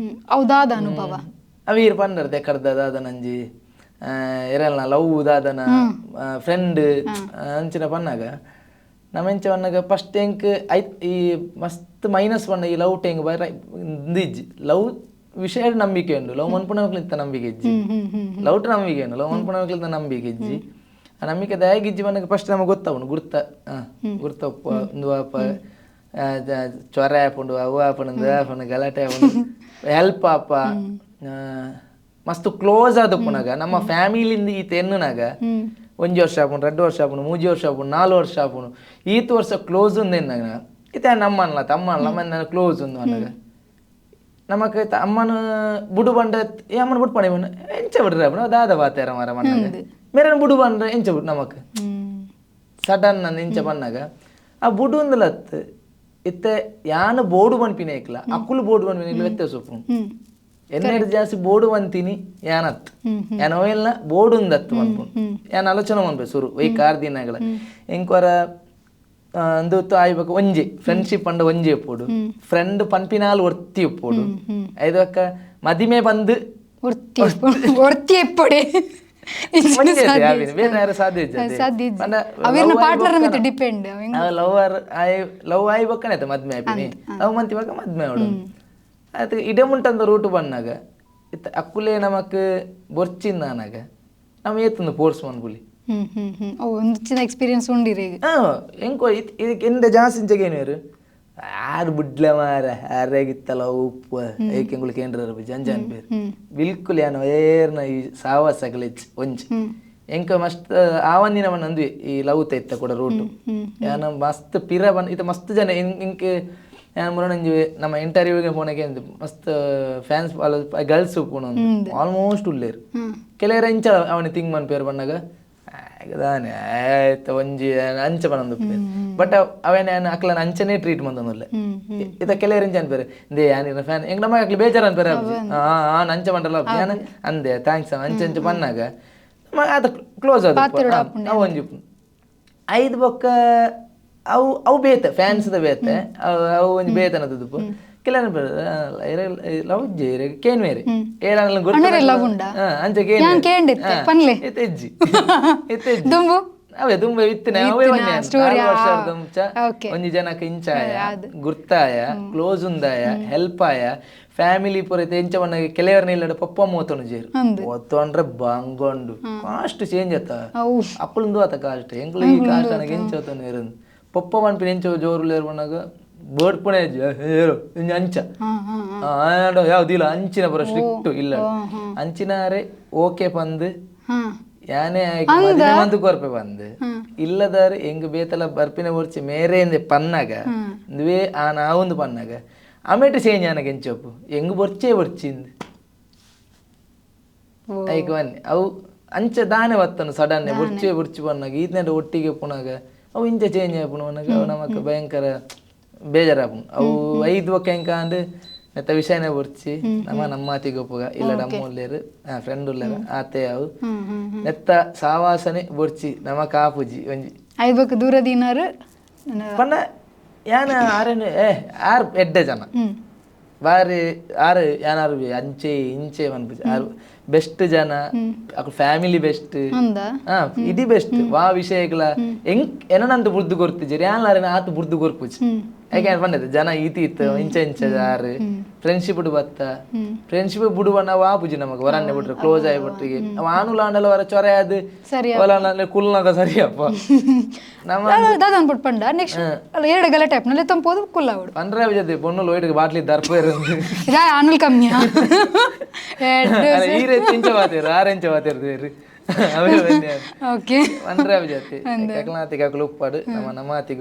ಹೌದಾದ ಅನುಭವ ಅವೀರ್ ಪಂಡರ್ ದೆಕ್ಕಡ್ದ ದಾದನಂಜಿ ಇರಲ್ಲ ಲವ್ ದಾದನ ಫ್ರೆಂಡ್ ಅಂಚಿನ ಪನ್ನಾಗ ನಮ್ಮೆಂಚ ಪನ್ನಾಗ ಫಸ್ಟ್ ಎಂಕ್ I ಈ ಮಸ್ತ್ ಮೈನಸ್ ಪಣ್ಣ ಈ ಲವ್ ಟೆಂಗ್ ಬರ ಇಜ್ಜಿ ಲವ್ ವಿಷಯ ನಂಬಿಕೆ ಉಂಡು ಲವ್ ಮನ್ಪುಣಕ್ಲಿಂತ ನಂಬಿಕೆ ಇಜ್ಜಿ ಲವ್ ಟು ನಂಬಿಕೆ ಉಂಡು ಲವ್ ಮನ್ಪುಣಕ್ಲಿಂತ ನಂಬಿಕೆ ಇಜ್ಜಿ ಆ ನಂಬಿಕೆ ದಾಯಗ ಇಜ್ಜಿ ಪನ್ನಾಗ ಫಸ್ಟ್ ನಮಗೆ ಗೊತ್ತಾವನು ಗುರ್ತ ಗುರ್ತಪ್ಪ ಒಂದು ಅಪ್ಪ ಚೊರ ಆಪುಂಡು ಅವು ಆಪುಂಡು ಆಪುಂಡು ಗಲಾಟೆ ಆಪುಂಡು ಹೆಲ್ಪ್ ಆಪ ಮಸ್ತ್ ಕ್ಲೋಸ್ ಆದಪ್ಪುನಾಗ ನಮ್ಮ ಫ್ಯಾಮಿಲಿಂದ ಈತ ಎನ್ನುನಾಗ ಒಂಜಿ ವರ್ಷ ಆಪುಂಡು 2 ವರ್ಷ ಆಪುಂಡು 3 ವರ್ಷ ಆಪುಂಡು 4 ವರ್ಷ ಆಪುಂಡು ಈತ ವರ್ಷ ಕ್ಲೋಸ್ ఉంది ಎನ್ನಾಗ ಈತ ನಮ್ಮನ್ಲ ತಮ್ಮನ್ಲ ಅಮ್ಮನ ಕ್ಲೋಸ್ ఉంది ಅನ್ನಾಗ ನಮಕ್ ಅಮ್ಮನ ಬುಡು ಬಂಡ ಏ ಅಮ್ಮನ ಬುಡ್ ಪಣಿ ಬಣ್ಣ ಎಂಚ ಬಿಡ್ರೆ ಅಪ್ಪನ ದಾದ ಬಾತೇರ ಮಾರ ಮಣ್ಣಾಗ ಮೇರೆ ಬುಡು ಬಂಡ್ರೆ ಎಂಚ ಬಿಡು ನಮಕ್ ಸಡನ್ ನಂದು ಎಂಚ ಬಣ್ಣಾಗ ಆ ಬುಡು ಒಂದಲತ್ ಇತ್ತೆ ಯಾನು ಬೋರ್ಡು ಬನ್ಪಿನ ಏಕ್ಲ ಅಕ್ಕುಲು ಬೋರ್ಡು ಬನ್ಪಿನ ಏಕ್ಲ ವ್ಯತ್ಯಾಸ ಉಪ್ಪು ಎನ್ನೆಡ್ ಜಾಸ್ತಿ ಬೋರ್ಡು ಬಂತೀನಿ ಯಾನತ್ ಯಾನ್ ಓಯಲ್ನ ಬೋರ್ಡು ಉಂದತ್ತು ಮನ್ಪುಂಡು ಯಾನ್ ಆಲೋಚನೆ ಮನ್ಪೆ ಸುರು ಒಯ್ ಕಾರ್ ದಿನಗಳ ಎಂಕೊರ ಅಂದು ಆಯ್ಬೇಕು ಒಂಜಿ ಫ್ರೆಂಡ್ಶಿಪ್ ಅಂಡ ಒಂಜಿ ಉಪ್ಪುಡು ಫ್ರೆಂಡ್ ಪನ್ಪಿನಾಲ್ ಒರ್ತಿ ಉಪ್ಪುಡು ಐದಕ್ಕ ಮದಿಮೆ ಬಂದು ಒರ್ತಿ ಒರ್ತಿ ಎಪ್ಪಡೆ ಸಾಧ್ಯ. ಅವಿರ್ನ ಪಾರ್ಟ್ನರ್ ಮಿತ್ತ ಡಿಪೆಂಡ್. ಲವರ್ ಆಯ್ ಲವ್ ಆಯ್ ಬೊಕ್ಕನೆ ಆಯ್ತು ಮದ್ಮೆ ಆಪಿನಿ, ಲವ್ ಮಂತಿ ಬೊಕ್ಕ ಮದ್ಮೆ ಆವಡು. ಆಯ್ತು ಇಡೆ ಮುಂಟಂದ ರೂಟ್ ಬನ್ನಾಗ ಇತ್ತ ಅಕ್ಕುಲೇ ನಮಕ್ ಬೊರ್ಚಿಂದಾನಾಗ ನಮ್ಮ ಏತಂದು ಫೋರ್ಸ್ ಮನ್ಪುಲಿ. ಒಂದು ಚಿನ್ನ ಎಕ್ಸ್ಪೀರಿಯನ್ಸ್ ಉಂಡಿರಿ. ಎಂಕೋ ಇದಕ್ಕೆ ಎಂದ ಜಾಸ್ತಿ ಇಂಚಗೇನು ಆರು ಬುಡ್ಲ ಮಾರ ಆರಾಗಿತ್ತಲ್ಲ ಉಪ್ಪು ಏಕೆಂಗುಳು ಕೇಂದ್ರ ಜಂಜ ಅನ್ಪೇರು ಬಿಲ್ಕುಲ್ ಯಾನು ಏರ್ನ ಈ ಸಾವಾಸ ಗಲಿಚ್ ಒಂಜಿ ಎಂಕ ಮಸ್ತ್ ಆವಂದಿನ ಅಂದ್ವಿ ಈ ಲವ್ ಇತ್ತ ಕೂಡ ರೂಟು ಯಾನ ಮಸ್ತ್ ಪಿರ ಬನ್ ಇತ್ತ ಮಸ್ತ್ ಜನ ಇಂಕ್ ಯಾನ್ ಮುರಣಂಜಿ ನಮ್ಮ ಇಂಟರ್ವ್ಯೂಗೆ ಪೋನಗೆ ಮಸ್ತ್ ಫ್ಯಾನ್ಸ್ ಗರ್ಲ್ಸ್ ಉಪ್ಪುನು ಆಲ್ಮೋಸ್ಟ್ ಉಲ್ಲೇರು. ಕೆಲವರ ಇಂಚ ಅವನ ತಿಂಗ್ ಮನ್ಪೇರು ಬಣ್ಣಗ ದಾನೆ ಆಯ್ತು ಒಂಜಿ ಅಂಚ ಪನೊಂದು ಬಟ್ ಅವೇನ ಅಕ್ಲನ ಅಂಚನೆ ಟ್ರೀಟ್ ಮಂದೊಂದುಲ್ಲೆ. ಇತ್ತ ಕೆಲವರು ಇಂಚ ಅನ್ಪೇರು ಇಂದೇ ಯಾನಿನ ಫ್ಯಾನ್ ಎಂಕ್ ನಮಗೆ ಅಕ್ಲಿ ಬೇಜಾರು ಅನ್ಪೇರು ಅಂಚ ಪಂಡಲ ಯಾನ್ ಅಂದೆ thanks ಅಂಚ ಅಂಚ ಪನ್ನಾಗ ಆತ ಕ್ಲೋಸ್ ಆದ ಅವು ಒಂಜಿ ಐದು ಬೊಕ್ಕ ಅವು ಅವು ಬೇತೆ ಫ್ಯಾನ್ಸ್ದ ಬೇತೆ ಅವು ಅವು ಒಂಜಿ ಬೇತನದ ಕೆಲವರು ಲವ್ ಕೇನ್ವೇರಿ ಅಂಚ ಕೇನ್ ಅವೇ ದುಂಬೆ ಇತ್ತಿನ ಅವೇ ಒಂಜಿ ಜನಕ್ಕೆ ಇಂಚಾಯ ಗುರ್ತಾಯ ಕ್ಲೋಸ್ ಉಂದಾಯ ಹೆಲ್ಪ್ ಆಯ ಫ್ಯಾಮಿಲಿ ಪೂರ ಎಂಚ ಬಣ್ಣ ಕೆಲವರನ್ನ ಇಲ್ಲಡ ಪಪ್ಪ ಮೂವತ್ತೊಂದು ಜೇರು ಒತ್ತೊಂಡ್ರೆ ಬಂಗೊಂಡು ಕಾಸ್ಟ್ ಚೇಂಜ್ ಆತ ಅಪ್ಪಳುಂದು ಆತ ಕಾಸ್ಟ್ ಎಂಕ್ಲು ಈ ಕಾಸ್ಟ್ ಅನಗ ಎಂಚ ಒತ್ತೊಂದು ಇರಂದು ಪಪ್ಪ ಮನ್ಪಿನ ಎಂಚ ಜೋರು ಬಣ್ಣಾಗ ಬೋರ್ಡ್ ಪುಣೆ ಅಂಚ ಯಾವ್ದಿಲ್ಲ ಅಂಚಿನ ಪೂರ ಸ್ಟ್ರಿಕ್ಟ್ ಇಲ್ಲ ಅಂಚಿನಾರೆ ಓಕೆ ಪಂದು ಯಾನೇ ಮಂದು ಕೊರ್ಪೆ ಬಂದು ಇಲ್ಲದಾರೆ ಎಂಗ್ ಬೇತಲ ಬರ್ಪಿನ ಒರ್ಚಿ ಮೇರೆ ಎಂದೆ ಪನ್ನಾಗ ಇಂದುವೇ ಆ ನಾವೊಂದು ಪನ್ನಾಗ ಆಮೇಟು ಚೇಂಜ್ ಆನಗ ಎಂಚೊಪ್ಪು ಎಂಗ್ ಬೊರ್ಚೇ ಬೊರ್ಚಿಂದು ಐಕ್ ಬನ್ನಿ ಅವು ಅಂಚ ದಾನೆ ಬತ್ತನು ಸಡನ್ ಬೊರ್ಚೇ ಬೊರ್ಚಿ ಪನ್ನಾಗ ಈತನ ಒಟ್ಟಿಗೆ ಪುನಾಗ ಅವು ಇಂಚ ಚೇಂಜ್ ಆಪುನ ಪನ್ನಾಗ ಅವು ನಮಕ್ ಭಯಂಕರ ಬೇಜಾರಾಪುನು. ಅವು ಐದು ಒಕ್ಕ ಎಂಕ ಅಂದ್ ನೆತ್ತ ವಿಷಯನೇ ಬೊರ್ಚಿ ನಮ್ಮ ನಮ್ಮಾತಿಗೆ ಒಪ್ಪುಗ ಇಲ್ಲ ನಮ್ಮ ಉಲ್ಲೇರು ಫ್ರೆಂಡ್ ಉಲ್ಲೇರು ಆತೆ ಅವು ನೆತ್ತ ಸಾವಾಸನೆ ಬೊರ್ಚಿ ನಮ್ಮ ಕಾಪುಜಿ ಒಂಜಿ ಐಬಕ್ ದೂರ ದಿನಾರು ಪಂಡ ಯಾನ ಆರೇನು ಏ ಆರ್ ಎಡ್ಡೆ ಜನ ಬಾರಿ ಆರು ಯಾನಾರು ಅಂಚೆ ಇಂಚೆ ಮನ್ಪುಜಿ ಆರು ಬೆಸ್ಟ್ ಜನ ಅಕ್ಲು ಫ್ಯಾಮಿಲಿ ಬೆಸ್ಟ್ ಇಡೀ ಬೆಸ್ಟ್ ವಾ ವಿಷಯಗಳ ಎಂಕ್ ಏನಂತ ಬುರ್ದು ಕೊರ್ತಿಜಿ ಯಾನ್ ಆತು ಬುರ್ದು ಕೊರ್ಪುಜಿ ಯಾಕೆ ಪಂಡದೆ ಜನ ಈತಿ ಇತ್ತು ಇಂಚ ಇಂಚ ಆರು ಫ್ರೆಂಡ್ಶಿಪ್ ಬತ್ತ ಫ್ರೆಂಡ್ಶಿಪ್ ಬುಡುವಣ್ಣ ವಾಪುಜಿ ನಮಗ್ ವರನ್ನೆ ಬಿಟ್ರೆ ಕ್ಲೋಸ್ ಆಗಿ ಅವ ಆನುಲ ಆಂಡಲ ವರ ಚೊರೆ ಅದು ಕುಲ್ನಾಗ ಸರಿಯಪ್ಪ ನಮ್ಮ ದಾದ ಪಂಡ ನೆಕ್ಸ್ಟ್ ಎರಡು ಗಲಾಟೆ ಆಪ್ನಲ್ಲಿ ತಂಪೋದು ಕುಲ್ಲ ಪಂಡ್ರೆ ಜೊತೆ ಪೊಣ್ಣು ಲೋಯ್ಡ್ ಬಾಟ್ಲಿ ದರ್ಪ ಇದಾ ಆನುಲ್ ಕಮ್ಮಿಯ ಈರೆ ಇಂಚ ಬಾತೇರು ಆರೆಂಚ ಬಾತೇರು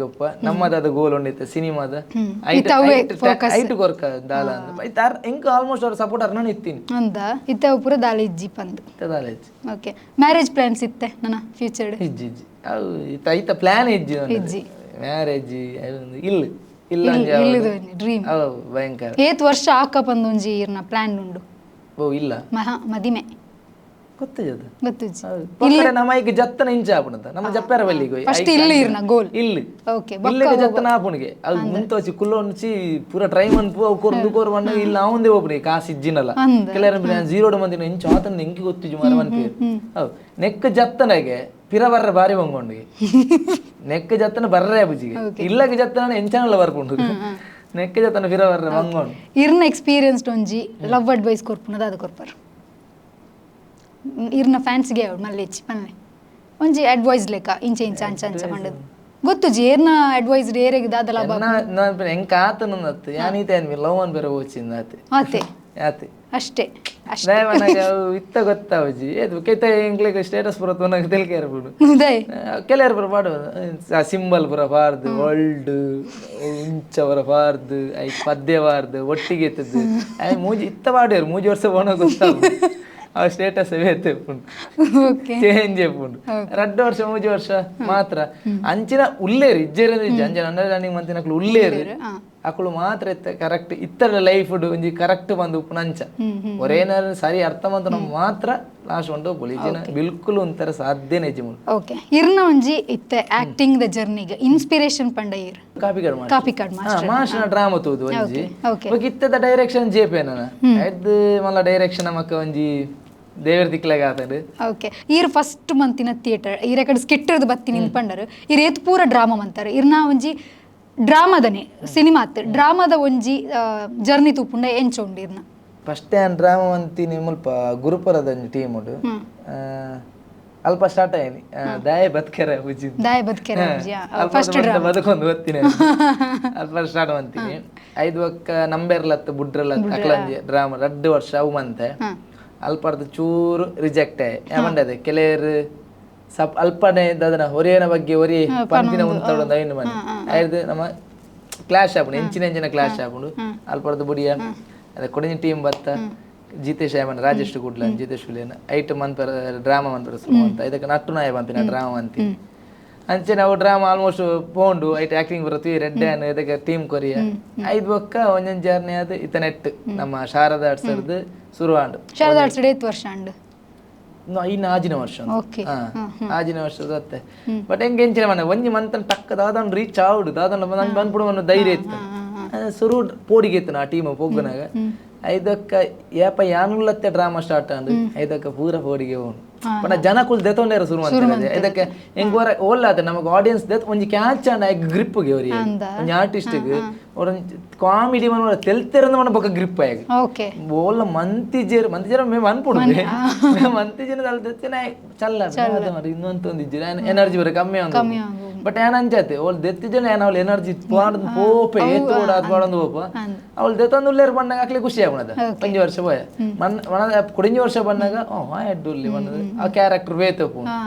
ಉಪ್ಪ ನಮ್ಮದಾದ ಗೋಲ್ ಉಂಡಿತ್ತು ಸಿನಿಮಾದ ಐಟ್ ಕೊರ್ಕ ದಾಲ ಎಂಕ್ ಆಲ್ಮೋಸ್ಟ್ ಅವ್ರ ಸಪೋರ್ಟ್ ಅರ್ನ ಇತ್ತೀನಿ ಇತ್ತ ಪೂರ ದಾಲ ಇಜ್ಜಿ ಪಂದ್ ದಾಲ ಇಜ್ಜಿ. Okay, marriage plants ಇತ್ತೆ ನನ್ನ ಫ್ಯೂಚರ್ ಇಜ್ಜಿ ಇಜ್ಜಿ ಅವು ಇತ್ತ ಪ್ಲಾನ್ ಇಜ್ಜಿ ಇಜ್ಜಿ ಮ್ಯಾರೇಜ್ ಇಲ್ಲ ಇಲ್ಲ ಡ್ರೀಮ್ ಭಯಂಕರ ಏತ್ ವರ್ಷ ಆಕ ಪಂದ್ ಒಂಜಿ ಇರ್ನ ಪ್ಲಾನ್ ಉಂಡು ಓ ಇಲ್ಲ ಮಹಾ ಮದಿಮೆ ನಮ್ಮ ಈಗ ಜತ್ತನ ಇಂಚ ಆಪುಣಂತ ನಮ್ಮ ಜಪ್ಪೆರ ಬಲ್ಲಿಗೆ ಫಸ್ಟ್ ಇಲ್ಲಿ ಇರ್ನ ಗೋಲ್ ಇಲ್ಲಿ ಓಕೆ ಇಲ್ಲಿಗೆ ಜತ್ತನ ಆಪುಣಿಗೆ ಅದು ಮುಂತೋಚಿ ಕುಲ್ಲೊಂಚಿ ಪೂರ ಟ್ರೈ ಮನ್ಪು ಅವು ಕೊರ್ದು ಕೋರ್ ಬಣ್ಣ ಇಲ್ಲ ಅವಂದೇ ಒಬ್ಬನಿಗೆ ಕಾಸು ಇಜ್ಜಿನಲ್ಲ ಕೆಲವರು ಜೀರೋಡು ಮಂದಿನ ಇಂಚ ಆತನ ಎಂಕಿ ಗೊತ್ತಿಜು ಮರ ಮನ್ಪೇರು ಹೌದು ನೆಕ್ ಜತ್ತನಗೆ ಪಿರ ಬರ್ರೆ ಬಾರಿ ಬಂಗೊಂಡಿಗೆ ನೆಕ್ ಜತ್ತನ ಬರ್ರೆ ಬುಜಿಗೆ ಇಲ್ಲಗೆ ಜತ್ತನ ಎಂಚನಲ್ಲ ಬರ್ಪುಂಡು ನೆಕ್ ಜತ್ತನ ಪಿರ ಬರ್ರೆ ಬಂಗೊಂಡು ಇರ್ನ ಎಕ್ಸ್ಪೀರಿಯನ್ಸ್ ಒಂಜಿ ಲವ್ ಅಡ್ವೈಸ್ ಕೊರ್ಪುನದ ಅದು ಕೊರ್ಪರು ಇರ್ನ ಫ್ಯಾನ್ಸ್ಗೆ ಅವಳು ಮಲ್ಲೇಚಿ ಪನ್ನೆ ಒಂಜಿ ಅಡ್ವೈಸ್ ಲೆಕ್ಕ ಇಂಚ ಇಂಚ ಅಂಚ ಅಂಚ ಪಂಡದು ಗೊತ್ತುಜಿ ಏರ್ನ ಅಡ್ವೈಸ್ ಏರೆಗ್ ದಾದ ಲಾಭ ಎಂಕ ಆತನತ್ತು ಯಾನೀತೆ ಅನ್ಮಿ ಲವ್ ಅನ್ ಬೇರೆ ಓಚಿಂದ ಆತೆ ಆತೆ ಆತೆ ಅಷ್ಟೇ ಅಷ್ಟೇ ಇತ್ತ ಗೊತ್ತಾವಜಿ ಏದು ಕೆತ್ತ ಎಂಕ್ಲೆಗ್ ಸ್ಟೇಟಸ್ ಪೂರ ತೋನಾಗ ತೆಲ್ಕೇರ್ ಬಿಡು ಕೆಲವರು ಪೂರ ಪಾಡು ಸಿಂಬಲ್ ಪೂರ ಪಾರ್ದು ವರ್ಲ್ಡ್ ಉಂಚ ಪೂರ ಪಾರ್ದು I ಪದ್ಯ ಪಾರ್ದು ಒಟ್ಟಿಗೆ ಇತ್ತದ್ದು I ಮೂಜಿ ಇತ್ತ ಪಾಡ್ಯಾರು ಮೂಜಿ ವರ್ಷ ಹೋಣ ಗೊತ್ತಾವು ಆ ಸ್ಟೇಟಸ್ ಚೇಂಜ್ ಉಂಡು ರಡ್ಡು ವರ್ಷ ಮೂಜಿ ವರ್ಷ ಮಾತ್ರ ಅಂಚಿನ ಉಲ್ಲೇರು ಇಜ್ಜೇರು ಇಜ್ಜಿ ಅಂಚಿನ ಅಂಡರ್ಸ್ಟ್ಯಾಂಡಿಂಗ್ ಮಂತಿನಕ್ಲು ಉಲ್ಲೇರು ಅಕುಲು ಮಾತ್ರ ಇತ್ತ ಕರೆಕ್ಟ್ ಇತ್ತರ ಲೈಫ್ ಒಂಜಿ ಕರೆಕ್ಟ್ ಬಂದು ಉಪ್ಪುನಂಚ ಒರೇನಾರು ಸರಿ ಅರ್ಥ ಮಂತನ ಮಾತ್ರ ಲಾಸ್ಟ್ ಉಂಟು ಪೊಲೀಸಿನ ಬಿಲ್ಕುಲ್ ಒಂಥರ ಸಾಧ್ಯನೇ ಇಜ್ಜಿ ಮುಲ್. ಓಕೆ, ಇರ್ನ ಒಂಜಿ ಇತ್ತೆ ಆಕ್ಟಿಂಗ್ the ಜರ್ನಿಗೆ inspiration ಪಂಡ ಇರ್? ಕಾಪಿಕಾಡ್ ಮಾಸ್ಟರ್. ಕಾಪಿಕಾಡ್ ಮಾಸ್ಟರ್. ಮಾಸ್ಟರ್ನ ಡ್ರಾಮಾ ತೂದು ಒಂಜಿ. ಓಕೆ. ಬೊಕ ಇತ್ತದ ಡೈರೆಕ್ಷನ್ ಜೇಪೆ ನನ್ನ ಐದ್ ಮಲ್ಲ ಡೈರೆಕ್ಷನ್ ಮಕ್ಕ ಒಂಜಿ ದೇವರ ದಿಕ್ಲಾಗ ಆತಂಡು. ಓಕೆ, ಈರ್ ಫಸ್ಟ್ ಮಂತಿನ ಥಿಯೇಟರ್ ಈರ ಕಡೆ ಸ್ಕಿಟ್ ಬತ್ತೀನಿ ಪಂಡರು, ಈರ್ ಏತ್ ಪೂರ ಡ್ರಾಮಾ ಮಂತಾರೆ. ಇರ್ನ ಒಂಜಿ ಡ್ರಾಮಾದನೆ ಸಿನಿಮಾ ಅತ್ ಡ್ರಾಮಾದ ಒಂಜಿ ಜರ್ನಿ ತೂಪುಂಡ ಎಂಚ ಉಂಡು ಇರ್ನ? ಫಸ್ಟ್ ಏನ್ ಡ್ರಾಮಾ ಮಂತೀನಿ ಮುಲ್ಪ ಗುರುಪುರದ ಒಂಜಿ ಟೀಮ್ ಉಂಡು. ಅಲ್ಪ ಸ್ಟಾರ್ಟ್ ಆಯ್ನಿ ದಾಯ ಬತ್ಕೆರೆ ಉಜ್ಜಿ ದಾಯ ಬದುಕೆರೆ ಫಸ್ಟ್ ಡ್ರಾಮಾ. ಬದುಕೊಂದು ಗೊತ್ತಿನ ಅಲ್ಪ ಸ್ಟಾರ್ಟ್ ಮಂತೀನಿ. ಐದು ಒಕ್ಕ ನಂಬೆರ್ಲತ್ತು ಬುಡ್ರಲತ್ತು ಅಕ್ಲಂಜಿ ಡ್ರಾಮಾ 2 ವರ್ಷ ಅವು ಮಂತೆ. ಅಲ್ಪರ್ದು ಚೂರು ರಿಜೆಕ್ಟ್ ಆಯ್ ಯಾಮಂಡದೆ ಕೆಲವರು ಸಪ್ ಅಲ್ಪನೆ ದದನ ಹೊರೆಯನ ಬಗ್ಗೆ ಒರಿ ಪಂತಿನ ಉಂತಾಡು ಐನು ಮನೆ ಆಯ್ದು ನಮ್ಮ ಕ್ಲಾಶ್ ಆಪುಂಡು, ಎಂಚಿನ ಎಂಚಿನ ಕ್ಲಾಶ್ ಆಪುಂಡು. ಅಲ್ಪರ್ದು ಬುಡಿಯ ಅದೇ ಕೊಡಿನ ಟೀಮ್ ಬತ್ತ ಜಿತೇಶ್ ಆಯಮನ್ ರಾಜೇಶ್ ಕುಡ್ಲ ಜಿತೇಶ್ ಹುಲಿಯನ್ ಐಟ್ ಮನ್ಪರ ಡ್ರಾಮಾ ಮನ್ಪರ ಸುರು ಅಂತ ಇದಕ್ಕೆ ನಟ್ಟು ನಾಯ ಪಂಪಿನ ಡ್ರಾಮಾ ಅಂತಿ. ಅಂಚೆ ನಾವು ಡ್ರಾಮಾ ಆಲ್ಮೋಸ್ಟ್ ಪೋಂಡು ಐಟ್ ಆಕ್ಟಿಂಗ್ ಬರತ್ತೀವಿ ರೆಡ್ ಆನ್ ಇದಕ್ಕೆ ಟೀಮ್ ಕೊರಿಯ ಐದು ಬೊಕ್ಕ ಒಂಜೊಂದು ಜರ್ನಿ ಅದು ಇತ್ತ ನೆಟ್ ನಮ್ಮ ಶಾರದಾ ಆರ್ಟ್ಸ್ ಶುರು ಆಂಡು. ಶಾರದಾ ಆರ್ಟ್ಸ್ ಏತ್ ವರ್ಷ ಅಂಡು? ಇನ್ನು ಆಜಿನ ವರ್ಷ. ಓಕೆ. ಆಜಿನ ವರ್ಷದ ಅತ್ತೆ. ಬಟ್ ಹೆಂಗೆ ಎಂಚಿನ ಮನೆ ಒಂಜಿ ಮಂತನ್ ಟಕ್ಕ ದಾದನ್ ರೀಚ್ ಆವಡು ದಾದನ್ ನನ್ ಬಂದ್ಬಿಡು ಅನ್ನೋ ಧೈರ್ಯ ಇತ್ತು. ಸುರು ಪೋಡಿಗೆ ಇತ್ತು ಆ ಟೀಮ್ ಪೊಗ್ಗುನಾಗ. ಐದಕ್ಕ ಏಪ ಯಾನುಲ್ಲತ್ತೆ ಡ್ರಾಮಾ ಸ್ಟಾರ್ಟ್ ಅಂದು ಐದಕ್ಕ ಪೂರ ಪೋಡಿಗೆ ಹೋನು ಪಂಡ ಜನಕುಲ್ ದೆತೊಂಡೇರ ಶುರು ಮಾಡ್ತಾರೆ. ಇದಕ್ಕೆ ಹೆಂಗ್ ಹೊರ ಓಲ್ಲಾತ ನಮಗೆ ಆಡಿಯನ್ಸ್ ದೆತ್ ಒಂಜಿ ಕ್ಯಾಚ್ ಅಂಡ್ ಗ್ರಿಪ್ಗೆ ಅವರಿಗೆ ಒಂಜಿ ಆರ್ಟಿಸ್ಟ್ಗೆ ಒಂಜಿ ಕಾಮಿಡಿ ಮನ ತೆಲ್ತೆರಂದ ಮನ ಬೊಕ್ಕ ಗ್ರಿಪ್ ಆಗಿ ಓಕೆ. ಓಲ್ಲ ಮಂತಿಜೇರು ಮಂತಿಜೇರು మేము ಅನ್ಪುಡು ಮಂತಿಜೇರು ದೆತ್ತಿನ ಚಲ್ಲ ಇನ್ನೊಂದು ಇಜ್ಜಿ ಎನರ್ಜಿ ಬರ ಕಮ್ಮಿ ಒಂದು. ಬಟ್ ಏನ್ ಅಂಚಾತೆ ಓಲ್ ದೆತ್ತಿಜನ ಏನ ಅವಳು ಎನರ್ಜಿ ಪಾಡಂದು ಪೋಪೆ ಏತು ಕೂಡ ಅದು ಪಾಡಂದು ಪೋಪ ಅವಳು ದೆತ್ತೊಂದು ಉಳ್ಳೇರು ಬಂದಾಗ ಅಕ್ಲೆ ಖುಷಿ ಆಗುಣದ. ಒಂಜಿ ವರ್ಷ ಪೋಯ ಮನ್ ಮನ ಕುಡಿಂಜಿ ವರ್ಷ ಬಂದಾಗ ಓ ಆ ಎಡ್ಡು ಉಲ್ಲಿ ಬಂದದ ಆ ಕ್ಯಾರೆಕ್ಟರ್ ಬೇತಪ್ಪು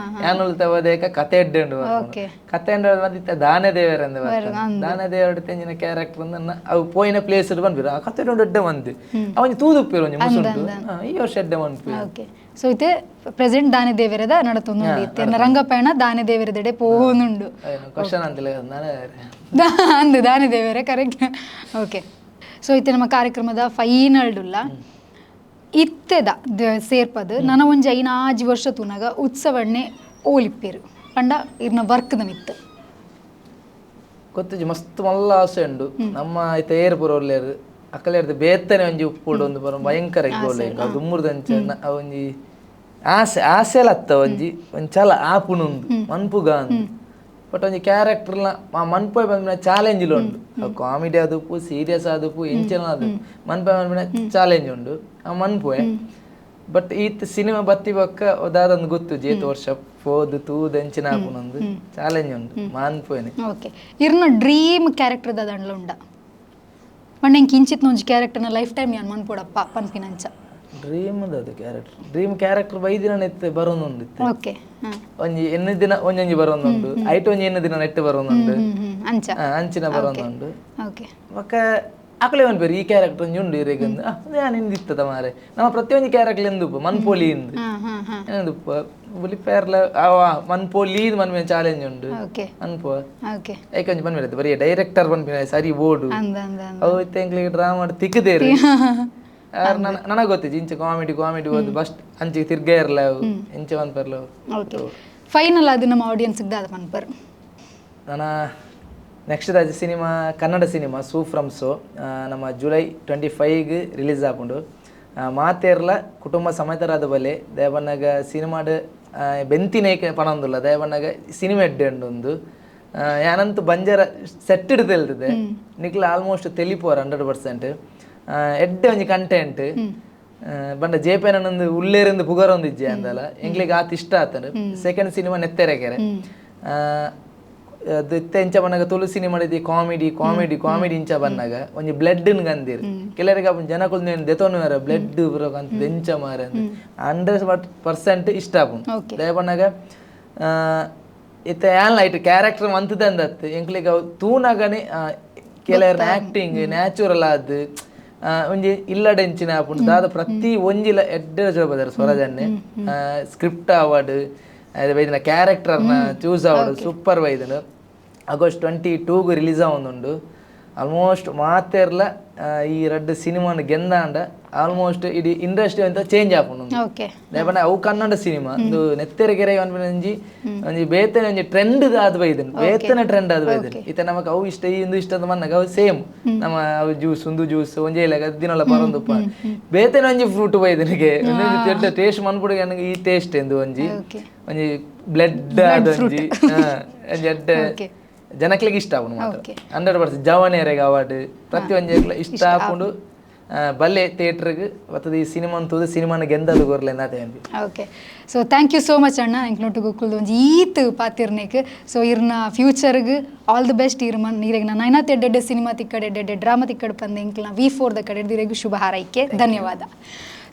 ಯಾನುಲ್ ತವದೇಕ ಕತೆ ಎಡ್ಡು ಕತೆ ಬಂದಿತ್ತ ದಾನೆ ದೇವರ ಅಂದ ದಾನೆ ದೇವರ ತೆಂಜಿನ ಕ್ಯಾರೆಕ್ಟರ್ ಅಂದ ಅವು ಪೋಯಿನ ಪ್ಲೇಸ್ ಬಂದ್ಬಿರ ಆ ಕತೆ ಎಡ್ಡೆ ಬಂದು ಅವನ್ ತೂದುಪ್ಪೇರು ಒಂಜಿ ಮುಸುಂಟು ಈ ವರ್ಷ ಎಡ್ಡೆ ಬಂದ್ಪಿ. ಓಕೆ, ಸೊ ಇತ್ತೆ ಪ್ರೆಸೆಂಟ್ ದಾನೆ ದೇವರದ ನಡತೊಂದು ಇತ್ತೆ ರಂಗಪಯಣ ದಾನೆ ದೇವರದೆಡೆ ಪೋನುಂಡು. ಕ್ವಶನ್ ಅಂತಿಲ್ಲ ದಾನೆ ಅಂದು ದಾನೆ ದೇವರೇ correct. Okay, so ಇತ್ತೆ ನಮ್ಮ ಕಾರ್ಯಕ್ರಮದ ಫೈನಲ್ ಡುಲ್ಲ ಇತ್ತೆದ ಸೇರ್ಪದು ನನ ಒಂಜಿ 5 ವರ್ಷ ತೂನಾಗ ಉತ್ಸವಣ್ಣೆ ಓಲಿಪ್ಪೇರು ಪಂಡ ಇರ್ನ ವರ್ಕ್ದ ಮಿತ್ತು ಗೊತ್ತುಜಿ ಮಸ್ತ್ ಮಲ್ಲ ಆಸೆ ಉಂಡು ನಮ್ಮ ಇತ್ತೆ ಏರ್ ಪುರೋಲ್ಲೇರು ಅಕ್ಕಲೇರ್ದು ಬೇತ್ತನೆ ಒಂಜಿ ಉಪ್ಪುಡು ಒಂದು ಬರೋ ಭಯಂಕರ ಗೋಲ್ ದುಮ್ಮುರ್ದಂಚ ಒಂಜಿ ಆಸೆ ಆಸೆ ಲತ್ತ ಒಂಜಿ ಒಂಜಿ ಚಲ ಆಪುನುಂದು ಮನ್ಪುಗ ಅಂದು. ಬಟ್ ಒಂಜಿ ಕ್ಯಾರೆಕ್ಟರ್ಲ ಮನ್ಪೋಯ್ ಬಂದ್ಬಿನ ಚಾಲೆಂಜ್ ಉಂಡು, ಕಾಮಿಡಿ ಆದುಪ್ಪು ಸೀರಿಯಸ್ ಆದುಪ್ಪು ಎಂಚನ ಅದು ಮನ್ಪೋಯ್ ಬಂದ್ಬಿನ ಚಾಲೆಂಜ್ ಉಂಡು ಆ ಮನ್ಪೋಯ್. ಬಟ್ ಈತ್ ಸಿನಿಮಾ ಬತ್ತಿ ಬೊಕ್ಕ ದಾದೊಂದು ಗೊತ್ತು ಜೇತು ವರ್ಷ ಪೋದು ತೂದು ಎಂಚಿನ ಆಪುನೊಂದು ಚಾಲೆಂಜ್ ಉಂಡು ಮನ್ಪೋಯ್ನೆ. ಓಕೆ, ಇರ್ನ ಡ್ರೀಮ್ ಕ್ಯಾರೆಕ್ಟರ್ ದಾದಂಡ್ಲ ಉಂಡ ಪಂಡ ಎಂಕ್ ಇಂಚಿತ್ನ ಒಂಜಿ ಕ್ಯಾರೆಕ್ಟರ್ನ ಲೈಫ್ ಟೈಮ್ ಯಾನ್ ಮನ್ಪೋಡಪ್ಪ ಪನ್ಪಿನಂಚ? ಡ್ರೀಮ್ ಅದು character dream character ಬೈದಿನ ನೆತ್ತೆ ಬರೋನುಂಡು. ಓಕೆ, ಒಂಜಿ ಎಣ್ಣೆ ದಿನ ಒಂಜೊಂಜಿ ಬರೋನುಂಡು ಐಟ್ ಒಂಜಿ ಎಣ್ಣೆ ದಿನ ನೆಟ್ಟು ಬರೋನುಂಡು ಅಂಚ ಅಂಚಿನ ಬರೋನುಂಡು. ಓಕೆ, ಬೊಕ್ಕ ಅಕಲೆ ಪನ್ಪೇರು ಈ ಕ್ಯಾರೆಕ್ಟರ್ ಒಂಜಿ ಉಂಡು ಇರೆಗ್ ಯಾನ್ ಇಂದಿತ್ತದ ಮಾರೆ ನಮ್ಮ ಪ್ರತಿಯೊಂಜಿ ಕ್ಯಾರೆಕ್ಟರ್ ಎಂದುಪ್ಪ ಮನ್ಪೋಲಿ ಇಂದು ಏನಂದುಪ್ಪ ಬುಲಿಪೇರ್ಲ ಅವ ಮನ್ಪೋಲಿ ಮನ್ಮೆ ಚಾಲೆಂಜ್ ಉಂಡು ಮನ್ಪೋ ಐಕೊಂಜಿ ಒಂಜಿ ಪನ್ಪೇರು ಬರೀ ಡೈರೆಕ್ಟರ್ ಪನ್ಪಿನ ಸರಿ ಬೋರ್ಡು ಅವು ಇತ್ತೆ ಎಂಕ್ಲೆಗ್ ಡ್ರಾ ಮಾಡಿ ತಿಕ್ಕದೇರು ನನಗೆ ಗೊತ್ತಿಜ್ಜಿ ಇಂಚ ಕಾಮಿಡಿ ಕಾಮಿಡಿ ಓದು ಬಸ್ಟ್ ಅಂಚೆ ತಿರ್ಗೇ ಇರಲ್ಲ ಅವು ಇಂಚ ಪನ್ಪರ್ಲ. ಓಕೆ, ಫೈನಲ್ ಅದು ನಮ್ಮ ಆಡಿಯನ್ಸ್ ದಾದ ಪನ್ಪರ್? ನನ್ನ next Raja cinema Kannada cinema Su from so ನಮ್ಮ ಜುಲೈ 25 ರಿಲೀಸ್ ಆಪುಂಡು. ಮಾತೇರ್ಲ ಕುಟುಂಬ ಸಮೇತರಾದ ಬಲೆ ದಯಬಣ್ಣಗ ಸಿನಿಮಾಡ್ ಬೆಂತಿನೇಕ ಪಣೊಂದುಲ್ಲ ದಯಬಣ್ಣಗ ಸಿನಿಮಾ ಎಡ್ಡೆ ಉಂಡು ಯಾನಂತೂ ಬಂಜಾರ ಸೆಟ್ ಇಡ್ದು ಹೇಳ್ತದೆ ನಿಕ್ಲ ಆಲ್ಮೋಸ್ಟ್ ತೆಲಿಪೋರ್ 100% ಎಡ್ಡೆ ಒಂಜಿ ಕಂಟೆಂಟ್ ಬಂಡ ಜೇಪೇನೊಂದು ಉಳ್ಳೇರಿಂದ ಪುಗರ ಒಂದು ಇಜ್ಜೆ ಅಂದಲ್ಲ ಎಂಗ್ಲಿಗೆ ಆತ ಇಷ್ಟ ಆತನು. ಸೆಕೆಂಡ್ ಸಿನಿಮಾ ನೆತ್ತೆರೆಕೆರೆ ಅದು ಇತ್ತೆ ಇಂಚ ಬನ್ನಾಗ Tulu cinema comedy comedy comedy ಇಂಚ ಬನ್ನಾಗ ಒಂಜಿ ಬ್ಲಡ್ ಗಂದಿರು ಕೆಲವರಿಗೆ ಅಪ್ಪು ಜನಕುಲ್ ದೆತೊನುವೆರ ಬ್ಲಡ್ ಅಂತ ಎಂಚ ಮಾರೆ 100% ಇಷ್ಟ ಆಪುಂಡು. ದಯ ಬನ್ನಾಗ ಇತ್ತೆ ಏನ್ ಲೈಟ್ ಕ್ಯಾರೆಕ್ಟರ್ ಮಂತದೆ ಅಂದತ್ತು ಎಂಕ್ಲಿಗೆ ಅವು ತೂನಾಗನೆ ಕೆಲವರ ಆಕ್ಟಿಂಗ್ ನ್ಯಾಚುರಲ್ ಆದ್ ಒಂಜಿ ಇಲ್ಲಡೆಂಚಿನ ಆಪುಂಡು ದಾದ ಪ್ರತಿ ಒಂಜಿಲ ಎಡ್ಡೆ ಜೋಬದಾರ ಸ್ವರಾಜನ್ನೆ ಸ್ಕ್ರಿಪ್ಟ್ ಅವಾರ್ಡ್ ಬೈದಿನ ಕ್ಯಾರೆಕ್ಟರ್ನ ಚೂಸ್ ಅವಾರ್ಡ್ ಸೂಪರ್ ಬೈದನು. ಆಗಸ್ಟ್ 22 ರಿಲೀಸ್ ಆವೊಂದುಂಡು. ಆಲ್ಮೋಸ್ಟ್ ಮಾತೆರ್ಲ ಈ ರಡ್ಡ್ ಸಿನಿಮಾನ್ ಗೆಂದಾಂಡ ಆಲ್ಮೋಸ್ಟ್ ಇಡೀ ಇಂಡಸ್ಟ್ರಿ ಅಂತ ಚೇಂಜ್ ಆಪುಂಡು. ದಾಯೆ ಅವು ಕನ್ನಡ ಸಿನಿಮಾ, ಒಂದು ನೆತ್ತೆರಗೆರೆ ಒಂಜಿ ಒಂಜಿ ಬೇತನೆ ಒಂಜಿ ಟ್ರೆಂಡ್ ಆದ್ ಬೈದನ್, ಬೇತನೆ ಟ್ರೆಂಡ್ ಆದ್ ಬೈದನ್. ಇತ್ತೆ ನಮಕ್ ಅವು ಇಷ್ಟ, ಈ ಇಂದು ಇಷ್ಟ ಅಂತ ಮನ್ನಗ ಅವು ಸೇಮ್. ನಮ್ಮ ಅವು ಜ್ಯೂಸ್, ಉಂದು ಜ್ಯೂಸ್ ಒಂಜೇ ಇಲ್ಲಗ ದಿನಲ ಬರೊಂದುಪ್ಪ. ಬೇತನೆ ಒಂಜಿ ಫ್ರೂಟ್ ಬೈದನಿಗೆ ಟೇಸ್ಟ್ ಮನ್ಪುಡುಗೆ ನನಗೆ ಈ ಟೇಸ್ಟ್ ಎಂದು ಒಂಜಿ ಒಂಜಿ ಬ್ಲಡ್ ಆದ ಒಂಜಿ ಒಂಜಿ ಎಡ್ಡೆ ಜನಕ್ಲೆಗ್ ಇಷ್ಟ ಆಪುಂಡು ಮಾತ್ರ. 100% ಜವನೆರೆಗ್ ಅವಾರ್ಡ್ ಪ್ರತಿ ಒಂಜಿ ಇಷ್ಟ ಆಪುಂಡು. ಬಲ್ಲೆ ಥಿಯೇಟರ್ಗ್ ಬತ್ತದ ಈ ಸಿನಿಮಾ ತೂದು ಸಿನಿಮಾನ ಗೆಂದದು ಕೊರ್ಲೆ ನಾತೆ. Okay, so thank you so much ಅಣ್ಣ, ಎಂಕ್ಲೊಟ್ಟುಗು ಕುಲ್ದು ಒಂಜಿ ಈತ್ ಪಾತಿರ್ನೇಕ್. ಸೊ ಇರ್ನ ಫ್ಯೂಚರ್ಗ್ ಆಲ್ the best. ಇರ್ ಮನ್ ಇರೆಗ್ ನೈನಾತ್ ಎಡ್ಡೆ ಸಿನಿಮಾ ತಿಕ್ಕಡೆ, ಎಡ್ಡೆ ಡ್ರಾಮಾ ತಿಕ್ಕಡ್ ಪಂದ್ ಎಂಕ್ಲ ವಿ ಫೋರ್ ದ ಕಡೆ ಇರೆಗ್ ಶುಭ ಹಾರೈಕೆ, ಧನ್ಯವಾದ.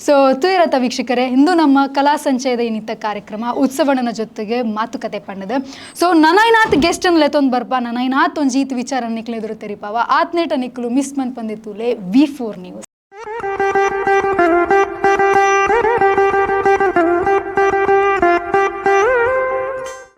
ಸೊ ತುಯರತ ವೀಕ್ಷಕರೇ, ಇಂದು ನಮ್ಮ ಕಲಾ ಸಂಚಯದ ಇನ್ನಿತ ಕಾರ್ಯಕ್ರಮ ಉತ್ಸವಣ್ಣನ ಜೊತೆಗೆ ಮಾತುಕತೆ ಪಂಡದ. ಸೊ ನನೈನಾಥ್ ಗೆಸ್ಟ್ ಅನ್ನು ಲೆತ್ತೊಂದು ಬರ್ಪ, ನನೈನಾಥ್ ಒಂಜಿ ಈತ್ ವಿಚಾರ ನಿಕ್ಲೆ ಎದುರು ತೆರಿಪಾವ. ಆತ್ನೇಟ ನಿಕ್ಲು ಮಿಸ್ ಮನ್ಪಂದಿತ್ತುಲೆ ವಿ ಫೋರ್ ನ್ಯೂಸ್.